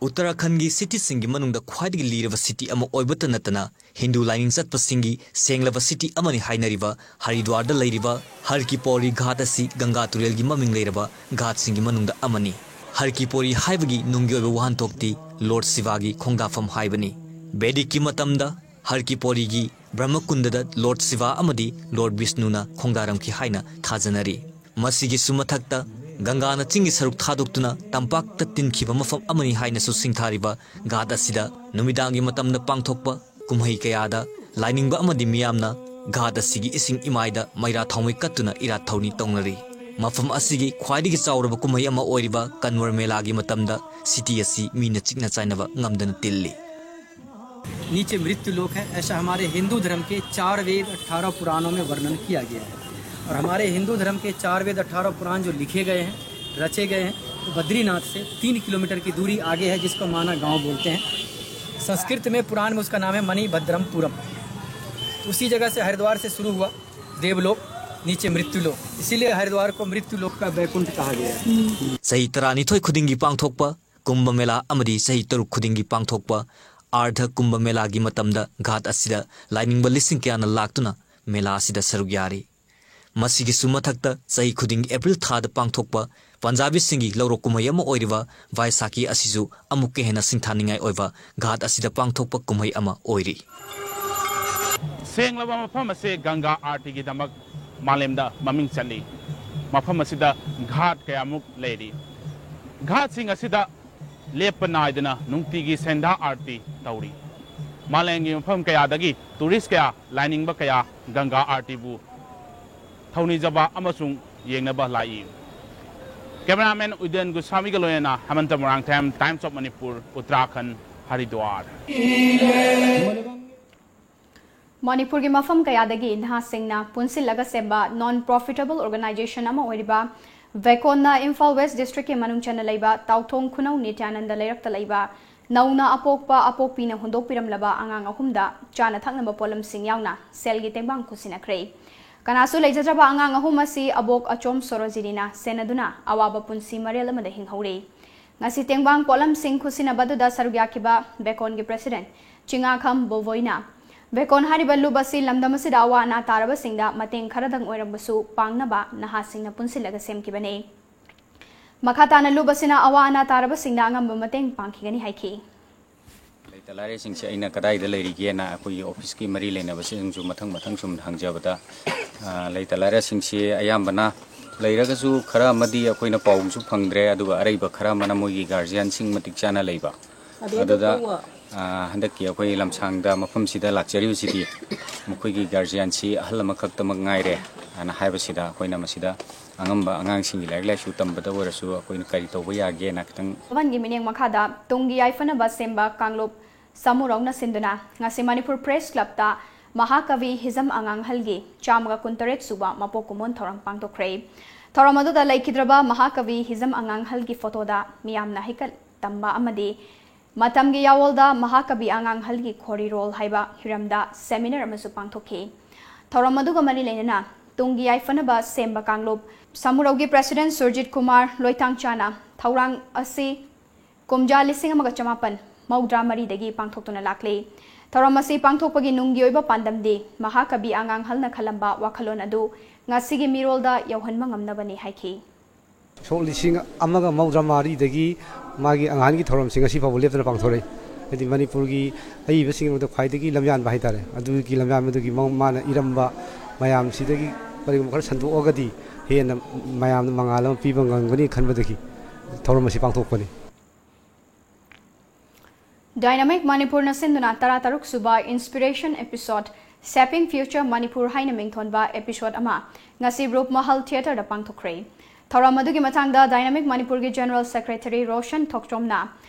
ꯎꯠꯇꯔꯥꯈꯟꯒꯤ ꯁꯤꯇꯤꯁꯤꯡꯒꯤ ꯃꯅꯨꯡꯗ ꯈ꯭ꯋꯥꯏꯗꯒꯤ ꯂꯤꯔꯕ ꯁꯤꯇꯤ ꯑꯃ ꯑꯣꯏꯕꯇ ꯅꯠꯇꯅ, ꯍꯤꯟꯗꯨ ꯂꯥꯏꯅꯤꯡ ꯆꯠꯄꯁꯤꯡꯒꯤ ꯁꯦꯡꯂꯕ ꯁꯤꯇꯤ ꯑꯃꯅꯤ ꯍꯥꯏꯅꯔꯤꯕ ꯍꯔꯤꯗ꯭ꯋꯥꯔꯗ ꯂꯩꯔꯤꯕ ꯍꯔ ꯀꯤ ꯄꯧꯔꯤ ꯘꯥꯠ ꯑꯁꯤ ꯒꯪꯒꯥ ꯇꯨꯔꯦꯜꯒꯤ ꯃꯃꯤꯡ ꯂꯩꯔꯕ ꯘꯥꯠꯁꯤꯡꯒꯤ ꯃꯅꯨꯡꯗ ꯑꯃꯅꯤ꯫ ꯍꯔ ꯀꯤ ꯄꯧꯔꯤ ꯍꯥꯏꯕꯒꯤ ꯅꯨꯡꯒꯤ ꯑꯣꯏꯕ ꯋꯥꯍꯟꯊꯣꯛꯇꯤ ꯂꯣꯔꯗ ꯁꯤꯚꯥꯒꯤ ꯈꯣꯡꯗꯥꯐꯝ ꯍꯥꯏꯕꯅꯤ꯫ ꯚꯦꯗꯤꯛꯀꯤ ꯃꯇꯝꯗ ꯍꯔ ꯀꯤ ꯄꯧꯔꯤꯒꯤ ꯕ꯭ꯔꯍ꯭ꯃꯀꯨꯟꯗꯗ ꯂꯣꯔꯗ ꯁꯤꯚꯥ ꯑꯃꯗꯤ ꯂꯣꯔꯗ ꯕꯤꯁꯅꯨꯅ ꯈꯣꯡꯗꯥꯔꯝꯈꯤ ꯍꯥꯏꯅ ꯊꯥꯖꯅꯔꯤ꯫ ꯃꯁꯤꯒꯤꯁꯨ ꯃꯊꯛꯇ, ꯒꯪꯒꯥꯅ ꯆꯤꯡꯒꯤ ꯁꯔꯨꯛ ꯊꯥꯗꯣꯛꯇꯨꯅ ꯇꯝꯄꯥꯛꯇ ꯇꯤꯟꯈꯤꯕ ꯃꯐꯝ ꯑꯃꯅꯤ ꯍꯥꯏꯅꯁꯨ ꯁꯤꯡꯊꯥꯔꯤꯕ ꯘꯥꯠ ꯑꯁꯤꯗ ꯅꯨꯃꯤꯗꯥꯡꯒꯤ ꯃꯇꯝꯗ ꯄꯥꯡꯊꯣꯛꯄ ꯀꯨꯝꯍꯩ ꯀꯌꯥꯗ ꯂꯥꯏꯅꯤꯡꯕ ꯑꯃꯗꯤ ꯃꯤꯌꯥꯝꯅ ꯘꯥꯠ ꯑꯁꯤꯒꯤ ꯏꯁꯤꯡ ꯏꯃꯥꯏꯗ ꯃꯩꯔꯥ ꯊꯥꯎꯃꯩ ꯀꯠꯇꯨꯅ ꯏꯔꯥꯠ ꯊꯧꯅꯤ ꯇꯧꯅꯔꯤ꯫ ꯃꯐꯝ ꯑꯁꯤꯒꯤ ꯈ꯭ꯋꯥꯏꯗꯒꯤ ꯆꯥꯎꯔꯕ ꯀꯨꯝꯍꯩ ꯑꯃ ꯑꯣꯏꯔꯤꯕ ꯀꯟꯋꯔ ꯃꯦꯂꯥꯒꯤ ꯃꯇꯝꯗ ꯁꯤꯇꯤ ꯑꯁꯤ ꯃꯤꯅ ꯆꯤꯛꯅ ꯆꯥꯏꯅꯕ ꯉꯝꯗꯅ ꯇꯤꯜꯂꯤ꯫ नीचे मृत्यु लोक है। ऐसा हमारे हिंदू धर्म के चार वेद, अठारह पुराणों में वर्णन किया गया है। और हमारे हिंदू धर्म के चार वेद, अठारह पुराण जो लिखे गए हैं, रचे गए हैं, तो बद्रीनाथ से तीन किलोमीटर की दूरी आगे है, जिसको माना गांव बोलते हैं। संस्कृत में, पुराण में उसका नाम है मणिभद्रमपुरम। उसी जगह से, हरिद्वार से शुरू हुआ देवलोक, नीचे मृत्युलोक, इसीलिए हरिद्वार को मृत्युलोक का बैकुंठ कहा गया है। ꯆꯍꯤ ꯇꯔꯥꯅꯤꯊꯣꯏ ꯈꯨꯗꯤꯡꯒꯤ ꯄꯥꯡꯊꯣꯛꯄ ꯀꯨꯝꯚ ꯃꯦꯂꯥ ꯑꯃꯗꯤ ꯆꯍꯤ ꯇꯔꯨꯛ ꯈꯨꯗꯤꯡꯒꯤ ꯄꯥꯡꯊꯣꯛꯄ ꯑꯥꯔꯙ ꯀꯨꯝꯚ ꯃꯦꯂꯥꯒꯤ ꯃꯇꯝꯗ ꯘꯥꯠ ꯑꯁꯤꯗ ꯂꯥꯏꯅꯤꯡꯕ ꯂꯤꯁꯤꯡ ꯀꯌꯥꯅ ꯂꯥꯛꯇꯨꯅ ꯃꯦꯂꯥ ꯑꯁꯤꯗ ꯁꯔꯨꯛ ꯌꯥꯔꯤ꯫ ꯃꯁꯤꯒꯤꯁꯨ ꯃꯊꯛꯇ, ꯆꯍꯤ ꯈꯨꯗꯤꯡꯒꯤ ꯑꯦꯄ꯭ꯔꯤꯜ ꯊꯥꯗ ꯄꯥꯡꯊꯣꯛꯄ ꯄꯟꯖꯥꯕꯤꯁꯤꯡꯒꯤ ꯂꯧꯔꯣꯛ ꯀꯨꯝꯍꯩ ꯑꯃ ꯑꯣꯏꯔꯤꯕ ꯚꯥꯏꯁꯥꯈꯤ ꯑꯁꯤꯁꯨ ꯑꯃꯨꯛꯀ ꯍꯦꯟꯅ ꯁꯤꯡꯊꯥꯅꯤꯡꯉꯥꯏ ꯑꯣꯏꯕ ꯘꯥꯠ ꯑꯁꯤꯗ ꯄꯥꯡꯊꯣꯛꯄ ꯀꯨꯝꯍꯩ ꯑꯃ ꯑꯣꯏꯔꯤ꯫ ꯁꯦꯡꯂꯕ ꯃꯐꯝ ꯑꯁꯤ ꯒꯪꯒꯥ ꯑꯥꯔꯇꯤꯒꯤꯗꯃꯛ ꯃꯥꯂꯦꯝꯗ ꯃꯃꯤꯡ ꯆꯠꯂꯤ꯫ ꯃꯐꯝ ꯑꯁꯤꯗ ꯘꯥꯠ ꯀꯌꯥꯃꯨꯛ ꯂꯩꯔꯤ꯫ ꯘꯥꯠꯁꯤꯡ ꯑꯁꯤꯗ ꯂꯦꯞꯄ ꯅꯥꯏꯗꯅ ꯅꯨꯡꯇꯤꯒꯤ ꯁꯦꯟꯙꯥ ꯑꯥꯔꯇꯤ ꯇꯧꯔꯤ꯫ ꯃꯥꯂꯦꯝꯒꯤ ꯃꯐꯝ ꯀꯌꯥꯗꯒꯤ ꯇꯨꯔꯤꯁ ꯀꯌꯥ, ꯂꯥꯏꯅꯤꯡꯕ ꯀꯌꯥ ꯒꯪꯒꯥ ꯑꯥꯔꯇꯤꯕꯨ ꯊꯧꯅꯤꯖꯕ ꯑꯃꯁꯨꯡ ꯌꯦꯡꯅꯕ ꯂꯥꯛꯏ꯫ ꯀꯦꯃꯦꯔꯥꯃꯦꯟ ꯎꯗꯦꯟ ꯒꯨꯁꯥꯃꯤꯒ ꯂꯣꯏꯅꯅ ꯍꯦꯃꯟꯇ Moirangthem, Times of Manipur, ꯎꯠꯇꯔꯥꯈꯟ, Haridwar. ꯃꯅꯤꯄꯨꯔꯒꯤ ꯃꯐꯝ ꯀꯌꯥꯗꯒꯤ ꯅꯍꯥꯁꯤꯡꯅ ꯄꯨꯟꯁꯤꯜꯂꯒ ꯁꯦꯝꯕ non profitable organization ꯑꯃ ꯑꯣꯏꯔꯤꯕ ꯚꯦꯀꯣꯟꯅ ꯏꯝꯐꯥꯜ ꯋꯦꯁ ꯗꯤꯁꯇ꯭ꯔꯤꯛꯀꯤ ꯃꯅꯨꯡ ꯆꯟꯅ ꯂꯩꯕ ꯇꯥꯎꯊꯣꯡ ꯈꯨꯅꯧ ꯅꯤꯇ꯭ꯌꯥꯅꯟꯗ ꯂꯩꯔꯛꯇ ꯂꯩꯕ ꯅꯧꯅ ꯑꯄꯣꯛꯄ ꯑꯄꯣꯛꯄꯤꯅ ꯍꯨꯟꯗꯣꯛꯄꯤꯔꯝꯂꯕ ꯑꯉꯥꯡ ꯑꯍꯨꯝꯗ ꯆꯥꯅ ꯊꯛꯅꯕ ꯄꯣꯠꯂꯝꯁꯤꯡ ꯌꯥꯎꯅ ꯁꯦꯜꯒꯤ ꯇꯦꯡꯕꯥꯡ ꯈꯨꯠꯁꯤꯟꯅꯈ꯭ꯔꯦ꯫ ꯀꯅꯥꯁꯨ ꯂꯩꯖꯗ꯭ꯔꯕ ꯑꯉꯥꯡ ꯑꯍꯨꯝ ꯑꯁꯤ ꯑꯕꯣꯛ ꯑꯆꯣꯝ ꯁꯣꯔꯣꯖꯤꯅꯤꯅ ꯁꯦꯟꯅꯗꯨꯅ ꯑꯋꯥꯕ ꯄꯨꯟꯁꯤ ꯃꯔꯦꯜ ꯑꯃꯗ ꯍꯤꯡꯍꯧꯔꯦ꯫ ꯉꯁꯤ ꯇꯦꯡꯕꯥꯡ ꯄꯣꯠꯂꯝꯁꯤꯡ ꯈꯨꯠꯁꯤꯟꯅꯕ ꯑꯗꯨꯗ ꯁꯔꯨꯛ ꯌꯥꯈꯤꯕ ꯚꯦꯀꯣꯟꯒꯤ president ꯆꯤꯉꯥꯈꯝ ꯕꯣꯕꯣꯏꯅ ꯚꯦꯀꯣꯟ ꯍꯥꯏꯔꯤꯕ ꯂꯨꯞ ꯑꯁꯤ ꯂꯝꯗꯝ ꯑꯁꯤꯗ ꯑꯋꯥ ꯑꯅꯥ ꯇꯥꯔꯕꯁꯤꯡꯗ ꯃꯇꯦꯡ ꯈꯔꯗꯪ ꯑꯣꯏꯔꯕꯁꯨ ꯄꯥꯡꯅꯕ ꯅꯍꯥꯁꯤꯡꯅ ꯄꯨꯟꯁꯤꯜꯂꯒ ꯁꯦꯝꯈꯤꯕꯅꯤ꯫ ꯃꯈꯥ ꯇꯥꯅ ꯂꯨꯞ ꯑꯁꯤꯅ ꯑꯋꯥ ꯑꯅꯥ ꯇꯥꯔꯕꯁꯤꯡꯗ ꯑꯉꯝꯕ ꯃꯇꯦꯡ ꯄꯥꯡꯈꯤꯒꯅꯤ ꯍꯥꯏꯈꯤ꯫ ꯂꯩꯇ ꯂꯥꯏꯔꯁꯤꯡꯁꯦ ꯑꯩꯅ ꯀꯗꯥꯏꯗ ꯂꯩꯔꯤꯒꯦꯅ ꯑꯩꯈꯣꯏꯒꯤ officeꯀꯤ ꯃꯔꯤ ꯂꯩꯅꯕꯁꯤꯡꯁꯨ ꯃꯊꯪ ꯃꯊꯪ ꯁꯨꯝ ꯍꯪꯖꯕꯗ, ꯑ, ꯂꯩꯇ ꯂꯥꯏꯔꯁꯤꯡꯁꯤ ꯑꯌꯥꯝꯕꯅ ꯂꯩꯔꯒꯁꯨ ꯈꯔ ꯑꯃꯗꯤ ꯑꯩꯈꯣꯏꯅ ꯄꯥꯎꯁꯨ ꯐꯪꯗ꯭ꯔꯦ, ꯑꯗꯨꯒ ꯑꯔꯩꯕ ꯈꯔ ꯑꯃꯅ ꯃꯣꯏꯒꯤ guardianꯁꯤꯡ ꯃꯇꯤꯛ ꯆꯥꯅ ꯂꯩꯕ꯫ ꯑꯗꯨꯗ, ꯑ, ꯍꯟꯗꯛꯀꯤ ꯑꯩꯈꯣꯏ ꯂꯝꯁꯥꯡꯗ ꯃꯐꯝꯁꯤꯗ ꯂꯥꯛꯆꯔꯤꯕꯁꯤꯗꯤ ꯃꯈꯣꯏꯒꯤ guardianꯁꯤ ꯑꯍꯜ ꯑꯃꯈꯛꯇꯃꯛ ꯉꯥꯏꯔꯦ ꯍꯥꯏꯅ ꯍꯥꯏꯕꯁꯤꯗ ꯑꯩꯈꯣꯏꯅ ꯃꯁꯤꯗ ꯑꯉꯝꯕ ꯑꯉꯥꯡꯁꯤꯡꯒꯤ ꯂꯥꯏꯔꯤꯛ ꯂꯥꯏꯁꯨ ꯇꯝꯕꯗ ꯑꯣꯏꯔꯁꯨ ꯑꯩꯈꯣꯏꯅ ꯀꯔꯤ ꯇꯧꯕ ꯌꯥꯒꯦꯅ ꯈꯤꯇꯪ ꯚꯕꯟꯒꯤ ꯃꯤꯠꯌꯦꯡ ꯃꯈꯥꯗ ꯇꯨꯡꯒꯤ ꯌꯥꯏꯐꯅꯕ ꯁꯦꯝꯕ ꯀꯥꯡꯂꯨꯞ ꯁꯃꯨꯔꯧꯅ ꯁꯤꯟꯗꯨꯅ ꯉꯁꯤ ꯃꯅꯤꯄꯨꯔ Press Clubꯇ ꯃꯍꯥꯀꯕꯤ ꯍꯤꯖꯝ ꯑꯉꯥꯡꯍꯜꯒꯤ ꯆꯥꯝꯃꯒ ꯀꯨꯟꯇꯔꯦꯠ ꯁꯨꯕ ꯃꯄꯣꯛ ꯀꯨꯝꯑꯣꯟ ꯊꯧꯔꯝ ꯄꯥꯡꯊꯣꯛꯈ꯭ꯔꯦ꯫ ꯊꯧꯔꯝ ꯑꯗꯨꯗ ꯂꯩꯈꯤꯗ꯭ꯔꯕ ꯃꯍꯥꯀꯕꯤ ꯍꯤꯖꯝ ꯑꯉꯥꯡꯍꯜꯒꯤ photoꯗ ꯃꯤꯌꯥꯝꯅ ꯍꯩꯀꯠ ꯇꯝꯕ ꯑꯃꯗꯤ ꯃꯇꯝꯒꯤ ꯌꯥꯋꯣꯜꯗ ꯃꯍꯥꯀꯕꯤ ꯑꯉꯥꯡꯍꯜꯒꯤ ꯈꯣꯔꯤꯔꯣꯜ ꯍꯥꯏꯕ ꯍꯤꯔꯝꯗ seminar ꯑꯃꯁꯨ ꯄꯥꯡꯊꯣꯛꯈꯤ꯫ ꯊꯧꯔꯝ ꯑꯗꯨꯒ ꯃꯔꯤ ꯂꯩꯅꯅ ꯇꯨꯡꯒꯤ ꯌꯥꯏꯐꯅꯕ ꯁꯦꯝꯕ ꯀꯥꯡꯂꯨꯞ ꯁꯃꯨꯔꯧꯒꯤ president ꯁꯨꯔꯖꯤꯠ ꯀꯨꯃꯥꯔ ꯂꯣꯏꯇꯥꯡꯆꯥꯅ ꯊꯧꯔꯥꯡ ꯑꯁꯤ ꯀꯨꯝꯖꯥ ꯂꯤꯁꯤꯡ ꯑꯃꯒ ꯆꯃꯥꯄꯟ ꯃꯧꯗ꯭ꯔꯥ ꯃꯔꯤꯗꯒꯤ ꯄꯥꯡꯊꯣꯛꯇꯨꯅ ꯂꯥꯛꯂꯤ꯫ ꯊꯧꯔꯝ ꯑꯁꯤ ꯄꯥꯡꯊꯣꯛꯄꯒꯤ ꯅꯨꯡꯒꯤ ꯑꯣꯏꯕ ꯄꯥꯟꯗꯝꯗꯤ ꯃꯍꯥꯀꯕꯤ ꯑꯉꯥꯡꯍꯜꯅ ꯈꯜꯂꯝꯕ ꯋꯥꯈꯜꯂꯣꯟ ꯑꯗꯨ ꯉꯁꯤꯒꯤ ꯃꯤꯔꯣꯜꯗ ꯌꯧꯍꯟꯕ ꯉꯝꯅꯕꯅꯤ ꯍꯥꯏꯈꯤ꯫ ꯁꯣꯛ ꯂꯤꯁꯤꯡ ꯑꯃꯒ ꯃꯧꯗ꯭ꯔꯥ ꯃꯔꯤꯗꯒꯤ ꯃꯥꯒꯤ ꯑꯉꯥꯡꯍꯜꯒꯤ ꯊꯧꯔꯝꯁꯤ ꯉꯁꯤ ꯐꯥꯎꯕ ꯂꯦꯞꯇꯅ ꯄꯥꯡꯊꯣꯔꯛꯏ꯫ ꯍꯥꯏꯗꯤ ꯃꯅꯤꯄꯨꯔꯒꯤ ꯑꯏꯕꯁꯤꯡꯒꯤ ꯃꯔꯛꯇ ꯈ꯭ꯋꯥꯏꯗꯒꯤ ꯂꯝꯌꯥꯟꯕ ꯍꯥꯏꯇꯥꯔꯦ, ꯑꯗꯨꯒꯤ ꯂꯝꯌꯥꯟꯕꯗꯨꯒꯤ ꯃ-, ꯃꯥꯅ ꯏꯔꯝꯕ ꯃꯌꯥꯝꯁꯤꯗꯒꯤ ꯀꯔꯤꯒꯨꯝꯕ ꯈꯔ ꯁꯟꯗꯣꯛꯑꯒꯗꯤ ꯍꯦꯟꯅ ꯃꯌꯥꯝꯗ ꯃꯉꯥꯜ ꯑꯃ ꯄꯤꯕ ꯉꯝꯒꯅꯤ ꯈꯟꯕꯗꯒꯤ ꯊꯧꯔꯝ ꯑꯁꯤ ꯄꯥꯡꯊꯣꯛꯄꯅꯤ꯫ Dynamic ꯃꯅꯤꯄꯨꯔꯅ ꯁꯤꯟꯗꯨꯅ ꯇꯔꯥꯇꯔꯨꯛ ꯁꯨꯕ Inspiration Episode Shaping Future Manipur ꯍꯥꯏꯅ ꯃꯤꯡꯊꯣꯟꯕ episode ꯑꯃ ꯉꯁꯤ ꯔꯨꯞꯃꯍꯜ theatreꯗ ꯄꯥꯡꯊꯣꯛꯈ꯭ꯔꯦ꯫ ꯊꯧꯔꯝ ꯑꯗꯨꯒꯤ ꯃꯇꯥꯡꯗ Dynamic ꯃꯅꯤꯄꯨꯔꯒꯤ general secretary ꯔꯣꯁꯟ ꯊꯣꯛꯆꯣꯝꯅ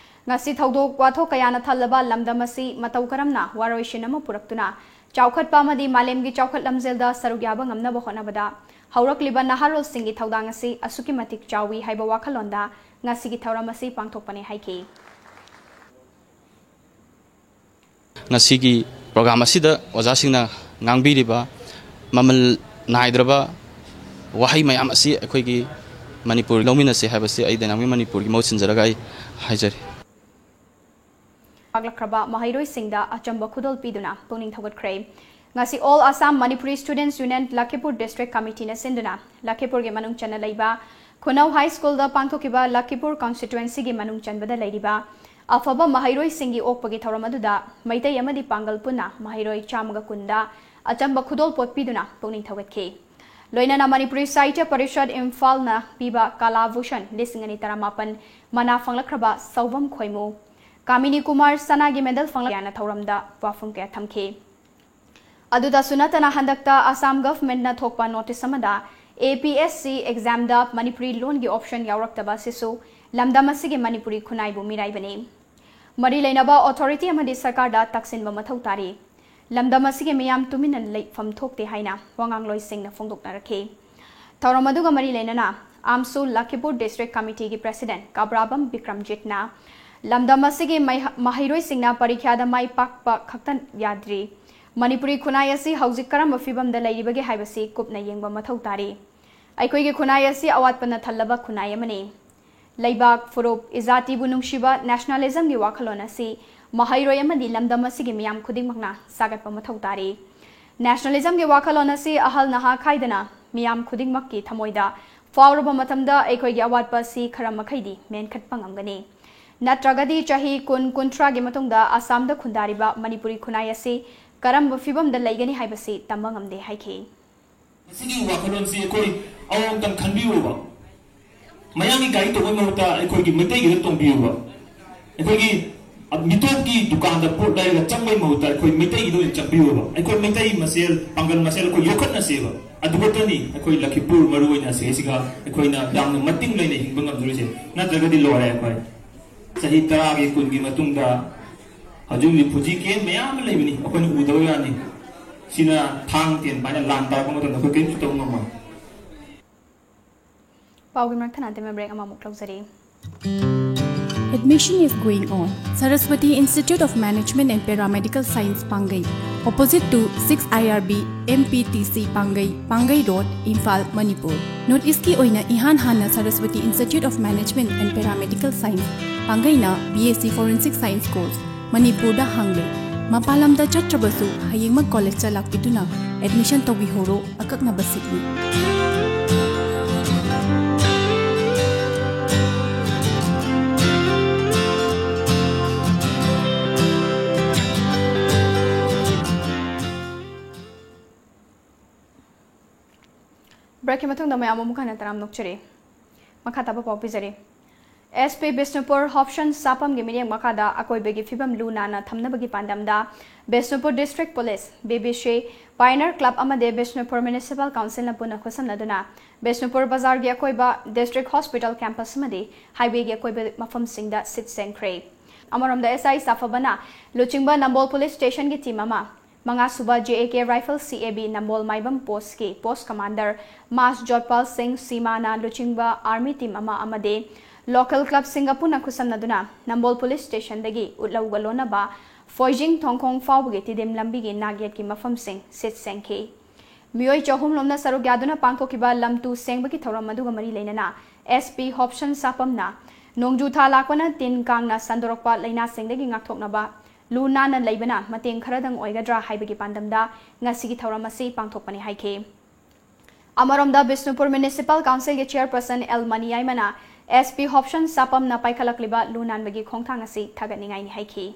ꯉꯁꯤ ꯊꯧꯗꯣꯛ ꯋꯥꯊꯣꯛ ꯀꯌꯥꯅ ꯊꯜꯂꯕ ꯂꯝꯗꯝ ꯑꯁꯤ ꯃꯇꯧ ꯀꯔꯝꯅ ꯋꯥꯔꯣꯏꯁꯤꯟ ꯑꯃ ꯄꯨꯔꯛꯇꯨꯅ ꯆꯥꯎꯈꯠꯄ ꯑꯃꯗꯤ ꯃꯥꯂꯦꯝꯒꯤ ꯆꯥꯎꯈꯠ ꯂꯝꯖꯦꯜꯗ ꯁꯔꯨꯛ ꯌꯥꯕ ꯉꯝꯅꯕ ꯍꯣꯠꯅꯕꯗ ꯍꯧꯔꯛꯂꯤꯕ ꯅꯍꯥꯔꯣꯜꯁꯤꯡꯒꯤ ꯊꯧꯗꯥꯡ ꯑꯁꯤ ꯑꯁꯨꯛꯀꯤ ꯃꯇꯤꯛ ꯆꯥꯎꯏ ꯍꯥꯏꯕ ꯋꯥꯈꯜꯂꯣꯟꯗ ꯉꯁꯤꯒꯤ ꯊꯧꯔꯝ ꯑꯁꯤ ꯄꯥꯡꯊꯣꯛꯄꯅꯤ ꯍꯥꯏꯈꯤ꯫ ꯉꯁꯤꯒꯤ ꯄ꯭ꯔꯣꯒ꯭ꯔꯥꯝ ꯑꯁꯤꯗ ꯑꯣꯖꯥꯁꯤꯡꯅ ꯉꯥꯡꯕꯤꯔꯤꯕ ꯃꯃꯜ ꯅꯥꯏꯗ꯭ꯔꯕ ꯋꯥꯍꯩ ꯃꯌꯥꯝ ꯑꯁꯤ ꯑꯩꯈꯣꯏꯒꯤ ꯃꯅꯤꯄꯨꯔ ꯂꯧꯃꯤꯟꯅꯁꯦ ꯍꯥꯏꯕꯁꯤ ꯑꯩ ꯗꯥꯏꯅꯥꯃꯤꯛ ꯃꯅꯤꯄꯨꯔꯒꯤ ꯃꯍꯨꯠ ꯁꯤꯟꯖꯔꯒ ꯑꯩ ꯍꯥꯏꯖꯔꯤ꯫ ꯄꯥꯛꯂꯛꯈ꯭ꯔꯕ ꯃꯍꯩꯔꯣꯏꯁꯤꯡꯗ ꯑꯆꯝꯕ ꯈꯨꯗꯣꯜ ꯄꯤꯗꯨꯅ ꯄꯨꯛꯅꯤꯡ ꯊꯧꯒꯠꯈ꯭ꯔꯦ꯫ ꯉꯁꯤ All Assam Manipuri Students Union Lakhipur District Committeeꯅ ꯁꯤꯟꯗꯨꯅ ꯂꯈꯤꯄꯨꯔꯒꯤ ꯃꯅꯨꯡ ꯆꯟꯅ ꯂꯩꯕ ꯈꯨꯅꯧ ꯍꯥꯏ ꯁ꯭ꯀꯨꯜꯗ ꯄꯥꯡꯊꯣꯛꯈꯤꯕ ꯂꯈꯤꯄꯨꯔ ꯀꯟꯁꯇꯤꯇ꯭ꯋꯦꯟꯁꯤꯒꯤ ꯃꯅꯨꯡ ꯆꯟꯕꯗ ꯂꯩꯔꯤꯕ ꯑꯐꯕ ꯃꯍꯩꯔꯣꯏꯁꯤꯡꯒꯤ ꯑꯣꯛꯄꯒꯤ ꯊꯧꯔꯝ ꯑꯗꯨꯗ ꯃꯩꯇꯩ ꯑꯃꯗꯤ ꯄꯥꯡꯒꯜ ꯄꯨꯟꯅ ꯃꯍꯩꯔꯣꯏ ꯆꯥꯝꯃꯒ ꯀꯨꯟꯗ ꯑꯆꯝꯕ ꯈꯨꯗꯣꯜꯄꯣꯠ ꯄꯤꯗꯨꯅ ꯄꯨꯛꯅꯤꯡ ꯊꯧꯒꯠꯈꯤ꯫ ꯂꯣꯏꯅꯅ ꯃꯅꯤꯄꯨꯔꯤ ꯁꯥꯍꯤꯇ꯭ꯌ ꯄꯔꯤꯁꯠ ꯏꯝꯐꯥꯜꯅ ꯄꯤꯕ ꯀꯥꯂꯥ ꯚꯨꯁꯟ ꯂꯤꯁꯤꯡ ꯑꯅꯤ ꯇꯔꯥꯃꯥꯄꯟ ꯃꯅꯥ ꯐꯪꯂꯛꯈ꯭ꯔꯕ ꯁꯧꯕꯝ ꯈꯣꯏꯃꯨ, ꯀꯥꯃꯤꯅꯤ ꯀꯨꯃꯥꯔ ꯁꯅꯥꯒꯤ ꯃꯦꯗꯜ ꯐꯪꯂꯛ ꯌꯥꯅ ꯊꯧꯔꯝꯗ ꯋꯥꯐꯝ ꯀꯌꯥ ꯊꯝꯈꯤ꯫ ꯑꯗꯨꯗꯁꯨ ꯅꯠꯇꯅ ꯍꯟꯗꯛꯇ ꯑꯁꯥꯝ ꯒꯚꯔꯟꯃꯦꯟꯠꯅ ꯊꯣꯛꯄ ꯅꯣꯇꯤꯁ ꯑꯃꯗ APSC examꯗ ꯃꯅꯤꯄꯨꯔꯤ ꯂꯣꯟꯒꯤ option ꯌꯥꯎꯔꯛꯇꯕ ꯑꯁꯤꯁꯨ ꯂꯝꯗꯝ ꯑꯁꯤꯒꯤ ꯃꯅꯤꯄꯨꯔꯤ ꯈꯨꯟꯅꯥꯏꯕꯨ ꯃꯤꯔꯥꯏꯕꯅꯤ꯫ ꯃꯔꯤ ꯂꯩꯅꯕ authority ꯑꯃꯗꯤ ꯁꯔꯀꯥꯔꯗ ꯇꯛꯁꯤꯟꯕ ꯃꯊꯧ ꯇꯥꯔꯤ꯫ ꯂꯝꯗꯝ ꯑꯁꯤꯒꯤ ꯃꯤꯌꯥꯝ ꯇꯨꯃꯤꯟꯅ ꯂꯩꯐꯝ ꯊꯣꯛꯇꯦ ꯍꯥꯏꯅ ꯋꯥꯉꯥꯡꯂꯣꯏꯁꯤꯡꯅ ꯐꯣꯡꯗꯣꯛꯅꯔꯛꯈꯤ꯫ ꯊꯧꯔꯝ ꯑꯗꯨꯒ ꯃꯔꯤ ꯂꯩꯅꯅ ꯑꯥꯝꯁꯨ ꯂꯈꯤꯄꯨꯔ District Committeeꯒꯤ President ꯀꯥꯕ꯭ꯔꯥꯕꯝ ꯕꯤꯀ꯭ꯔꯝꯖꯤꯠꯅ ꯂꯝꯗꯝ ꯑꯁꯤꯒꯤ ꯃꯩꯍ-, ꯃꯍꯩꯔꯣꯏꯁꯤꯡꯅ ꯄꯔꯤꯈ꯭ꯌꯥꯗ ꯃꯥꯏ ꯄꯥꯛꯄ ꯈꯛꯇ ꯌꯥꯗ꯭ꯔꯤ, ꯃꯅꯤꯄꯨꯔꯤ ꯈꯨꯟꯅꯥꯏ ꯑꯁꯤ ꯍꯧꯖꯤꯛ ꯀꯔꯝꯕ ꯐꯤꯕꯝꯗ ꯂꯩꯔꯤꯕꯒꯦ ꯍꯥꯏꯕꯁꯤ ꯀꯨꯞꯅ ꯌꯦꯡꯕ ꯃꯊꯧ ꯇꯥꯔꯤ꯫ ꯑꯩꯈꯣꯏꯒꯤ ꯈꯨꯟꯅꯥꯏ ꯑꯁꯤ ꯑꯋꯥꯠꯄꯅ ꯊꯜꯂꯕ ꯈꯨꯟꯅꯥꯏ ꯑꯃꯅꯤ꯫ ꯂꯩꯕꯥꯛ, ꯐꯨꯔꯨꯞ, ꯏꯖꯥꯇꯤꯕꯨ ꯅꯨꯡꯁꯤꯕ nationalismꯒꯤ ꯋꯥꯈꯜꯂꯣꯟ ꯑꯁꯤ ꯃꯍꯩꯔꯣꯏ ꯑꯃꯗꯤ ꯂꯝꯗꯝ ꯑꯁꯤꯒꯤ ꯃꯤꯌꯥꯝ ꯈꯨꯗꯤꯡꯃꯛꯅ ꯁꯥꯒꯠꯄ ꯃꯊꯧ ꯇꯥꯔꯤ꯫ Nationalismꯒꯤ ꯋꯥꯈꯜꯂꯣꯟ ꯑꯁꯤ ꯑꯍꯜ ꯅꯍꯥ ꯈꯥꯏꯗꯅ ꯃꯤꯌꯥꯝ ꯈꯨꯗꯤꯡꯃꯛꯀꯤ ꯊꯃꯣꯏꯗ ꯐꯥꯎꯔꯕ ꯃꯇꯝꯗ ꯑꯩꯈꯣꯏꯒꯤ ꯑꯋꯥꯠꯄ ꯑꯁꯤ ꯈꯔ ꯃꯈꯩꯗꯤ ꯃꯦꯟꯈꯠꯄ ꯉꯝꯒꯅꯤ꯫ ꯅꯠꯇ꯭ꯔꯒꯗꯤ ꯆꯍꯤ ꯀꯨꯟ, ꯀꯨꯟꯊ꯭ꯔꯥꯒꯤ ꯃꯇꯨꯡꯗ ꯑꯁꯥꯝꯗ ꯈꯨꯟꯗꯥꯔꯤꯕ ꯃꯅꯤꯄꯨꯔꯤ ꯈꯨꯟꯅꯥꯏ ꯑꯁꯤ ꯀꯔꯝꯕ ꯐꯤꯕꯝꯗ ꯂꯩꯒꯅꯤ ꯍꯥꯏꯕꯁꯤ ꯇꯝꯕ ꯉꯝꯗꯦ ꯍꯥꯏꯈꯤ꯫ ꯃꯁꯤꯒꯤ ꯋꯥꯈꯜꯂꯣꯟꯁꯤ ꯑꯩꯈꯣꯏ ꯑꯃꯃꯝꯇꯪ ꯈꯟꯕꯤꯌꯨꯕ꯫ ꯃꯌꯥꯡꯒꯤ ꯒꯥꯔꯤ ꯇꯣꯡꯕꯒꯤ ꯃꯍꯨꯠꯇ ꯑꯩꯈꯣꯏꯒꯤ ꯃꯩꯇꯩꯒꯤꯗ ꯇꯣꯡꯕꯤꯌꯨꯕ꯫ ꯑꯩꯈꯣꯏꯒꯤ ꯃꯤꯇꯣꯞꯀꯤ ꯗꯨꯀꯥꯟꯗ ꯄꯣꯠ ꯂꯩꯔꯒ ꯆꯪꯕꯒꯤ ꯃꯍꯨꯠꯇ ꯑꯩꯈꯣꯏ ꯃꯩꯇꯩꯒꯤꯗ ꯑꯣꯏꯅ ꯆꯪꯕꯤꯌꯨꯕ꯫ ꯑꯩꯈꯣꯏ ꯃꯩꯇꯩ ꯃꯁꯦꯜ, ꯄꯥꯡꯒꯜ ꯃꯁꯦꯜ ꯑꯩꯈꯣꯏ ꯌꯣꯛꯈꯠꯅꯁꯦꯕ꯫ ꯑꯗꯨ ꯈꯛꯇꯅꯤ ꯑꯩꯈꯣꯏ ꯂꯈꯤꯄꯨꯔ ꯃꯔꯨ ꯑꯣꯏꯅ ꯁꯤꯗꯩꯁꯤꯒ ꯑꯩꯈꯣꯏꯅ ꯌꯥꯝꯅ ꯃꯇꯤꯡ ꯂꯩꯅ ꯍꯤꯡꯕ ꯉꯝꯗꯣꯔꯤꯁꯦ꯫ ꯅꯠꯇ꯭ꯔꯒꯗꯤ ꯂꯣꯏꯔꯦ ꯑꯩꯈꯣꯏ꯫ ꯆꯍꯤ ꯇꯔꯥꯒꯤ, ꯀꯨꯟꯒꯤ ꯃꯇꯨꯡꯗ ꯍꯧꯖꯤꯛ ꯍꯧꯖꯤꯛ refugee camp ꯃꯌꯥꯝ ꯑꯃ ꯂꯩꯕꯅꯤ, ꯑꯩꯈꯣꯏꯅ ꯎꯗꯕ ꯌꯥꯅꯤ꯫ ꯁꯤꯅ ꯊꯥꯡ ꯇꯦꯟ ꯄꯥꯏꯅ ꯂꯥꯟ ꯇꯥꯔꯛꯄ ꯃꯇꯝꯗ ꯑꯩꯈꯣꯏ ꯀꯔꯤꯝꯁꯨ ꯇꯧꯕ ꯉꯝꯃꯣꯏ꯫ ꯄꯥꯎꯒꯤ ꯃꯔꯛ ꯊꯠꯅ ꯇꯦꯟꯕ break ꯑꯃꯃꯨꯛ ꯂꯧꯖꯔꯤ꯫ Admission is going on. Saraswati Institute of Management and Paramedical Science, Pangai, opposite to six I R B M P T C, Pangai, Pangai Road, Imphal, Manipur. North East ꯀꯤ ꯑꯣꯏꯅ ꯏꯍꯥꯟ ꯍꯥꯟꯅ Saraswati Institute of Management and Paramedical Science, ꯄꯥꯡꯒꯩꯅ B S C Forensic Science course ꯃꯅꯤꯄꯨꯔꯗ ꯍꯥꯡꯂꯦ꯫ ꯃꯄꯥꯟ ꯂꯝꯗ ꯆꯠꯇ꯭ꯔꯕꯁꯨ ꯍꯌꯦꯡꯃꯛ college ꯇ ꯂꯥꯛꯄꯤꯗꯨꯅ admission ꯇꯧꯕꯤꯍꯧꯔꯣ꯫ ꯑꯀꯛꯅꯕ seat ꯅꯤ꯫ Break ꯀꯤ ꯃꯇꯨꯡꯗ ꯃꯌꯥꯝ ꯑꯃꯨꯛ ꯍꯟꯅ ꯇꯔꯥꯝꯅ ꯑꯣꯛꯆꯔꯤ꯫ ꯃꯈꯥ ꯇꯥꯕ ꯄꯥꯎ ꯄꯤꯖꯔꯤ꯫ S P ꯕꯤꯁꯅꯨꯄꯨꯔ ꯍꯣꯞꯁꯟ ꯁꯥꯄꯝꯒꯤ ꯃꯤꯠꯌꯦꯡ ꯃꯈꯥꯗ ꯑꯀꯣꯏꯕꯒꯤ ꯐꯤꯕꯝ ꯂꯨ ꯅꯥꯟꯅ ꯊꯝꯅꯕꯒꯤ ꯄꯥꯟꯗꯝꯗ Bishnupur District Police, B B C, Pioneer Club ꯑꯃꯗꯤ ꯕꯤꯁꯅꯨꯄꯨꯔ Municipal Council ꯅ ꯄꯨꯟꯅ ꯈꯨꯠꯁꯝꯅꯗꯨꯅ ꯕꯤꯁꯅꯨꯄꯨꯔ ꯕꯖꯥꯔꯒꯤ ꯑꯀꯣꯏꯕ, District Hospital Campus ꯑꯃꯗꯤ highway ꯒꯤ ꯑꯀꯣꯏꯕ ꯃꯐꯝꯁꯤꯡꯗ ꯁꯤꯠ ꯁꯦꯡꯈ꯭ꯔꯦ꯫ ꯑꯃꯔꯣꯝꯗ S I ꯁꯥꯐꯕꯅ ꯂꯨꯆꯤꯡꯕ ꯅꯝꯕꯣꯜ Police Station ꯒꯤ team ꯑꯃ, ꯃꯉꯥꯁꯨꯕ J A K Rifle C A B Nambol Maibam post ꯀꯤ post commander ꯃꯥꯁ ꯖꯣꯠꯄꯥꯜ ꯁꯤꯡ ꯁꯤꯃꯥꯅ ꯂꯨꯆꯤꯡꯕ army team ꯑꯃ ꯑꯃꯗꯤ local club ꯁꯤꯡꯒ ꯄꯨꯟꯅ ꯈꯨꯠꯁꯝꯅꯗꯨꯅ ꯅꯝꯕꯣꯜ Police Station ꯗꯒꯤ ꯎꯠꯂꯧꯒ ꯂꯣꯟꯅꯕ ꯐꯣꯏꯖꯤꯡ ꯊꯣꯡꯈꯣꯡ ꯐꯥꯎꯕꯒꯤ ꯇꯤꯗꯤꯝ ꯂꯝꯕꯤꯒꯤ ꯅꯥꯛꯌꯦꯠꯀꯤ ꯃꯐꯝꯁꯤꯡ ꯁꯤꯠ ꯁꯦꯡꯈꯤ꯫ ꯃꯤꯑꯣꯏ ꯆꯍꯨꯝ ꯂꯣꯝꯅ ꯁꯔꯨꯛ ꯌꯥꯗꯨꯅ ꯄꯥꯡꯊꯣꯛꯈꯤꯕ ꯂꯝ ꯇꯨ ꯁꯦꯡꯕꯒꯤ ꯊꯧꯔꯝ ꯑꯗꯨꯒ ꯃꯔꯤ ꯂꯩꯅꯅ S P ꯍꯣꯞꯁꯟ ꯁꯥꯄꯝꯅ ꯅꯣꯡꯖꯨ ꯊꯥ ꯂꯥꯛꯄꯅ ꯇꯤꯟ ꯀꯥꯡꯅ ꯁꯟꯗꯣꯔꯛꯄ ꯂꯥꯏꯅꯥꯁꯤꯡꯗꯒꯤ ꯉꯥꯛꯊꯣꯛꯅꯕ ꯂꯨ ꯅꯥꯟꯅ ꯂꯩꯕꯅ ꯃꯇꯦꯡ ꯈꯔꯗꯪ ꯑꯣꯏꯒꯗ꯭ꯔꯥ ꯍꯥꯏꯕꯒꯤ ꯄꯥꯟꯗꯝꯗ ꯉꯁꯤꯒꯤ ꯊꯧꯔꯝ ꯑꯁꯤ ꯄꯥꯡꯊꯣꯛꯄꯅꯤ ꯍꯥꯏꯈꯤ꯫ ꯑꯃꯔꯣꯝꯗ ꯕꯤꯁꯅꯨꯄꯨꯔ Municipal Council ꯒꯤ chairperson L ꯃꯅꯤꯌꯥꯏꯃꯅ S P ꯍꯣꯞꯁꯟ ꯁꯥꯄꯝꯅ ꯄꯥꯏꯈꯠꯂꯛꯂꯤꯕ ꯂꯨ ꯅꯥꯟꯕꯒꯤ ꯈꯣꯡꯊꯥꯡ ꯑꯁꯤ ꯊꯥꯒꯠꯅꯤꯡꯉꯥꯏꯅꯤ ꯍꯥꯏꯈꯤ꯫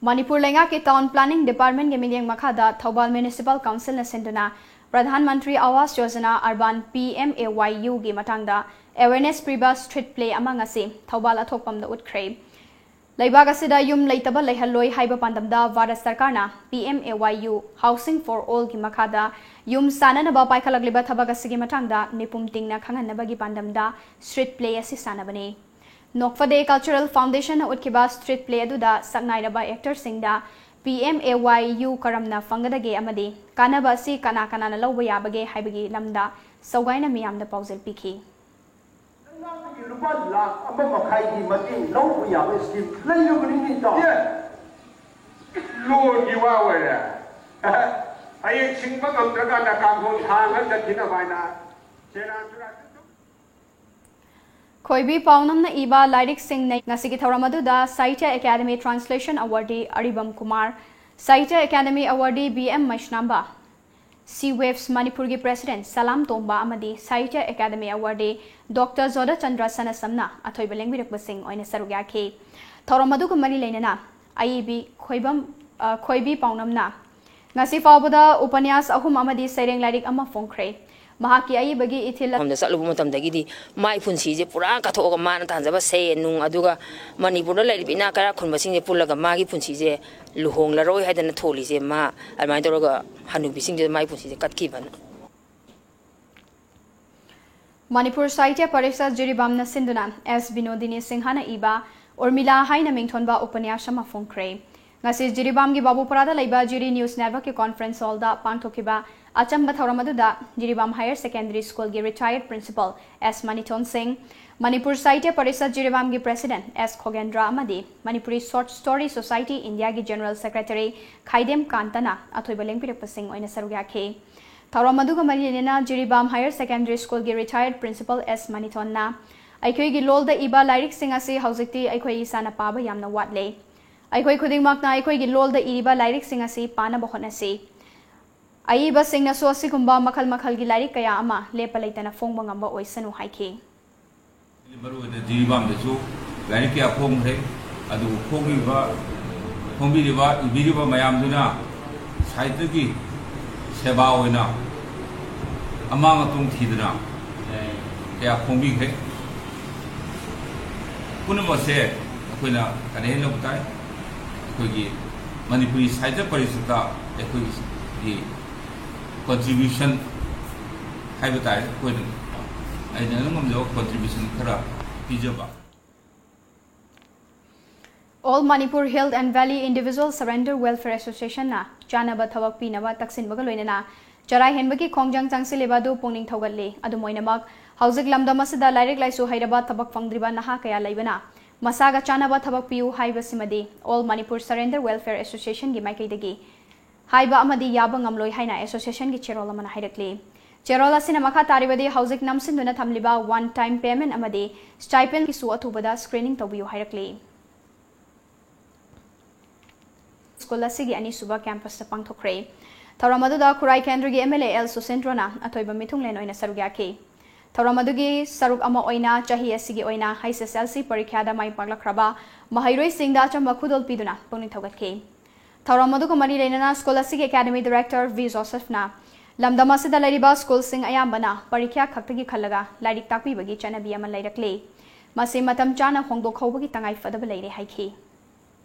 ꯃꯅꯤꯄꯨꯔ ꯂꯩꯉꯥꯛꯀꯤ Town Planning Department ꯀꯤ ꯃꯤꯠꯌꯦꯡ ꯃꯈꯥꯗ ꯊꯧꯕꯥꯜ Municipal Council ꯅ ꯁꯤꯟꯗꯨꯅ Pradhan Mantri Awas Yojana urban P M A Y U ꯒꯤ ꯃꯇꯥꯡꯗ awareness ꯄꯤꯕ street play ꯑꯃ ꯉꯁꯤ ꯊꯧꯕꯥꯜ ꯑꯊꯣꯛꯄꯝꯗ ꯎꯠꯈ꯭ꯔꯦ꯫ ꯂꯩꯕꯥꯛ ꯑꯁꯤꯗ ꯌꯨꯝ ꯂꯩꯇꯕ ꯂꯩꯍꯜꯂꯣꯏ ꯍꯥꯏꯕ ꯄꯥꯟꯗꯝꯗ ꯚꯥꯔꯠ ꯁꯔꯀꯥꯔꯅ P M A Y U Housing for All ꯒꯤ ꯃꯈꯥꯗ ꯌꯨꯝ ꯁꯥꯅꯅꯕ ꯄꯥꯏꯈꯠꯂꯛꯂꯤꯕ ꯊꯕꯛ ꯑꯁꯤꯒꯤ ꯃꯇꯥꯡꯗ ꯃꯤꯄꯨꯝ ꯇꯤꯡꯅ ꯈꯪꯍꯟꯅꯕꯒꯤ ꯄꯥꯟꯗꯝꯗ street play ꯑꯁꯤ ꯁꯥꯟꯅꯕꯅꯤ꯫ ꯅꯣꯛꯐꯗꯦ ꯀꯜꯆꯔꯦꯜ ꯐꯥꯎꯟꯗꯦꯁꯟꯅ ꯎꯠꯈꯤꯕ ꯁ꯭ꯇ꯭ꯔꯤꯠ ꯄ꯭ꯂꯦ ꯑꯗꯨꯗ ꯁꯛꯅꯥꯏꯔꯕ ꯑꯦꯛꯇꯔꯁꯤꯡꯗ P M A Y U ꯀꯔꯝꯅ ꯐꯪꯒꯗꯒꯦ ꯑꯃꯗꯤ ꯀꯥꯟꯅꯕ ꯑꯁꯤ ꯀꯅꯥ ꯀꯅꯥꯅ ꯂꯧꯕ ꯌꯥꯕꯒꯦ ꯍꯥꯏꯕꯒꯤ ꯂꯝꯗ ꯁꯧꯒꯥꯏꯅ ꯃꯤꯌꯥꯝꯗ ꯄꯥꯎꯖꯦꯜ ꯄꯤꯈꯤ꯫ ꯂꯩꯉꯥꯛꯇꯒꯤ ꯂꯨꯄꯥ ꯂꯥꯈ ꯑꯃ ꯃꯈꯥꯏꯒꯤ ꯃꯇꯦꯡ ꯂꯧꯕ ꯌꯥꯕ ꯁ꯭ꯀꯤꯝ ꯂꯩꯔꯕꯅꯤꯅꯦ, ꯏꯇꯥꯎ꯫ ꯑꯦ, ꯂꯣꯟꯒꯤ ꯋꯥ ꯑꯣꯏꯔꯦ꯫ ꯍꯌꯦꯡ ꯁꯤꯡꯕ ꯉꯝꯗ꯭ꯔꯀꯥꯟꯗ ꯀꯥꯡꯊꯣꯟ ꯊꯥꯡꯉ ꯆꯠꯈꯤꯅꯕ ꯍꯥꯏꯅ ꯁꯦꯔꯥꯟ ꯇꯨꯔꯥꯟ꯫ ꯈꯣꯏꯕꯤ ꯄꯥꯎꯅꯝꯅ ꯏꯕ ꯂꯥꯏꯔꯤꯛꯁꯤꯡꯅ ꯉꯁꯤꯒꯤ ꯊꯧꯔꯝ ꯑꯗꯨꯗ ꯁꯥꯍꯤꯇ꯭ꯌ ꯑꯦꯀꯥꯗꯃꯤ ꯇ꯭ꯔꯥꯟꯁꯂꯦꯁꯟ ꯑꯦꯋꯥꯔꯗꯤ ꯑꯔꯤꯕꯝ ꯀꯨꯃꯥꯔ, ꯁꯥꯍꯤꯇ꯭ꯌ ꯑꯦꯀꯥꯗꯃꯤ ꯑꯦꯋꯥꯔꯗꯤ ꯕꯤ ꯑꯦꯝ ꯃꯩꯁꯅꯥꯝꯕ, ꯁꯤ ꯋꯦꯚꯁ ꯃꯅꯤꯄꯨꯔꯒꯤ ꯄ꯭ꯔꯦꯁꯤꯗꯦꯟꯠ ꯁꯂꯥꯝ ꯇꯣꯝꯕ ꯑꯃꯗꯤ ꯁꯥꯍꯤꯇ꯭ꯌ ꯑꯦꯀꯥꯗꯃꯤ ꯑꯦꯋꯥꯔꯗꯤ ꯗꯣꯛꯇꯔ ꯖꯣꯙꯆꯟꯗ꯭ꯔ ꯁꯅꯥꯁꯝꯅ ꯑꯊꯣꯏꯕ ꯂꯦꯡꯕꯤꯔꯛꯄꯁꯤꯡ ꯑꯣꯏꯅ ꯁꯔꯨꯛ ꯌꯥꯈꯤ꯫ ꯊꯧꯔꯝ ꯑꯗꯨꯒ ꯃꯔꯤ ꯂꯩꯅꯅ ꯑꯏꯕꯤ ꯈꯣꯏꯕꯝ, ꯑ, ꯈꯣꯏꯕꯤ ꯄꯥꯎꯅꯝꯅ ꯉꯁꯤ ꯐꯥꯎꯕꯗ ꯎꯄꯅ꯭ꯌꯥꯁ ꯑꯍꯨꯝ ꯑꯃꯗꯤ ꯁꯩꯔꯦꯡ ꯂꯥꯏꯔꯤꯛ ꯑꯃ ꯐꯣꯡꯈ꯭ꯔꯦ꯫ ꯃꯍꯥꯛꯀꯤ ꯑꯏꯕꯒꯤ ꯏꯊꯤꯜ ꯃꯐꯝꯗ ꯆꯠꯂꯨꯕ ꯃꯇꯝꯗꯒꯤꯗꯤ ꯃꯥꯏ ꯄꯨꯟꯁꯤꯁꯦ ꯄꯨꯔꯥ ꯀꯠꯊꯣꯛꯑꯒ ꯃꯥꯅ ꯇꯥꯟꯖꯕ ꯁꯦꯟ ꯅꯨꯡ, ꯑꯗꯨꯒ ꯃꯅꯤꯄꯨꯔꯗ ꯂꯩꯔꯤꯕ ꯏꯅꯥꯛ ꯀꯩꯔꯥꯛ ꯈꯨꯟꯕꯁꯤꯡꯁꯦ ꯄꯨꯜꯂꯒ ꯃꯥꯒꯤ ꯄꯨꯟꯁꯤꯁꯦ ꯂꯨꯍꯣꯡꯂꯔꯣꯏ ꯍꯥꯏꯗꯅ ꯊꯣꯜꯂꯤꯁꯦ ꯃꯥ ꯑꯗꯨꯃꯥꯏꯅ ꯇꯧꯔꯒ ꯍꯅꯨꯕꯤꯁꯤꯡꯁꯤꯗ ꯃꯥꯏ ꯄꯨꯟꯁꯤꯁꯦ ꯀꯠꯈꯤꯕꯅ꯫ ꯃꯅꯤꯄꯨꯔ ꯁꯥꯍꯤꯇ꯭ꯌ ꯄꯔꯤꯁꯠ ꯖꯤꯔꯤꯕꯥꯝꯅ ꯁꯤꯟꯗꯨꯅ ꯑꯦꯁ ꯕꯤꯅꯣꯗꯤꯅꯤ ꯁꯤꯡꯍꯅ ꯏꯕ ꯎꯔꯃꯤꯂꯥ ꯍꯥꯏꯅ ꯃꯤꯡꯊꯣꯟꯕ ꯎꯄꯅ꯭ꯌꯥꯁ ꯑꯃ ꯐꯣꯡꯈ꯭ꯔꯦ꯫ ꯉꯁꯤ ꯖꯤꯔꯤꯕꯥꯝꯒꯤ ꯕꯥꯕꯨꯄꯔꯥꯗ ꯂꯩꯕ ꯖꯤꯔꯤ ꯅ꯭ꯌꯨꯁ ꯅꯦꯠꯋꯔꯛꯀꯤ ꯀꯣꯟꯐ꯭ꯔꯦꯟꯁ ꯍꯣꯜꯗ ꯄꯥꯡꯊꯣꯛꯈꯤꯕ ꯑꯆꯝꯕ ꯊꯧꯔꯝ ꯑꯗꯨꯗ ꯖꯤꯔꯤꯕꯥꯝ ꯍꯥꯌꯔ ꯁꯦꯀꯦꯟꯗꯔꯤ ꯁ꯭ꯀꯨꯜꯒꯤ ꯔꯤꯇꯥꯌꯔꯗ ꯄ꯭ꯔꯤꯟꯁꯤꯄꯜ ꯑꯦꯁ ꯃꯅꯤꯊꯣꯟ ꯁꯤꯡ, ꯃꯅꯤꯄꯨꯔ ꯁꯥꯍꯤꯇ꯭ꯌ ꯄꯔꯤꯁꯠ ꯖꯤꯔꯤꯕꯥꯝꯒꯤ ꯄ꯭ꯔꯦꯁꯤꯗꯦꯟꯠ ꯑꯦꯁ ꯈꯣꯒꯦꯟꯗ꯭ꯔ ꯑꯃꯗꯤ ꯃꯅꯤꯄꯨꯔꯤ ꯁꯣꯔꯠ ꯁ꯭ꯇꯣꯔꯤ ꯁꯣꯁꯥꯏꯇꯤ ꯏꯟꯗꯤꯌꯥꯒꯤ ꯖꯦꯅꯔꯦꯜ ꯁꯦꯀ꯭ꯔꯦꯇꯔꯤ ꯈꯥꯏꯗꯦꯝ ꯀꯥꯟꯇꯅ ꯑꯊꯣꯏꯕ ꯂꯦꯡꯕꯤꯔꯛꯄꯁꯤꯡ ꯑꯣꯏꯅ ꯁꯔꯨꯛ ꯌꯥꯈꯤ꯫ ꯊꯧꯔꯝ ꯑꯗꯨꯒ ꯃꯔꯤ ꯂꯩꯅꯅ ꯖꯤꯔꯤꯕꯥꯝ ꯍꯥꯌꯔ ꯁꯦꯀꯦꯟꯗꯔꯤ ꯁ꯭ꯀꯨꯜꯒꯤ ꯔꯤꯇꯥꯌꯔꯗ ꯄ꯭ꯔꯤꯟꯁꯤꯄꯜ ꯑꯦꯁ ꯃꯅꯤꯊꯣꯟꯅ, ꯑꯩꯈꯣꯏꯒꯤ ꯂꯣꯜꯗ ꯏꯕ ꯂꯥꯏꯔꯤꯛꯁꯤꯡ ꯑꯁꯤ ꯍꯧꯖꯤꯛꯇꯤ ꯑꯩꯈꯣꯏ ꯏꯁꯥꯅ ꯄꯥꯕ ꯌꯥꯝꯅ ꯋꯥꯠꯂꯦ꯫ ꯑꯩꯈꯣꯏ ꯈꯨꯗꯤꯡꯃꯛꯅ ꯑꯩꯈꯣꯏꯒꯤ ꯂꯣꯜꯗ ꯏꯔꯤꯕ ꯂꯥꯏꯔꯤꯛꯁꯤꯡ ꯑꯁꯤ ꯄꯥꯅꯕ ꯍꯣꯠꯅꯁꯤ꯫ ꯑꯏꯕꯁꯤꯡꯅꯁꯨ ꯑꯁꯤꯒꯨꯝꯕ ꯃꯈꯜ ꯃꯈꯜꯒꯤ ꯂꯥꯏꯔꯤꯛ ꯀꯌꯥ ꯑꯃ ꯂꯦꯞꯄ ꯂꯩꯇꯅ ꯐꯣꯡꯕ ꯉꯝꯕ ꯑꯣꯏꯁꯅꯨ ꯍꯥꯏꯈꯤ꯫ ꯃꯔꯨꯑꯣꯏꯅ ꯖꯤꯔꯤꯕꯥꯝꯗꯁꯨ ꯂꯥꯏꯔꯤꯛ ꯀꯌꯥ ꯐꯣꯡꯈ꯭ꯔꯦ꯫ ꯑꯗꯨꯕꯨ ꯐꯣꯡꯂꯤꯕ, ꯐꯣꯡꯕꯤꯔꯤꯕ, ꯏꯕꯤꯔꯤꯕ ꯃꯌꯥꯝꯗꯨꯅ ꯁꯥꯍꯤꯇ꯭ꯌꯒꯤ ꯁꯦꯕꯥ ꯑꯣꯏꯅ ꯑꯃꯥꯡ ꯑꯇꯣꯡ ꯊꯤꯗꯅ ꯀꯌꯥ ꯐꯣꯡꯕꯤꯈ꯭ꯔꯦ꯫ ꯄꯨꯝꯅꯃꯛꯁꯦ ꯑꯩꯈꯣꯏꯅ ꯀꯔꯤ ꯍꯥꯏꯅ ꯂꯧꯕ ꯇꯥꯏ? ꯑꯩꯈꯣꯏꯒꯤ ꯃꯅꯤꯄꯨꯔꯤ ꯁꯥꯍꯤꯇ꯭ꯌ ꯄꯔꯤꯁꯠꯇ ꯑꯩꯈꯣꯏꯒꯤ ꯀꯣꯟꯇ꯭ꯔꯤꯕ꯭ꯌꯨꯁꯟ ꯍꯥꯏꯕ ꯇꯥꯔꯦ, ꯑꯩꯈꯣꯏꯅ, ꯑꯩꯅ ꯑꯗꯨꯝ ꯉꯝꯖꯕ ꯀꯣꯟꯇ꯭ꯔꯤꯕ꯭ꯌꯨꯁꯟ ꯈꯔ ꯄꯤꯖꯕ꯫ All Manipur Hill and Valley Individual Surrender Welfare Association ꯅ ꯆꯥꯅꯕ ꯊꯕꯛ ꯄꯤꯅꯕ ꯇꯛꯁꯤꯟꯕꯒ ꯂꯣꯏꯅꯅ ꯆꯔꯥ ꯍꯦꯟꯕꯒꯤ ꯈꯣꯡꯖꯪ ꯆꯪꯁꯤꯜꯂꯤꯕ ꯑꯗꯨ ꯄꯨꯛꯅꯤꯡ ꯊꯧꯒꯠꯂꯤ꯫ ꯑꯗꯨꯝ ꯑꯣꯏꯅꯃꯛ, ꯍꯧꯖꯤꯛ ꯂꯝꯗꯝ ꯑꯁꯤꯗ ꯂꯥꯏꯔꯤꯛ ꯂꯥꯏꯁꯨ ꯍꯩꯔꯕ ꯊꯕꯛ ꯐꯪꯗ꯭ꯔꯤꯕ ꯅꯍꯥ ꯀꯌꯥ ꯂꯩꯕꯅ ꯃꯁꯥꯒ ꯆꯥꯅꯕ ꯊꯕꯛ ꯄꯤꯌꯨ ꯍꯥꯏꯕꯁꯤꯃꯗꯤ All Manipur Surrender Welfare Association ꯒꯤ ꯃꯥꯏꯀꯩꯗꯒꯤ ꯍꯥꯏꯕ ꯑꯃꯗꯤ ꯌꯥꯕ ꯉꯝꯂꯣꯏ ꯍꯥꯏꯅ association ꯒꯤ ꯆꯦꯔꯣꯜ ꯑꯃꯅ ꯍꯥꯏꯔꯛꯂꯤ꯫ ꯆꯦꯔꯣꯜ ꯑꯁꯤꯅ ꯃꯈꯥ ꯇꯥꯔꯤꯕꯗꯤ ꯍꯧꯖꯤꯛ ꯅꯝꯁꯤꯟꯗꯨꯅ ꯊꯝꯂꯤꯕ one time payment ꯑꯃꯗꯤ stipend ꯒꯤꯁꯨ ꯑꯊꯨꯕꯗ screening ꯇꯧꯕꯤꯌꯨ ꯍꯥꯏꯔꯛꯂꯤ꯫ ꯁ꯭ꯀꯨꯜ ꯑꯁꯤꯒꯤ ꯑꯅꯤꯁꯨꯕ campus ꯇ ꯄꯥꯡꯊꯣꯛꯈ꯭ꯔꯦ꯫ ꯊꯧꯔꯝ ꯑꯗꯨꯗ ꯈꯨꯔꯥꯏ ꯀꯦꯟꯗ꯭ꯔꯒꯤ M L A L ꯁꯨꯁꯤꯟꯗ꯭ꯔꯣꯅ ꯑꯊꯣꯏꯕ ꯃꯤꯊꯨꯡꯂꯦꯟ ꯑꯣꯏꯅ ꯁꯔꯨꯛ ꯌꯥꯈꯤ꯫ ꯊꯧꯔꯝ ꯑꯗꯨꯒꯤ ꯁꯔꯨꯛ ꯑꯃ ꯑꯣꯏꯅ ꯆꯍꯤ ꯑꯁꯤꯒꯤ ꯑꯣꯏꯅ H S L C ꯄꯔꯤꯈ꯭ꯌꯥꯗ ꯃꯥꯏ ꯄꯥꯛꯂꯛꯈ꯭ꯔꯕ ꯃꯍꯩꯔꯣꯏꯁꯤꯡꯗ ꯑꯆꯝꯕ ꯈꯨꯗꯣꯜ ꯄꯤꯗꯨꯅ ꯄꯨꯛꯅꯤꯡ ꯊꯧꯒꯠꯈꯤ꯫ ꯊꯧꯔꯝ ꯑꯗꯨꯒ ꯃꯔꯤ ꯂꯩꯅꯅ ꯁ꯭ꯀꯨꯜ ꯑꯁꯤꯒꯤ academy director V ꯖꯣꯁꯦꯐꯅ ꯂꯝꯗꯝ ꯑꯁꯤꯗ ꯂꯩꯔꯤꯕ ꯁ꯭ꯀꯨꯜꯁꯤꯡ ꯑꯌꯥꯝꯕꯅ ꯄꯔꯤꯈ꯭ꯌꯥ ꯈꯛꯇꯒꯤ ꯈꯜꯂꯒ ꯂꯥꯏꯔꯤꯛ ꯇꯥꯛꯄꯤꯕꯒꯤ ꯆꯠꯅꯕꯤ ꯑꯃ ꯂꯩꯔꯛꯂꯤ꯫ ꯃꯁꯤ ꯃꯇꯝ ꯆꯥꯅ ꯍꯣꯡꯗꯣꯛꯍꯧꯕꯒꯤ ꯇꯉꯥꯏ ꯐꯗꯕ ꯂꯩꯔꯦ ꯍꯥꯏꯈꯤ꯫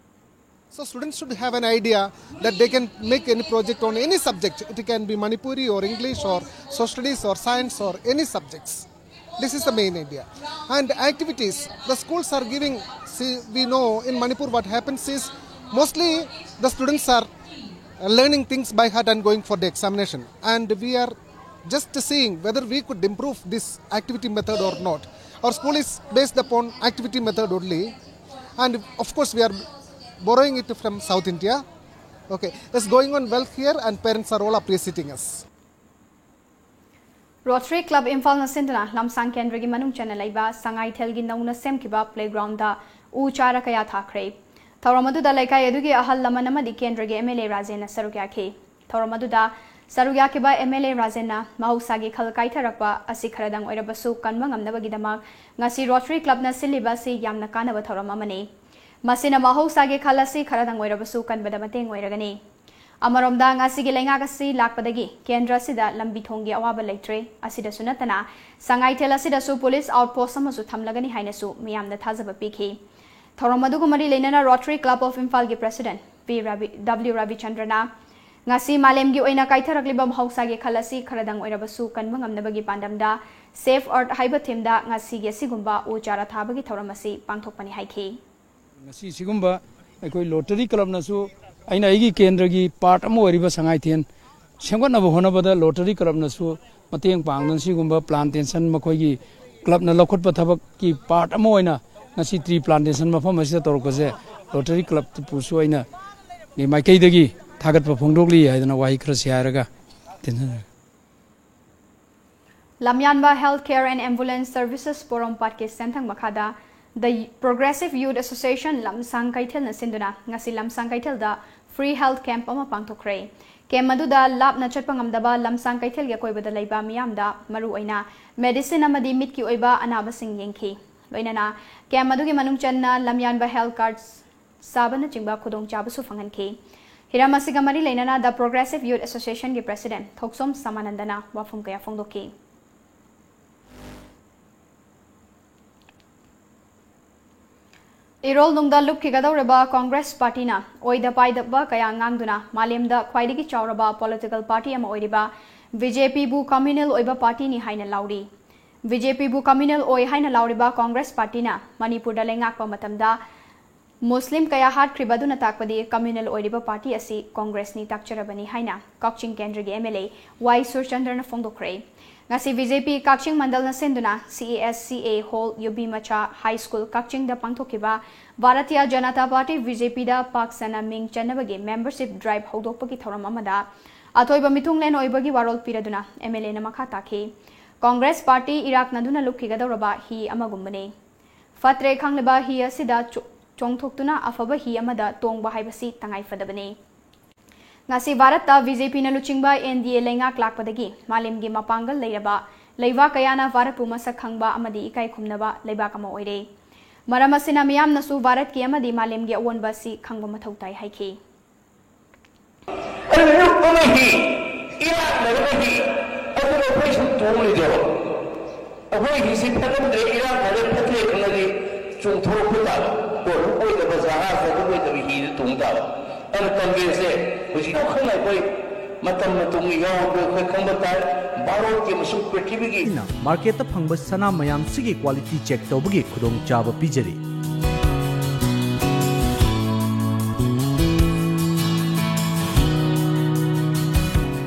So students should have an idea that they can make any project on any subject. It can be Manipuri or English or social studies or science or any subjects. This is the main idea. And activities, the schools are giving, see, we know in Manipur what happens is mostly the students are uh, learning things by heart and going for the examination. And we are just seeing whether we could improve this activity method or not. Our school is based upon activity method only. And of course, we are borrowing it from South India. Okay, it's going on well here, and parents are all appreciating us. Rotary Club ꯏꯝꯐꯥꯜꯅ ꯁꯤꯟꯗꯨꯅ ꯂꯝꯁꯥꯡ ꯀꯦꯟꯗ꯭ꯔꯒꯤ ꯃꯅꯨꯡ ꯆꯟꯅ ꯂꯩꯕ ꯁꯉꯥꯏꯊꯦꯜꯒꯤ ꯅꯧꯅ ꯁꯦꯝꯈꯤꯕ playground ꯗ ꯎ ꯆꯥꯔ ꯀꯌꯥ ꯊꯥꯈ꯭ꯔꯦ꯫ ꯊꯧꯔꯝ ꯑꯗꯨꯗ ꯂꯩꯀꯥꯏ ꯑꯗꯨꯒꯤ ꯑꯍꯜ ꯂꯃꯟ ꯑꯃꯗꯤ ꯀꯦꯟꯗ꯭ꯔꯒꯤ M L A ꯔꯥꯖꯦꯟꯅ ꯁꯔꯨꯛ ꯌꯥꯈꯤ꯫ ꯊꯧꯔꯝ ꯑꯗꯨꯗ ꯁꯔꯨꯛ ꯌꯥꯈꯤꯕ M L A ꯔꯥꯖꯦꯟꯅ ꯃꯍꯧꯁꯥꯒꯤ ꯈꯜ ꯀꯥꯏꯊꯔꯛꯄ ꯑꯁꯤ ꯈꯔꯗꯪ ꯑꯣꯏꯔꯕꯁꯨ ꯀꯟꯕ ꯉꯝꯅꯕꯒꯤꯗꯃꯛ ꯉꯁꯤ Rotary Club ꯅ ꯁꯤꯜꯂꯤꯕ ꯑꯁꯤ ꯌꯥꯝꯅ ꯀꯥꯟꯅꯕ ꯊꯧꯔꯝ ꯑꯃꯅꯤ꯫ ꯃꯁꯤꯅ ꯃꯍꯧꯁꯥꯒꯤ ꯈꯜ ꯑꯁꯤ ꯈꯔꯗꯪ ꯑꯣꯏꯔꯕꯁꯨ ꯀꯟꯕꯗ ꯃꯇꯦꯡ ꯑꯣꯏꯔꯒꯅꯤ꯫ ꯑꯃꯔꯣꯝꯗ, ꯉꯁꯤꯒꯤ ꯂꯩꯉꯥꯛ ꯑꯁꯤ ꯂꯥꯛꯄꯗꯒꯤ ꯀꯦꯟꯗ꯭ꯔ ꯑꯁꯤꯗ ꯂꯝꯕꯤ ꯊꯣꯡꯒꯤ ꯑꯋꯥꯕ ꯂꯩꯇ꯭ꯔꯦ꯫ ꯑꯁꯤꯗꯁꯨ ꯅꯠꯇꯅ, ꯁꯉꯥꯏꯊꯦꯜ ꯑꯁꯤꯗꯁꯨ police outpost ꯑꯃꯁꯨ ꯊꯝꯂꯒꯅꯤ ꯍꯥꯏꯅꯁꯨ ꯃꯤꯌꯥꯝꯗ ꯊꯥꯖꯕ ꯄꯤꯈꯤ꯫ ꯊꯧꯔꯝ ꯑꯗꯨꯒ ꯃꯔꯤ ꯂꯩꯅꯅ Rotary Club of ꯏꯝꯐꯥꯜꯒꯤ president V ꯔꯕꯤ, W ꯔꯕꯤꯆꯟꯗ꯭ꯔꯅ ꯉꯁꯤ ꯃꯥꯂꯦꯝꯒꯤ ꯑꯣꯏꯅ ꯀꯥꯏꯊꯔꯛꯂꯤꯕ ꯃꯍꯧꯁꯥꯒꯤ ꯈꯜ ꯑꯁꯤ ꯈꯔꯗꯪ ꯑꯣꯏꯔꯕꯁꯨ ꯀꯟꯕ ꯉꯝꯅꯕꯒꯤ ꯄꯥꯟꯗꯝꯗ Save Earth ꯍꯥꯏꯕ theme ꯗ ꯉꯁꯤꯒꯤ ꯑꯁꯤꯒꯨꯝꯕ ꯎ ꯆꯥꯔꯥ ꯊꯥꯕꯒꯤ ꯊꯧꯔꯝ ꯑꯁꯤ ꯄꯥꯡꯊꯣꯛꯄꯅꯤ ꯍꯥꯏꯈꯤ꯫ ꯉꯁꯤ ꯁꯤꯒꯨꯝꯕ ꯑꯩꯈꯣꯏ ꯂꯣꯇꯔꯤ ꯀ꯭ꯂꯕꯅꯁꯨ, ꯑꯩꯅ ꯑꯩꯒꯤ ꯀꯦꯟꯗ꯭ꯔꯒꯤ ꯄꯥꯔꯠ ꯑꯃ ꯑꯣꯏꯔꯤꯕ ꯁꯉꯥꯏꯊꯦꯟ ꯁꯦꯝꯒꯠꯅꯕ ꯍꯣꯠꯅꯕꯗ ꯂꯣꯇꯔꯤ ꯀ꯭ꯂꯕꯅꯁꯨ ꯃꯇꯦꯡ ꯄꯥꯡꯗꯨꯅ ꯁꯤꯒꯨꯝꯕ ꯄ꯭ꯂꯥꯟꯇꯦꯁꯟ ꯃꯈꯣꯏꯒꯤ ꯀ꯭ꯂꯕꯅ ꯂꯧꯈꯠꯄ ꯊꯕꯛꯀꯤ ꯄꯥꯔꯠ ꯑꯃ ꯑꯣꯏꯅ ꯉꯁꯤ ꯇ꯭ꯔꯤ ꯄ꯭ꯂꯥꯟꯇꯦꯁꯟ ꯃꯐꯝ ꯑꯁꯤꯗ ꯇꯧꯔꯛꯄꯁꯦ ꯂꯣꯇꯔꯤ ꯀ꯭ꯂꯕꯄꯨꯁꯨ ꯑꯩꯅ ꯒꯤ ꯃꯥꯏꯀꯩꯗꯒꯤ ꯊꯥꯒꯠꯄ ꯐꯣꯡꯗꯣꯛꯂꯤ ꯍꯥꯏꯗꯅ ꯋꯥꯍꯩ ꯈꯔꯁꯤ ꯍꯥꯏꯔꯒ ꯇꯦꯟꯖꯔꯒꯦ꯫ ꯂꯝꯌꯥꯟꯕ Health Care and Ambulance Services ꯄꯣꯔꯣꯝꯄꯥꯠꯀꯤ ꯁꯦꯟꯊꯪ ꯃꯈꯥꯗ The Progressive Youth Association ꯂꯝꯁꯥꯡ ꯀꯩꯊꯦꯜꯅ ꯁꯤꯟꯗꯨꯅ ꯉꯁꯤ ꯂꯝꯁꯥꯡ ꯀꯩꯊꯦꯜꯗ free health camp ꯑꯃ ꯄꯥꯡꯊꯣꯛꯈ꯭ꯔꯦ꯫ Camp ꯑꯗꯨꯗ ꯂꯥꯞꯅ ꯆꯠꯄ ꯉꯝꯗꯕ ꯂꯝꯁꯥꯡ ꯀꯩꯊꯦꯜꯒꯤ ꯑꯀꯣꯏꯕꯗ ꯂꯩꯕ ꯃꯤꯌꯥꯝꯗ ꯃꯔꯨꯑꯣꯏꯅ medicine ꯑꯃꯗꯤ ꯃꯤꯠꯀꯤ ꯑꯣꯏꯕ ꯑꯅꯥꯕꯁꯤꯡ ꯌꯦꯡꯈꯤ꯫ ꯂꯣꯏꯅꯅ camp ꯑꯗꯨꯒꯤ ꯃꯅꯨꯡ ꯆꯟꯅ ꯂꯝꯌꯥꯟꯕ health card ꯁꯥꯕꯅꯆꯤꯡꯕ ꯈꯨꯗꯣꯡꯆꯥꯕꯁꯨ ꯐꯪꯍꯟꯈꯤ꯫ ꯍꯤꯔꯝ ꯑꯁꯤꯒ ꯃꯔꯤ ꯂꯩꯅꯅ The Progressive Youth Associationꯒꯤ president ꯊꯣꯛꯁꯣꯝ ꯁꯃꯥꯅꯟꯗꯅ ꯋꯥꯐꯝ ꯀꯌꯥ ꯐꯣꯡꯗꯣꯛꯈꯤ꯫ ꯏꯔꯣꯜ ꯅꯨꯡꯗ ꯂꯨꯞꯈꯤꯒꯗꯧꯔꯕ ꯀꯣꯡꯒ꯭ꯔꯦꯁ ꯄꯥꯔꯇꯤꯅ ꯑꯣꯏꯗ ꯄꯥꯏꯗꯕ ꯀꯌꯥ ꯉꯥꯡꯗꯨꯅ ꯃꯥꯂꯦꯝꯗ ꯈ꯭ꯋꯥꯏꯗꯒꯤ ꯆꯥꯎꯔꯕ political party ꯑꯃ ꯑꯣꯏꯔꯤꯕ BJPꯕꯨ communal ꯑꯣꯏꯕ partyꯅꯤ ꯍꯥꯏꯅ ꯂꯥꯎꯔꯤ꯫ BJPꯕꯨ communal ꯑꯣꯏ ꯍꯥꯏꯅ ꯂꯥꯎꯔꯤꯕ ꯀꯣꯡꯒ꯭ꯔꯦꯁ ꯄꯥꯔꯇꯤꯅ ꯃꯅꯤꯄꯨꯔꯗ ꯂꯩꯉꯥꯛꯄ ꯃꯇꯝꯗ ꯃꯨꯁꯂꯤꯝ ꯀꯌꯥ ꯍꯥꯠꯈ꯭ꯔꯤꯕ ꯑꯗꯨꯅ ꯇꯥꯛꯄꯗꯤ communal ꯑꯣꯏꯔꯤꯕ party ꯑꯁꯤ ꯀꯣꯡꯒ꯭ꯔꯦꯁꯅꯤ ꯇꯥꯛꯆꯔꯕꯅꯤ ꯍꯥꯏꯅ ꯀꯛꯆꯤꯡ ꯀꯦꯟꯗ꯭ꯔꯒꯤ MLA ꯋꯥꯏ ꯁꯨꯔꯆꯟꯗ꯭ꯔꯅ ꯐꯣꯡꯗꯣꯛꯈ꯭ꯔꯦ꯫ ꯉꯁꯤ BJP ꯀꯛꯆꯤꯡ ꯃꯟꯗꯜꯅ ꯁꯤꯟꯗꯨꯅ CASCA Hall, ꯌꯨꯕꯤ ꯃꯆꯥ High School ꯀꯛꯆꯤꯡꯗ ꯄꯥꯡꯊꯣꯛꯈꯤꯕ ꯚꯥꯔꯇꯤꯌ ꯖꯅꯇꯥ ꯄꯥꯔꯇꯤ, BJPꯗ ꯄꯥꯛ ꯁꯟꯅ ꯃꯤꯡ ꯆꯟꯅꯕꯒꯤ membership drive ꯍꯧꯗꯣꯛꯄꯒꯤ ꯊꯧꯔꯝ ꯑꯃꯗ ꯑꯊꯣꯏꯕ ꯃꯤꯊꯨꯡꯂꯦꯟ ꯑꯣꯏꯕꯒꯤ ꯋꯥꯔꯣꯜ ꯄꯤꯔꯗꯨꯅ MLAꯅ ꯃꯈꯥ ꯇꯥꯈꯤ꯫ ꯀꯣꯡꯒ꯭ꯔꯦꯁ ꯄꯥꯔꯇꯤ ꯏꯔꯥꯛꯅꯗꯨꯅ ꯂꯨꯞꯈꯤꯒꯗꯧꯔꯕ ꯍꯤ ꯑꯃꯒꯨꯝꯕꯅꯤ꯫ ꯐꯠꯇ꯭ꯔꯦ ꯈꯪꯂꯕ ꯍꯤ ꯑꯁꯤꯗ ꯆꯣ-, ꯆꯣꯡꯊꯣꯛꯇꯨꯅ ꯑꯐꯕ ꯍꯤ ꯑꯃꯗ ꯇꯣꯡꯕ ꯍꯥꯏꯕꯁꯤ ꯇꯉꯥꯏ ꯐꯗꯕꯅꯤ꯫ ꯉꯁꯤ ꯚꯥꯔꯠꯇ BJPꯅ ꯂꯨꯆꯤꯡꯕ NDA ꯂꯩꯉꯥꯛ ꯂꯥꯛꯄꯗꯒꯤ ꯃꯥꯂꯦꯝꯒꯤ ꯃꯄꯥꯡꯒꯜ ꯂꯩꯔꯕ ꯂꯩꯕꯥꯛ ꯀꯌꯥꯅ ꯚꯥꯔꯠꯄꯨ ꯃꯁꯛ ꯈꯪꯕ ꯑꯃꯗꯤ ꯏꯀꯥꯏ ꯈꯨꯝꯅꯕ ꯂꯩꯕꯥꯛ ꯑꯃ ꯑꯣꯏꯔꯦ꯫ ꯃꯔꯝ ꯑꯁꯤꯅ ꯃꯤꯌꯥꯝꯅꯁꯨ ꯚꯥꯔꯠꯀꯤ ꯑꯃꯗꯤ ꯃꯥꯂꯦꯝꯒꯤ ꯑꯑꯣꯟꯕ ꯑꯁꯤ ꯈꯪꯕ ꯃꯊꯧ ꯇꯥꯏ ꯍꯥꯏꯈꯤ꯫ ꯑꯗꯨꯅ ꯂꯨꯞꯄ ꯑꯃ ꯍꯤ, ꯏꯔꯥꯛꯅꯔꯒ ꯍꯤ, ꯑꯗꯨꯅ ꯑꯩꯈꯣꯏ ꯁꯨꯝ ꯇꯣꯡꯂꯤꯗꯣ꯫ ꯑꯩꯈꯣꯏ ꯍꯤꯁꯤ ꯐꯠꯂꯝꯗ꯭ꯔꯦ, ꯏꯔꯥꯛꯅꯔꯦ, ꯐꯠꯇ꯭ꯔꯦ ꯈꯪꯉꯗꯤ ꯆꯣꯡꯊꯣꯔꯛꯄ ꯇꯥꯕ꯫ ꯀꯣ, ꯂꯨꯞꯄꯣꯏꯗꯕ ꯖꯍꯥꯖ, ꯂꯨꯞꯄꯣꯏꯗꯕ ꯍꯤꯗ ꯇꯣꯡ ꯇꯥꯕ꯫ ꯑꯗꯨꯅ ꯀꯪꯒ꯭ꯔꯦꯁꯁꯦ ꯍꯧꯖꯤꯛ ꯈꯪꯅ ꯑꯩꯈꯣꯏ ꯃꯇꯝ ꯃꯇꯝꯒꯤ ꯌꯥꯎꯔꯕ ꯑꯩꯈꯣꯏ ꯈꯪꯕ ꯇꯥꯏ꯫ ꯚꯥꯔꯠꯀꯤ ꯑꯃꯁꯨꯡ ꯄ꯭ꯔꯤꯊꯤꯕꯤꯒꯤ ꯅ ꯃꯥꯔꯀꯦꯠꯇ ꯐꯪꯕ ꯁꯅꯥ ꯃꯌꯥꯝꯁꯤꯒꯤ ꯀ꯭ꯋꯥꯂꯤꯇꯤ ꯆꯦꯛ ꯇꯧꯕꯒꯤ ꯈꯨꯗꯣꯡꯆꯥꯕ ꯄꯤꯖꯔꯤ꯫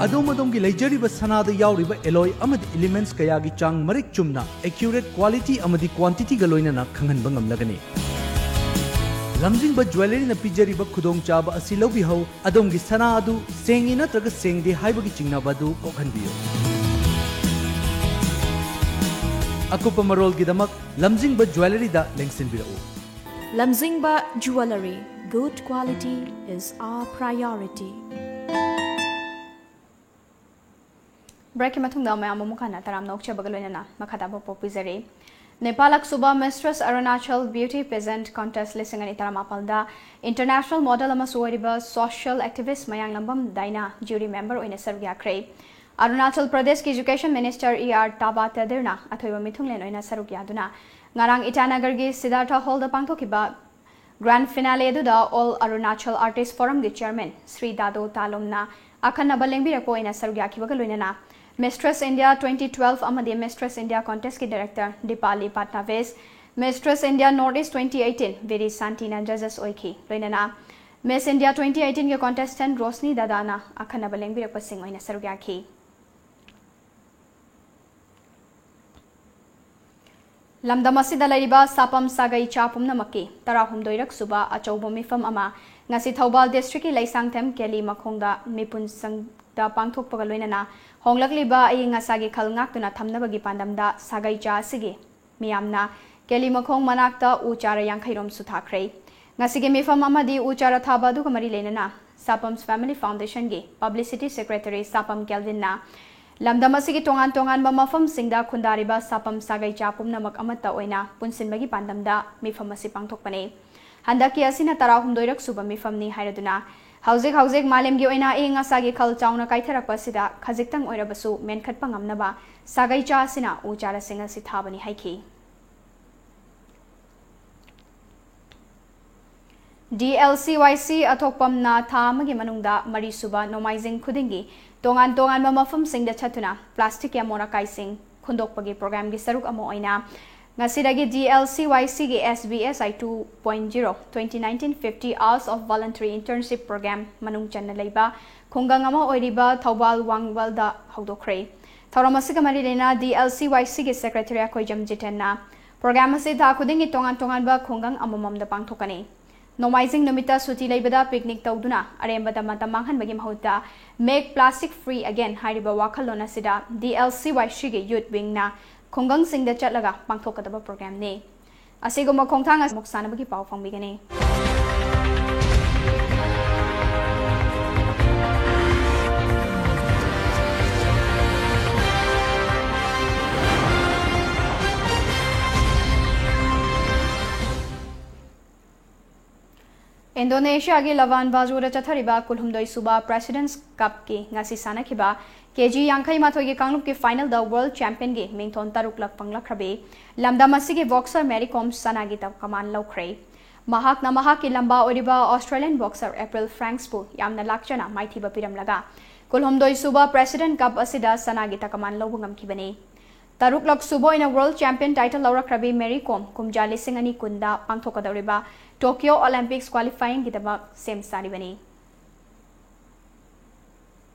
ꯑꯗꯣꯝ ꯑꯗꯣꯝꯒꯤ ꯂꯩꯖꯔꯤꯕ ꯁꯅꯥꯗ ꯌꯥꯎꯔꯤꯕ alloy ꯑꯃꯗꯤ elements ꯀꯌꯥꯒꯤ ꯆꯥꯡ ꯃꯔꯤꯛ ꯆꯨꯝꯅ, accurate quality ꯑꯃꯗꯤ quantityꯒ ꯂꯣꯏꯅꯅ ꯈꯪꯍꯟꯕ ꯉꯝꯂꯒꯅꯤ꯫ ꯂꯝꯖꯤꯡꯕ ꯖ꯭ꯋꯦꯂꯔꯤꯅ ꯄꯤꯖꯔꯤꯕ ꯈꯨꯗꯣꯡꯆꯥꯕ ꯑꯁꯤ ꯂꯧꯕꯤꯍꯧ꯫ ꯑꯗꯣꯝꯒꯤ ꯁꯅꯥ ꯑꯗꯨ ꯁꯦꯡꯉꯤ ꯅꯠꯇ꯭ꯔꯒ ꯁꯦꯡꯗꯦ ꯍꯥꯏꯕꯒꯤ ꯆꯤꯡꯅꯕ ꯑꯗꯨ ꯀꯣꯛꯍꯟꯕꯤꯌꯨ꯫ ꯑꯀꯨꯞꯄ ꯃꯔꯣꯜꯒꯤꯗꯃꯛ ꯂꯝꯖꯤꯡꯕ ꯖ꯭ꯋꯦꯂꯔꯤꯗ ꯂꯦꯡꯁꯤꯟꯕꯤꯔꯛꯎ꯫ Lamjingba Jewellery, good quality is our priority. Breakꯀꯤ ꯃꯇꯨꯡꯗ ꯃꯌꯥꯝ ꯑꯃꯨꯛ ꯍꯟꯅ ꯇꯔꯥꯝꯅ ꯑꯣꯛꯆꯕꯒ ꯂꯣꯏꯅꯅ ꯃꯈꯥ ꯇꯥꯕ ꯄꯥꯎ ꯄꯤꯖꯔꯤ꯫ ꯅꯤꯄꯥꯜꯂꯛ ꯁꯨꯕ Mistress Arunachal Beauty Pageant Contest ꯂꯤꯁꯤꯡ ꯑꯅꯤ ꯇꯔꯥꯃꯥꯄꯜꯗ international model ꯑꯃꯁꯨ ꯑꯣꯏꯔꯤꯕ social activist ꯃꯌꯥꯡꯂꯝꯕꯝ ꯗꯥꯏꯅꯥ jury member ꯑꯣꯏꯅ ꯁꯔꯨꯛ ꯌꯥꯈ꯭ꯔꯦ꯫ ꯑꯔꯨꯅꯥꯆꯜ ꯄ꯭ꯔꯗꯦꯁꯀꯤ Education Minister E R Taba Taderꯅ ꯑꯊꯣꯏꯕ ꯃꯤꯊꯨꯡꯂꯦꯟ ꯑꯣꯏꯅ ꯁꯔꯨꯛ ꯌꯥꯗꯨꯅ ꯉꯔꯥꯡ ꯏꯇꯥꯅꯒꯔꯒꯤ ꯁꯤꯗꯥꯔꯊ ꯍꯣꯜꯗ ꯄꯥꯡꯊꯣꯛꯈꯤꯕ Grand Finale ꯑꯗꯨꯗ All Arunachal Artist Forumꯒꯤ Chairman Shri ꯗꯥꯗꯣ ꯇꯥꯂꯣꯝꯅ ꯑꯈꯟꯅꯕ ꯂꯦꯡꯕꯤꯔꯛꯄ ꯑꯣꯏꯅ ꯁꯔꯨꯛ ꯌꯥꯈꯤꯕꯒ ꯂꯣꯏꯅꯅ Mistress India twenty twelve ꯑꯃꯗꯤ Mistress India Contestꯀꯤ Director ꯗꯤꯄꯥꯂꯤ ꯄꯠꯅꯥꯚꯤꯁ, Mistress India North East twenty eighteen ꯚꯤꯔꯤ ꯁꯥꯟꯇꯤꯅ judges ꯑꯣꯏꯈꯤ꯫ ꯂꯣꯏꯅꯅ Miss India twenty eighteenꯒꯤ contestant Roshni ꯗꯥꯗꯥꯅ ꯑꯈꯟꯅꯕ ꯂꯦꯡꯕꯤꯔꯛꯄꯁꯤꯡ ꯑꯣꯏꯅ ꯁꯔꯨꯛ ꯌꯥꯈꯤ꯫ ꯂꯝꯗꯝ ꯑꯁꯤꯗ ꯂꯩꯔꯤꯕ ꯁꯥꯄꯝ ꯁꯥꯒꯩ ꯆꯥ ꯄꯨꯝꯅꯃꯛꯀꯤ ꯇꯔꯥꯍꯨꯝꯗꯣꯏꯔꯛ ꯁꯨꯕ ꯑꯆꯧꯕ ꯃꯤꯐꯝ ꯑꯃ ꯉꯁꯤ ꯊꯧꯕꯥꯜ districtꯀꯤ ꯂꯩꯁꯥꯡꯊꯦꯝ ꯀꯦꯂꯤ ꯃꯈꯣꯡꯗ ꯃꯤꯄꯨꯟ ꯁꯪꯗ ꯄꯥꯡꯊꯣꯛꯄꯒ ꯂꯣꯏꯅꯅ ꯍꯣꯡꯂꯛꯂꯤꯕ ꯑꯏꯪ ꯑꯁꯥꯒꯤ ꯈꯜ ꯉꯥꯛꯇꯨꯅ ꯊꯝꯅꯕꯒꯤ ꯄꯥꯟꯗꯝꯗ ꯁꯥꯒꯩ ꯆꯥ ꯑꯁꯤꯒꯤ ꯃꯤꯌꯥꯝꯅ ꯀꯦꯂꯤ ꯃꯈꯣꯡ ꯃꯅꯥꯛꯇ ꯎ ꯆꯥꯔ ꯌꯥꯡꯈꯩꯔꯣꯝꯁꯨ ꯊꯥꯈ꯭ꯔꯦ꯫ ꯉꯁꯤꯒꯤ ꯃꯤꯐꯝ ꯑꯃꯗꯤ ꯎ ꯆꯥꯔ ꯊꯥꯕ ꯑꯗꯨꯒ ꯃꯔꯤ ꯂꯩꯅꯅ ꯁꯥꯄꯝꯁ Family Foundationꯒꯤ Publicity Secretary ꯁꯥꯄꯝ ꯀꯦꯜꯚꯤꯟꯅ ꯂꯝꯗꯝ ꯑꯁꯤꯒꯤ ꯇꯣꯉꯥꯟ ꯇꯣꯉꯥꯟꯕ ꯃꯐꯝꯁꯤꯡꯗ ꯈꯨꯟꯗꯥꯔꯤꯕ ꯁꯥꯄꯝ ꯁꯥꯒꯩ ꯆꯥ ꯄꯨꯝꯅꯃꯛ ꯑꯃꯠꯇ ꯑꯣꯏꯅ ꯄꯨꯟꯁꯤꯟꯕꯒꯤ ꯄꯥꯟꯗꯝꯗ ꯃꯤꯐꯝ ꯑꯁꯤ ꯄꯥꯡꯊꯣꯛꯄꯅꯤ꯫ ꯍꯟꯗꯛꯀꯤ ꯑꯁꯤꯅ ꯇꯔꯥꯍꯨꯝꯗꯣꯏꯔꯛ ꯁꯨꯕ ꯃꯤꯐꯝꯅꯤ ꯍꯥꯏꯔꯗꯨꯅ ꯍꯧꯖꯤꯛ ꯍꯧꯖꯤꯛ ꯃꯥꯂꯦꯝꯒꯤ ꯑꯣꯏꯅ ꯑꯏꯪ ꯑꯁꯥꯒꯤ ꯈꯜ ꯆꯥꯎꯅ ꯀꯥꯏꯊꯔꯛꯄ ꯑꯁꯤꯗ ꯈꯖꯤꯛꯇꯪ ꯑꯣꯏꯔꯕꯁꯨ ꯃꯦꯟꯈꯠꯄ ꯉꯝꯅꯕ ꯁꯥꯒꯩ ꯆꯥ ꯑꯁꯤꯅ ꯎ ꯆꯥꯔꯁꯤꯡ ꯑꯁꯤ ꯊꯥꯕꯅꯤ ꯍꯥꯏꯈꯤ꯫ D L C Y C ꯑꯊꯣꯛꯄꯝꯅ ꯊꯥ ꯑꯃꯒꯤ ꯃꯅꯨꯡꯗ ꯃꯔꯤꯁꯨꯕ ꯅꯣꯡꯃꯥꯏꯖꯤꯡ ꯈꯨꯗꯤꯡꯒꯤ ꯇꯣꯉꯥꯟ ꯇꯣꯉꯥꯟꯕ ꯃꯐꯝꯁꯤꯡꯗ ꯆꯠꯇꯨꯅ plasticꯀꯤ ꯑꯃꯣꯠ ꯑꯀꯥꯏꯁꯤꯡ ꯈꯨꯟꯗꯣꯛꯄꯒꯤ programꯒꯤ ꯁꯔꯨꯛ ꯑꯃ ꯑꯣꯏꯅ ꯉꯁꯤꯗꯒꯤ ꯗꯤ ꯑꯦꯜ ꯁꯤ ꯋꯥꯏ ꯁꯤꯒꯤ S B S I two point zero, twenty nineteen fifty Hours of Voluntary Internship Program ꯃꯅꯨꯡ ꯆꯟꯅ ꯂꯩꯕ ꯈꯨꯡꯒꯪ ꯑꯃ ꯑꯣꯏꯔꯤꯕ ꯊꯧꯕꯥꯜ ꯋꯥꯡꯕꯜꯗ ꯍꯧꯗꯣꯛꯈ꯭ꯔꯦ꯫ ꯊꯧꯔꯝ ꯑꯁꯤꯒ ꯃꯔꯤ ꯂꯩꯅꯅ ꯗꯤ ꯑꯦꯜ ꯁꯤ ꯋꯥꯏ ꯁꯤꯒꯤ ꯁꯦꯀ꯭ꯔꯦꯇꯔꯤ ꯑꯩꯈꯣꯏꯖꯝ ꯖꯤꯇꯦꯟꯅ, ꯄ꯭ꯔꯣꯒ꯭ꯔꯥꯝ ꯑꯁꯤ ꯊꯥ ꯈꯨꯗꯤꯡꯒꯤ ꯇꯣꯉꯥꯟ ꯇꯣꯉꯥꯟꯕ ꯈꯨꯡꯒꯪ ꯑꯃꯃꯝꯗ ꯄꯥꯡꯊꯣꯛꯀꯅꯤ꯫ ꯅꯣꯡꯃꯥꯏꯖꯤꯡ ꯅꯨꯃꯤꯠꯇ ꯁꯨꯇꯤ ꯂꯩꯕꯗ ꯄꯤꯛꯅꯤꯛ ꯇꯧꯗꯨꯅ ꯑꯔꯦꯝꯕꯗ ꯃꯇꯝ ꯃꯥꯡꯍꯟꯕꯒꯤ ꯃꯍꯨꯠꯇ Make Plastic Free Again ꯍꯥꯏꯔꯤꯕ ꯋꯥꯈꯜꯂꯣꯟ ꯑꯁꯤꯗ ꯗꯤ ꯑꯦꯜ ꯁꯤ ꯋꯥꯏ ꯁꯤꯒꯤ ꯌꯨꯠ ꯋꯤꯡꯅ ꯈꯨꯡꯒꯪꯁꯤꯡꯗ ꯆꯠꯂꯒ ꯄꯥꯡꯊꯣꯛꯀꯗꯕ ꯄ꯭ꯔꯣꯒ꯭ꯔꯥꯝꯅꯤ꯫ ꯑꯁꯤꯒꯨꯝꯕ ꯈꯣꯡꯊꯥꯡ ꯑꯃꯨꯛ ꯁꯥꯟꯅꯕꯒꯤ ꯄꯥꯎ ꯐꯪꯕꯤꯒꯅꯤ꯫ ꯏꯟꯗꯣꯅꯦꯁꯤꯌꯥꯒꯤ ꯂꯕꯥꯟ ꯕꯥꯖꯨꯗ ꯆꯠꯊꯔꯤꯕ ꯀꯨꯟꯍꯨꯝꯗꯣꯏ ꯁꯨꯕ ꯄ꯭ꯔꯦꯁꯤꯗꯦꯟꯠꯁ ꯀꯞꯀꯤ ꯉꯁꯤ ꯁꯥꯟꯅꯈꯤꯕ ꯀꯦ ꯖꯤ ꯌꯥꯡꯈꯩ ꯃꯥꯊꯣꯏꯒꯤ ꯀꯥꯡꯂꯨꯞꯀꯤ ꯐꯥꯏꯅꯦꯜꯗ ꯋꯥꯔꯜꯗ ꯆꯦꯝꯄꯤꯌꯟꯒꯤ ꯃꯤꯡꯊꯣꯟ ꯇꯔꯨꯛꯂꯛ ꯐꯪꯂꯛꯈ꯭ꯔꯕꯤ ꯂꯝꯗꯝ ꯑꯁꯤꯒꯤ ꯕꯣꯛꯁꯔ ꯃꯦꯔꯤ ꯀꯣꯝ ꯁꯅꯥꯒꯤ ꯇ-, ꯀꯃꯥꯟ ꯂꯧꯈ꯭ꯔꯦ꯫ ꯃꯍꯥꯛꯅ ꯃꯍꯥꯛꯀꯤ ꯂꯝꯕꯥ ꯑꯣꯏꯔꯤꯕ ꯑꯣꯁꯇ꯭ꯔꯦꯂꯤꯌꯟ ꯕꯣꯛꯁꯔ ꯑꯦꯄ꯭ꯔꯤꯜ ꯐ꯭ꯔꯦꯡꯛꯁꯄꯨ ꯌꯥꯝꯅ ꯂꯥꯛꯆꯅ ꯃꯥꯏꯊꯤꯕ ꯄꯤꯔꯝꯂꯒ, ꯀꯨꯟꯍꯨꯝꯗꯣꯏ ꯁꯨꯕ ꯄ꯭ꯔꯦꯁꯤꯗꯦꯟꯠ ꯀꯞ ꯑꯁꯤꯗ ꯁꯅꯥꯒꯤ ꯇꯀꯃꯥꯟ ꯂꯧꯕ ꯉꯝꯈꯤꯕꯅꯤ꯫ ꯇꯔꯨꯛꯂꯛ ꯁꯨꯕ ꯑꯣꯏꯅ ꯋꯥꯔꯜꯗ ꯆꯦꯝꯄꯤꯌꯟ ꯇꯥꯏꯇꯜ ꯂꯧꯔꯛꯈ꯭ꯔꯕꯤ ꯃꯦꯔꯤ ꯀꯣꯝ ꯀꯨꯝꯖꯥ ꯂꯤꯁꯤꯡ ꯑꯅꯤ ꯀꯨꯟꯗ ꯄꯥꯡꯊꯣꯛꯀꯗꯧꯔꯤꯕ ꯇꯣꯀꯤꯌꯣ ꯑꯣꯂꯦꯝꯄꯤꯛꯁ ꯀ꯭ꯋꯥꯂꯤꯐꯥꯏꯌꯤꯡꯒꯤꯗꯃꯛ ꯁꯦꯝ ꯁꯥꯔꯤꯕꯅꯤ꯫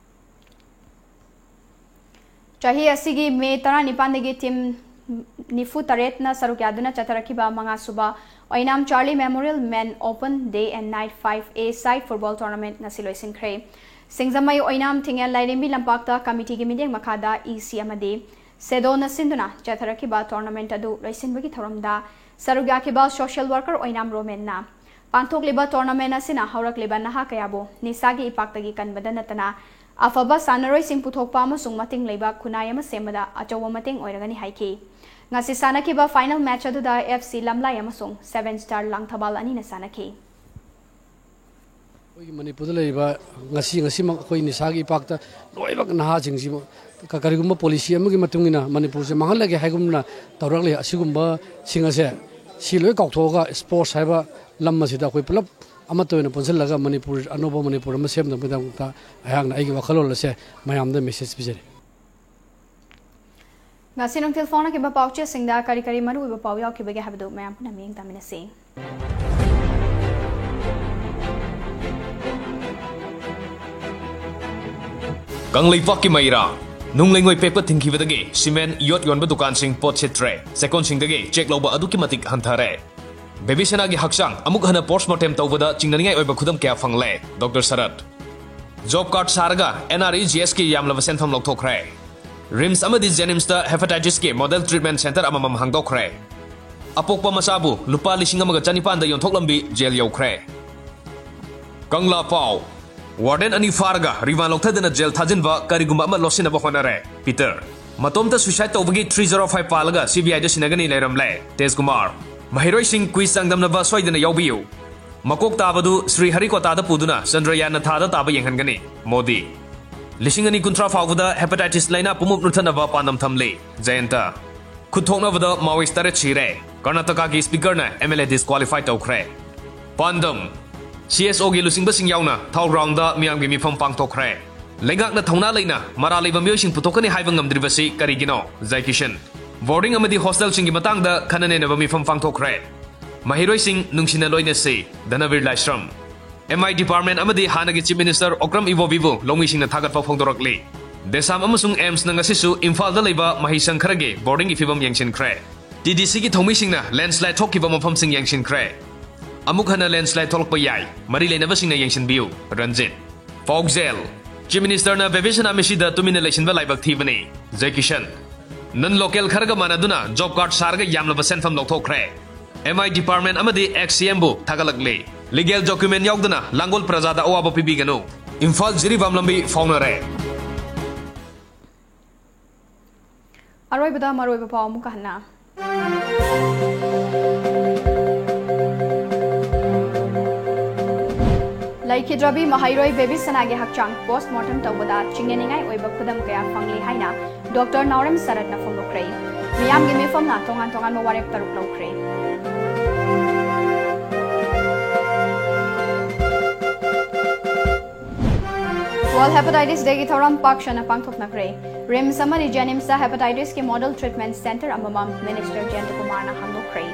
ꯆꯍꯤ ꯑꯁꯤꯒꯤ ꯃꯦ ꯇꯔꯥꯅꯤꯄꯥꯟꯗꯒꯤ ꯇꯤꯝ ꯅꯤꯐꯨ ꯇꯔꯦꯠꯅ ꯁꯔꯨꯛ ꯌꯥꯗꯨꯅ ꯆꯠꯊꯔꯛꯈꯤꯕ ꯃꯉꯥ ꯁꯨꯕ ꯑꯣꯏꯅꯥꯝ Charlie memorial men open day and night five a side football tournament ꯉꯁꯤ ꯂꯣꯏꯁꯤꯟꯈ꯭ꯔꯦ꯫ ꯁꯤꯡꯖꯃꯩ ꯑꯣꯏꯅꯥꯝ ꯊꯤꯡꯉꯦꯜ ꯂꯥꯏꯔꯦꯝꯕꯤ ꯂꯝꯄꯥꯛꯇ ꯀꯃꯤꯇꯤꯒꯤ ꯃꯤꯠꯌꯦꯡ ꯃꯈꯥꯗ ꯏ ꯁꯤ ꯑꯃꯗꯤ ꯁꯦꯗꯣꯅ ꯁꯤꯟꯗꯨꯅ ꯆꯠꯊꯔꯛꯈꯤꯕ ꯇꯣꯔꯅꯥꯃꯦꯟꯠ ꯑꯗꯨ ꯂꯣꯏꯁꯤꯟꯕꯒꯤ ꯊꯧꯔꯝꯗ ꯁꯔꯨꯛ ꯌꯥꯈꯤꯕ ꯁꯣꯁꯤꯌꯦꯜ ꯋꯥꯔꯀꯔ ꯑꯣꯏꯅꯥꯝ ꯔꯣꯃꯦꯟꯅ ꯄꯥꯡꯊꯣꯛꯂꯤꯕ ꯇꯣꯔꯅꯥꯃꯦꯟꯠ ꯑꯁꯤꯅ ꯍꯧꯔꯛꯂꯤꯕ ꯅꯍꯥ ꯀꯌꯥꯕꯨ ꯅꯤꯁꯥꯒꯤ ꯏꯄꯥꯛꯇꯒꯤ ꯀꯟꯕꯗ ꯅꯠꯇꯅ ꯑꯐꯕ ꯁꯥꯟꯅꯔꯣꯏꯁꯤꯡ ꯄꯨꯊꯣꯛꯄ ꯑꯃꯁꯨꯡ ꯃꯇꯤꯡ ꯂꯩꯕ ꯈꯨꯟꯅꯥꯏ ꯑꯃ ꯁꯦꯝꯕꯗ ꯑꯆꯧꯕ ꯃꯇꯦꯡ ꯑꯣꯏꯔꯒꯅꯤ ꯍꯥꯏꯈꯤ꯫ ꯉꯁꯤ ꯁꯥꯟꯅꯈꯤꯕ ꯐꯥꯏꯅꯦꯜ ꯃꯦꯆ ꯑꯗꯨꯗ ꯑꯦꯐ ꯁꯤ ꯂꯝꯂꯥꯏ ꯑꯃꯁꯨꯡ ꯁꯦꯚꯦꯟ ꯁ꯭ꯇꯥꯔ ꯂꯥꯡꯊꯕꯥꯜ ꯑꯅꯤꯅ ꯁꯥꯟꯅꯈꯤ꯫ ꯑꯩꯈꯣꯏꯒꯤ ꯃꯅꯤꯄꯨꯔꯗ ꯂꯩꯔꯤꯕ ꯉꯁꯤ, ꯉꯁꯤꯃꯛ ꯑꯩꯈꯣꯏ ꯅꯤꯁꯥꯒꯤ ꯏꯄꯥꯛꯇ ꯂꯣꯏꯅꯃꯛ ꯅꯍꯥꯁꯤꯡꯁꯤ ꯀ-, ꯀꯔꯤꯒꯨꯝꯕ ꯄꯣꯂꯤꯁꯤ ꯑꯃꯒꯤ ꯃꯇꯨꯡ ꯏꯟꯅ ꯃꯅꯤꯄꯨꯔꯁꯦ ꯃꯥꯡꯍꯜꯂꯒꯦ ꯍꯥꯏꯒꯨꯝꯅ ꯇꯧꯔꯛꯂꯤ꯫ ꯑꯁꯤꯒꯨꯝꯕꯁꯤꯡ ꯑꯁꯦ ꯁꯤ ꯂꯣꯏ ꯀꯥꯎꯊꯣꯛꯑꯒ ꯁ꯭ꯄꯣꯔꯠꯁ ꯍꯥꯏꯕ ꯂꯝ ꯑꯁꯤꯗ ꯑꯩꯈꯣꯏ ꯄꯨꯂꯞ ꯑꯃꯠꯇ ꯑꯣꯏꯅ ꯄꯨꯟꯁꯤꯜꯂꯒ ꯃꯅꯤꯄꯨꯔ, ꯑꯅꯧꯕ ꯃꯅꯤꯄꯨꯔ ꯑꯃ ꯁꯦꯝꯅꯕꯒꯤꯗꯃꯛꯇ ꯑꯩꯍꯥꯛꯅ ꯑꯩꯒꯤ ꯋꯥꯈꯜꯂꯣꯟ ꯑꯁꯦ ꯃꯌꯥꯝꯗ ꯃꯦꯁꯦꯖ ꯄꯤꯖꯔꯤ꯫ ꯉꯁꯤ ꯅꯨꯡꯊꯤꯜ ꯐꯣꯡꯅꯈꯤꯕ ꯄꯥꯎꯆꯦꯁꯤꯡꯗ ꯀꯔꯤ ꯀꯔꯤ ꯃꯔꯨꯑꯣꯏꯕ ꯄꯥꯎ ꯌꯥꯎꯈꯤꯕꯒꯦ ꯍꯥꯏꯕꯗꯨ ꯃꯌꯥꯝ ꯄꯨꯟꯅ ꯃꯤꯠꯌꯦꯡ ꯇꯥꯃꯤꯟꯅꯁꯤ꯫ ꯀꯪꯂꯩꯄꯥꯛꯀꯤ ꯃꯩꯔꯥ, ꯅꯨꯡ ꯂꯩꯉꯣꯏ ꯄꯦꯛꯄ ꯊꯤꯡꯈꯤꯕꯗꯒꯤ ꯁꯤꯃꯦꯟ, ꯌꯣꯠ ꯌꯣꯟꯕ ꯗꯨꯀꯥꯟꯁꯤꯡ ꯄꯣꯠ ꯁꯤꯠꯇ꯭ꯔꯦ, ꯆꯦꯛꯀꯣꯟꯁꯤꯡꯗꯒꯤ ꯆꯦꯛ ꯂꯧꯕ ꯑꯗꯨꯛꯀꯤ ꯃꯇꯤꯛ ꯍꯟꯊꯔꯦ꯫ ꯕꯦꯕꯤ ꯁꯅꯥꯒꯤ ꯍꯛꯆꯥꯡ ꯑꯃꯨꯛ ꯍꯟꯅ ꯄꯣꯁꯃꯣꯔꯇꯦꯝ ꯇꯧꯕꯗ ꯆꯤꯡꯅꯅꯤꯡꯉꯥꯏ ꯑꯣꯏꯕ ꯈꯨꯗꯝ ꯀꯌꯥ ꯐꯪꯂꯦ꯫ ꯗꯣꯛꯇꯔ ꯁꯔꯠ꯫ ꯖꯣꯕ ꯀꯥꯔꯗ ꯁꯥꯔꯒ ꯑꯦꯟ ꯑꯥꯔ ꯏ ꯖꯤ ꯑꯦꯁꯀꯤ ꯌꯥꯝꯂꯕ ꯁꯦꯟꯐꯝ ꯂꯧꯊꯣꯛꯈ꯭ꯔꯦ꯫ ꯔꯤꯝꯁ ꯑꯃꯗꯤ ꯖꯦꯅꯤꯝꯁꯇ ꯍꯦꯄꯥꯇꯥꯏꯇꯤꯁꯀꯤ ꯃꯣꯗꯦꯜ ꯇ꯭ꯔꯤꯠꯃꯦꯟ ꯁꯦꯟꯇꯔ ꯑꯃꯃꯝ ꯍꯥꯡꯗꯣꯛꯈ꯭ꯔꯦ꯫ ꯑꯄꯣꯛꯄ ꯃꯆꯥꯕꯨ ꯂꯨꯄꯥ ꯂꯤꯁꯤꯡ ꯑꯃꯒ ꯆꯅꯤꯄꯥꯟꯗ ꯌꯣꯟꯊꯣꯛꯂꯝꯕꯤ ꯖꯦꯜ ꯌꯧꯈ꯭ꯔꯦ꯫ ꯀꯪꯂꯥ ꯄꯥꯎ꯫ ꯋꯥꯔꯗꯦꯟ ꯑꯅꯤ ꯐꯥꯔꯒ ꯔꯤꯃꯥꯟ ꯂꯧꯊꯗꯅ ꯖꯦꯜ ꯊꯥꯖꯤꯟꯕ ꯀꯔꯤꯒꯨꯝꯕ ꯑꯃ ꯂꯣꯠꯁꯤꯟꯅꯕ ꯍꯣꯠꯅꯔꯦ꯫ ꯄꯤꯇꯔ꯫ ꯃꯇꯣꯝꯇ ꯁꯨꯏꯁꯥꯏꯗ ꯇꯧꯕꯒꯤ ꯊ꯭ꯔꯤ ꯖꯦꯔꯣ ꯐꯥꯏꯚ ꯄꯥꯜꯂꯒ ꯁꯤ ꯕꯤ ꯑꯥꯏꯗ ꯁꯤꯟꯅꯒꯅꯤ ꯂꯩꯔꯝꯂꯦ꯫ ꯇꯦꯖꯀꯨꯃꯥꯔ꯫ ꯃꯍꯩꯔꯣꯏꯁꯤꯡ ꯀ꯭ꯋꯤꯖ ꯆꯥꯡꯗꯝꯅꯕ ꯁꯣꯏꯗꯅ ꯌꯥꯎꯕꯤꯌꯨ꯫ ꯃꯀꯣꯛ ꯇꯥꯕꯗꯨ ꯁ꯭ꯔꯤ ꯍꯔꯤꯀꯣꯇꯥꯗ ꯄꯨꯗꯨꯅ ꯆꯟꯗ꯭ꯔꯌꯥꯟꯅ ꯊꯥꯗ ꯇꯥꯕ ꯌꯦꯡꯍꯟꯒꯅꯤ꯫ ꯃꯣꯗꯤ꯫ ꯂꯤꯁꯤꯡ ꯑꯅꯤ ꯀꯨꯟꯊ꯭ꯔꯥ ꯐꯥꯎꯕꯗ ꯍꯦꯄꯥꯇꯥꯏꯇꯤꯁ ꯂꯥꯏꯅꯥ ꯄꯨꯝꯃꯛ ꯃꯨꯠꯊꯠꯅꯕ ꯄꯥꯟꯗꯝ ꯊꯝꯂꯤ꯫ ꯖꯌꯟꯇ꯫ ꯈꯨꯠ ꯊꯣꯛꯅꯕꯗ ꯃꯥꯋꯣꯏꯁ ꯇꯔꯦꯠ ꯁꯤꯔꯦ꯫ ꯀꯔꯅꯥꯇꯀꯥꯒꯤ ꯁ꯭ꯄꯤꯀꯔꯅ ꯑꯦꯝ ꯑꯦꯜ ꯑꯦ ꯗꯤꯁꯀ꯭ꯋꯥꯂꯤꯐꯥꯏ ꯇꯧꯈ꯭ꯔꯦ꯫ ꯄꯥꯟꯗꯝ꯫ ꯁꯤ ꯑꯦꯁ ꯑꯣꯒꯤ ꯂꯨꯆꯤꯡꯕꯁꯤꯡ ꯌꯥꯎꯅ ꯊꯥꯎ ꯒ꯭ꯔꯥꯎꯟꯗ ꯃꯤꯌꯥꯝꯒꯤ ꯃꯤꯐꯝ ꯄꯥꯡꯊꯣꯛꯈ꯭ꯔꯦ꯫ ꯂꯩꯉꯥꯛꯅ ꯊꯧꯅꯥ ꯂꯩꯅ ꯃꯔꯥꯜ ꯂꯩꯕ ꯃꯤꯑꯣꯏꯁꯤꯡ ꯄꯨꯊꯣꯛꯀꯅꯤ ꯍꯥꯏꯕ ꯉꯝꯗ꯭ꯔꯤꯕꯁꯤ ꯀꯔꯤꯒꯤꯅꯣ? ꯖꯥꯏ ꯀꯤꯁꯟ꯫ ꯕꯣꯔꯗꯤꯡ ꯑꯃꯗꯤ ꯍꯣꯁꯇꯦꯜꯁꯤꯡꯒꯤ ꯃꯇꯥꯡꯗ ꯈꯟꯅ ꯅꯩꯅꯕ ꯃꯤꯐꯝ ꯄꯥꯡꯊꯣꯛꯈ꯭ꯔꯦ꯫ ꯃꯍꯩꯔꯣꯏꯁꯤꯡ ꯅꯨꯡꯁꯤꯅ ꯂꯣꯏꯅꯁꯤ꯫ ꯙꯅꯕꯤꯔ ꯂꯥꯏꯁ꯭ꯔꯝ꯫ ꯑꯦꯝ ꯑꯥꯏ ꯗꯤꯄꯥꯔꯠꯃꯦꯟ ꯑꯃꯗꯤ ꯍꯥꯟꯅꯒꯤ ꯆꯤꯐ ꯃꯤꯅꯤꯁꯇꯔ ꯑꯣꯀ꯭ꯔꯝ ꯏꯕꯣꯕꯤꯕꯨ ꯂꯧꯃꯤꯁꯤꯡꯅ ꯊꯥꯒꯠꯄ ꯐꯣꯡꯗꯣꯔꯛꯂꯤ꯫ ꯗꯦꯁꯥꯝ ꯑꯃꯁꯨꯡ ꯑꯦꯝꯁꯅ ꯉꯁꯤꯁꯨ ꯏꯝꯐꯥꯜꯗ ꯂꯩꯕ ꯃꯍꯩꯁꯪ ꯈꯔꯒꯤ ꯕꯣꯔꯗꯤꯡꯒꯤ ꯐꯤꯕꯝ ꯌꯦꯡꯁꯤꯟꯈ꯭ꯔꯦ꯫ ꯇꯤ ꯗꯤ ꯁꯤꯒꯤ ꯊꯧꯃꯤꯁꯤꯡꯅ ꯂꯦꯟꯁꯂꯥꯏꯗ ꯊꯣꯛꯈꯤꯕ ꯃꯐꯝꯁꯤꯡ ꯌꯦꯡꯁꯤꯟꯈ꯭ꯔꯦ꯫ ꯑꯃꯨꯛ ꯍꯟꯅ ꯂꯦꯟꯁꯂꯥꯏꯗ ꯊꯣꯛꯂꯛꯄ ꯌꯥꯏ, ꯃꯔꯤ ꯂꯩꯅꯕꯁꯤꯡꯅ ꯌꯦꯡꯁꯤꯟꯕꯤꯌꯨ꯫ ꯔꯟꯖꯤꯠ꯫ ꯄꯥꯎꯖꯦꯜ꯫ ꯆꯤꯐ ꯃꯤꯅꯤꯁꯇꯔꯅ ꯕꯦꯕꯤ ꯁꯅꯥ ꯃꯤꯁꯤꯗ ꯇꯨꯃꯤꯟꯅ ꯂꯩꯁꯤꯟꯕ ꯂꯥꯏꯕꯛ ꯊꯤꯕꯅꯤ꯫ ꯖꯦ ꯀꯤꯁꯟ꯫ ꯅꯟ ꯂꯣꯀꯦꯜ ꯈꯔꯒ ꯃꯥꯟꯅꯗꯨꯅ ꯖꯣꯕ ꯀꯥꯔꯗ ꯁꯥꯔꯒ ꯌꯥꯝꯂꯕ ꯁꯦꯟꯐꯝ ꯂꯧꯊꯣꯛꯈ꯭ꯔꯦ꯫ ꯑꯦꯝ ꯑꯥꯏ ꯗꯤꯄꯥꯔꯠꯃꯦꯟ ꯑꯃꯗꯤ ꯑꯦꯛꯁ ꯁꯤ ꯑꯦꯝꯕꯨ ꯊꯥꯒꯠꯂꯛꯂꯤ꯫ ꯂꯤꯒꯦꯜ ꯗꯣꯀ꯭ꯌꯨꯃꯦꯟ ꯌꯥꯎꯗꯅ ꯂꯥꯡꯒꯣꯜ ꯄ꯭ꯔꯖꯥꯗ ꯑꯋꯥꯕ ꯄꯤꯕꯤꯒꯅꯨ꯫ ꯏꯝꯐꯥꯜ ꯖꯤꯔꯤꯕꯥꯝ ꯂꯝꯕꯤ ꯐꯥꯎꯅꯔꯦ꯫ ꯑꯔꯣꯏꯕꯗ ꯃꯔꯨꯑꯣꯏꯕ ꯄꯥꯎ ꯑꯃꯨꯛꯀ ꯍꯟꯅ꯫ ꯂꯩꯈꯤꯗ꯭ꯔꯕꯤ ꯃꯍꯩꯔꯣꯏ ꯕꯦꯕꯤ ꯁꯅꯥꯒꯤ ꯍꯛꯆꯥꯡ ꯄꯣꯁꯃꯣꯔꯇꯦꯝ ꯇꯧꯕꯗ ꯆꯤꯡꯅꯅꯤꯡꯉꯥꯏ ꯑꯣꯏꯕ ꯈꯨꯗꯝ ꯀꯌꯥ ꯐꯪꯂꯤ ꯍꯥꯏꯅ ꯗꯣꯛꯇꯔ ꯅꯥꯎꯔꯦꯝ ꯁꯔꯠꯅ ꯐꯣꯡꯗꯣꯛꯈ꯭ꯔꯦ꯫ ꯃꯤꯌꯥꯝꯒꯤ ꯃꯤꯐꯝꯅ ꯇꯣꯉꯥꯟ ꯇꯣꯉꯥꯟꯕ ꯋꯥꯔꯦꯞ ꯇꯔꯨꯛ ꯂꯧꯈ꯭ꯔꯦ꯫ ꯋꯥꯔꯜꯗ ꯍꯦꯄꯥꯇꯥꯏꯇꯤꯁ ꯗꯦꯒꯤ ꯊꯧꯔꯝ ꯄꯥꯛ ꯁꯟꯅ ꯄꯥꯡꯊꯣꯛꯅꯈ꯭ꯔꯦ꯫ ꯔꯤꯝꯁ ꯑꯃꯗꯤ ꯖꯦꯅꯤꯝꯁꯇ ꯍꯦꯄꯥꯇꯥꯏꯇꯤꯁꯀꯤ ꯃꯣꯗꯦꯜ ꯇ꯭ꯔꯤꯠꯃꯦꯟꯠ ꯁꯦꯟꯇꯔ ꯑꯃꯃꯝ ꯃꯤꯅꯤꯁꯇꯔ ꯖꯌꯟꯇ ꯀꯨꯃꯥꯔꯅ ꯍꯥꯡꯗꯣꯛꯈ꯭ꯔꯦ꯫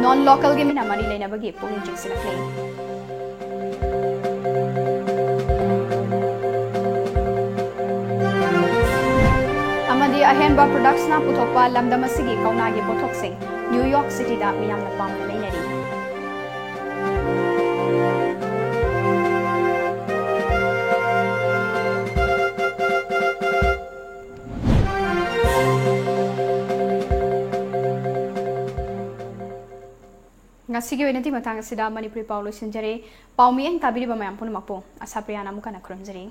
ꯅꯣꯟ ꯂꯣꯀꯦꯜꯒꯤ ꯃꯤꯅ ꯃꯔꯤ ꯂꯩꯅꯕꯒꯤ ꯄꯨꯛꯅꯤꯡ ꯆꯤꯡꯁꯤꯜꯂꯛꯂꯤ꯫ ꯑꯃꯗꯤ ꯑꯍꯦꯟꯕ ꯄ꯭ꯔꯣꯗꯛꯁꯅ ꯄꯨꯊꯣꯛꯄ ꯂꯝꯗꯝ ꯑꯁꯤꯒꯤ ꯀꯧꯅꯥꯒꯤ ꯄꯣꯠꯊꯣꯛꯁꯤꯡ ꯅ꯭ꯌꯨ ꯌꯣꯔꯛ ꯁꯤꯇꯤꯗ ꯃꯤꯌꯥꯝꯅ ꯄꯥꯝꯅ ꯂꯩꯅꯔꯤ꯫ ꯉꯁꯤꯒꯤ ꯑꯣꯏꯅꯗꯤ ꯃꯇꯥꯡ ꯑꯁꯤꯗ ꯃꯅꯤꯄꯨꯔꯤ ꯄꯥꯎ ꯂꯣꯏꯁꯤꯟꯖꯔꯦ꯫ ꯄꯥꯎ ꯃꯤꯠꯌꯦꯡ ꯇꯥꯕꯤꯔꯤꯕ ꯃꯌꯥꯝ ꯄꯨꯝꯅꯃꯛꯄꯨ ꯑꯁꯥꯄ꯭ꯔꯤꯌꯥꯅ ꯑꯃꯨꯛ ꯍꯟꯅ ꯈꯨꯔꯨꯝꯖꯔꯤ꯫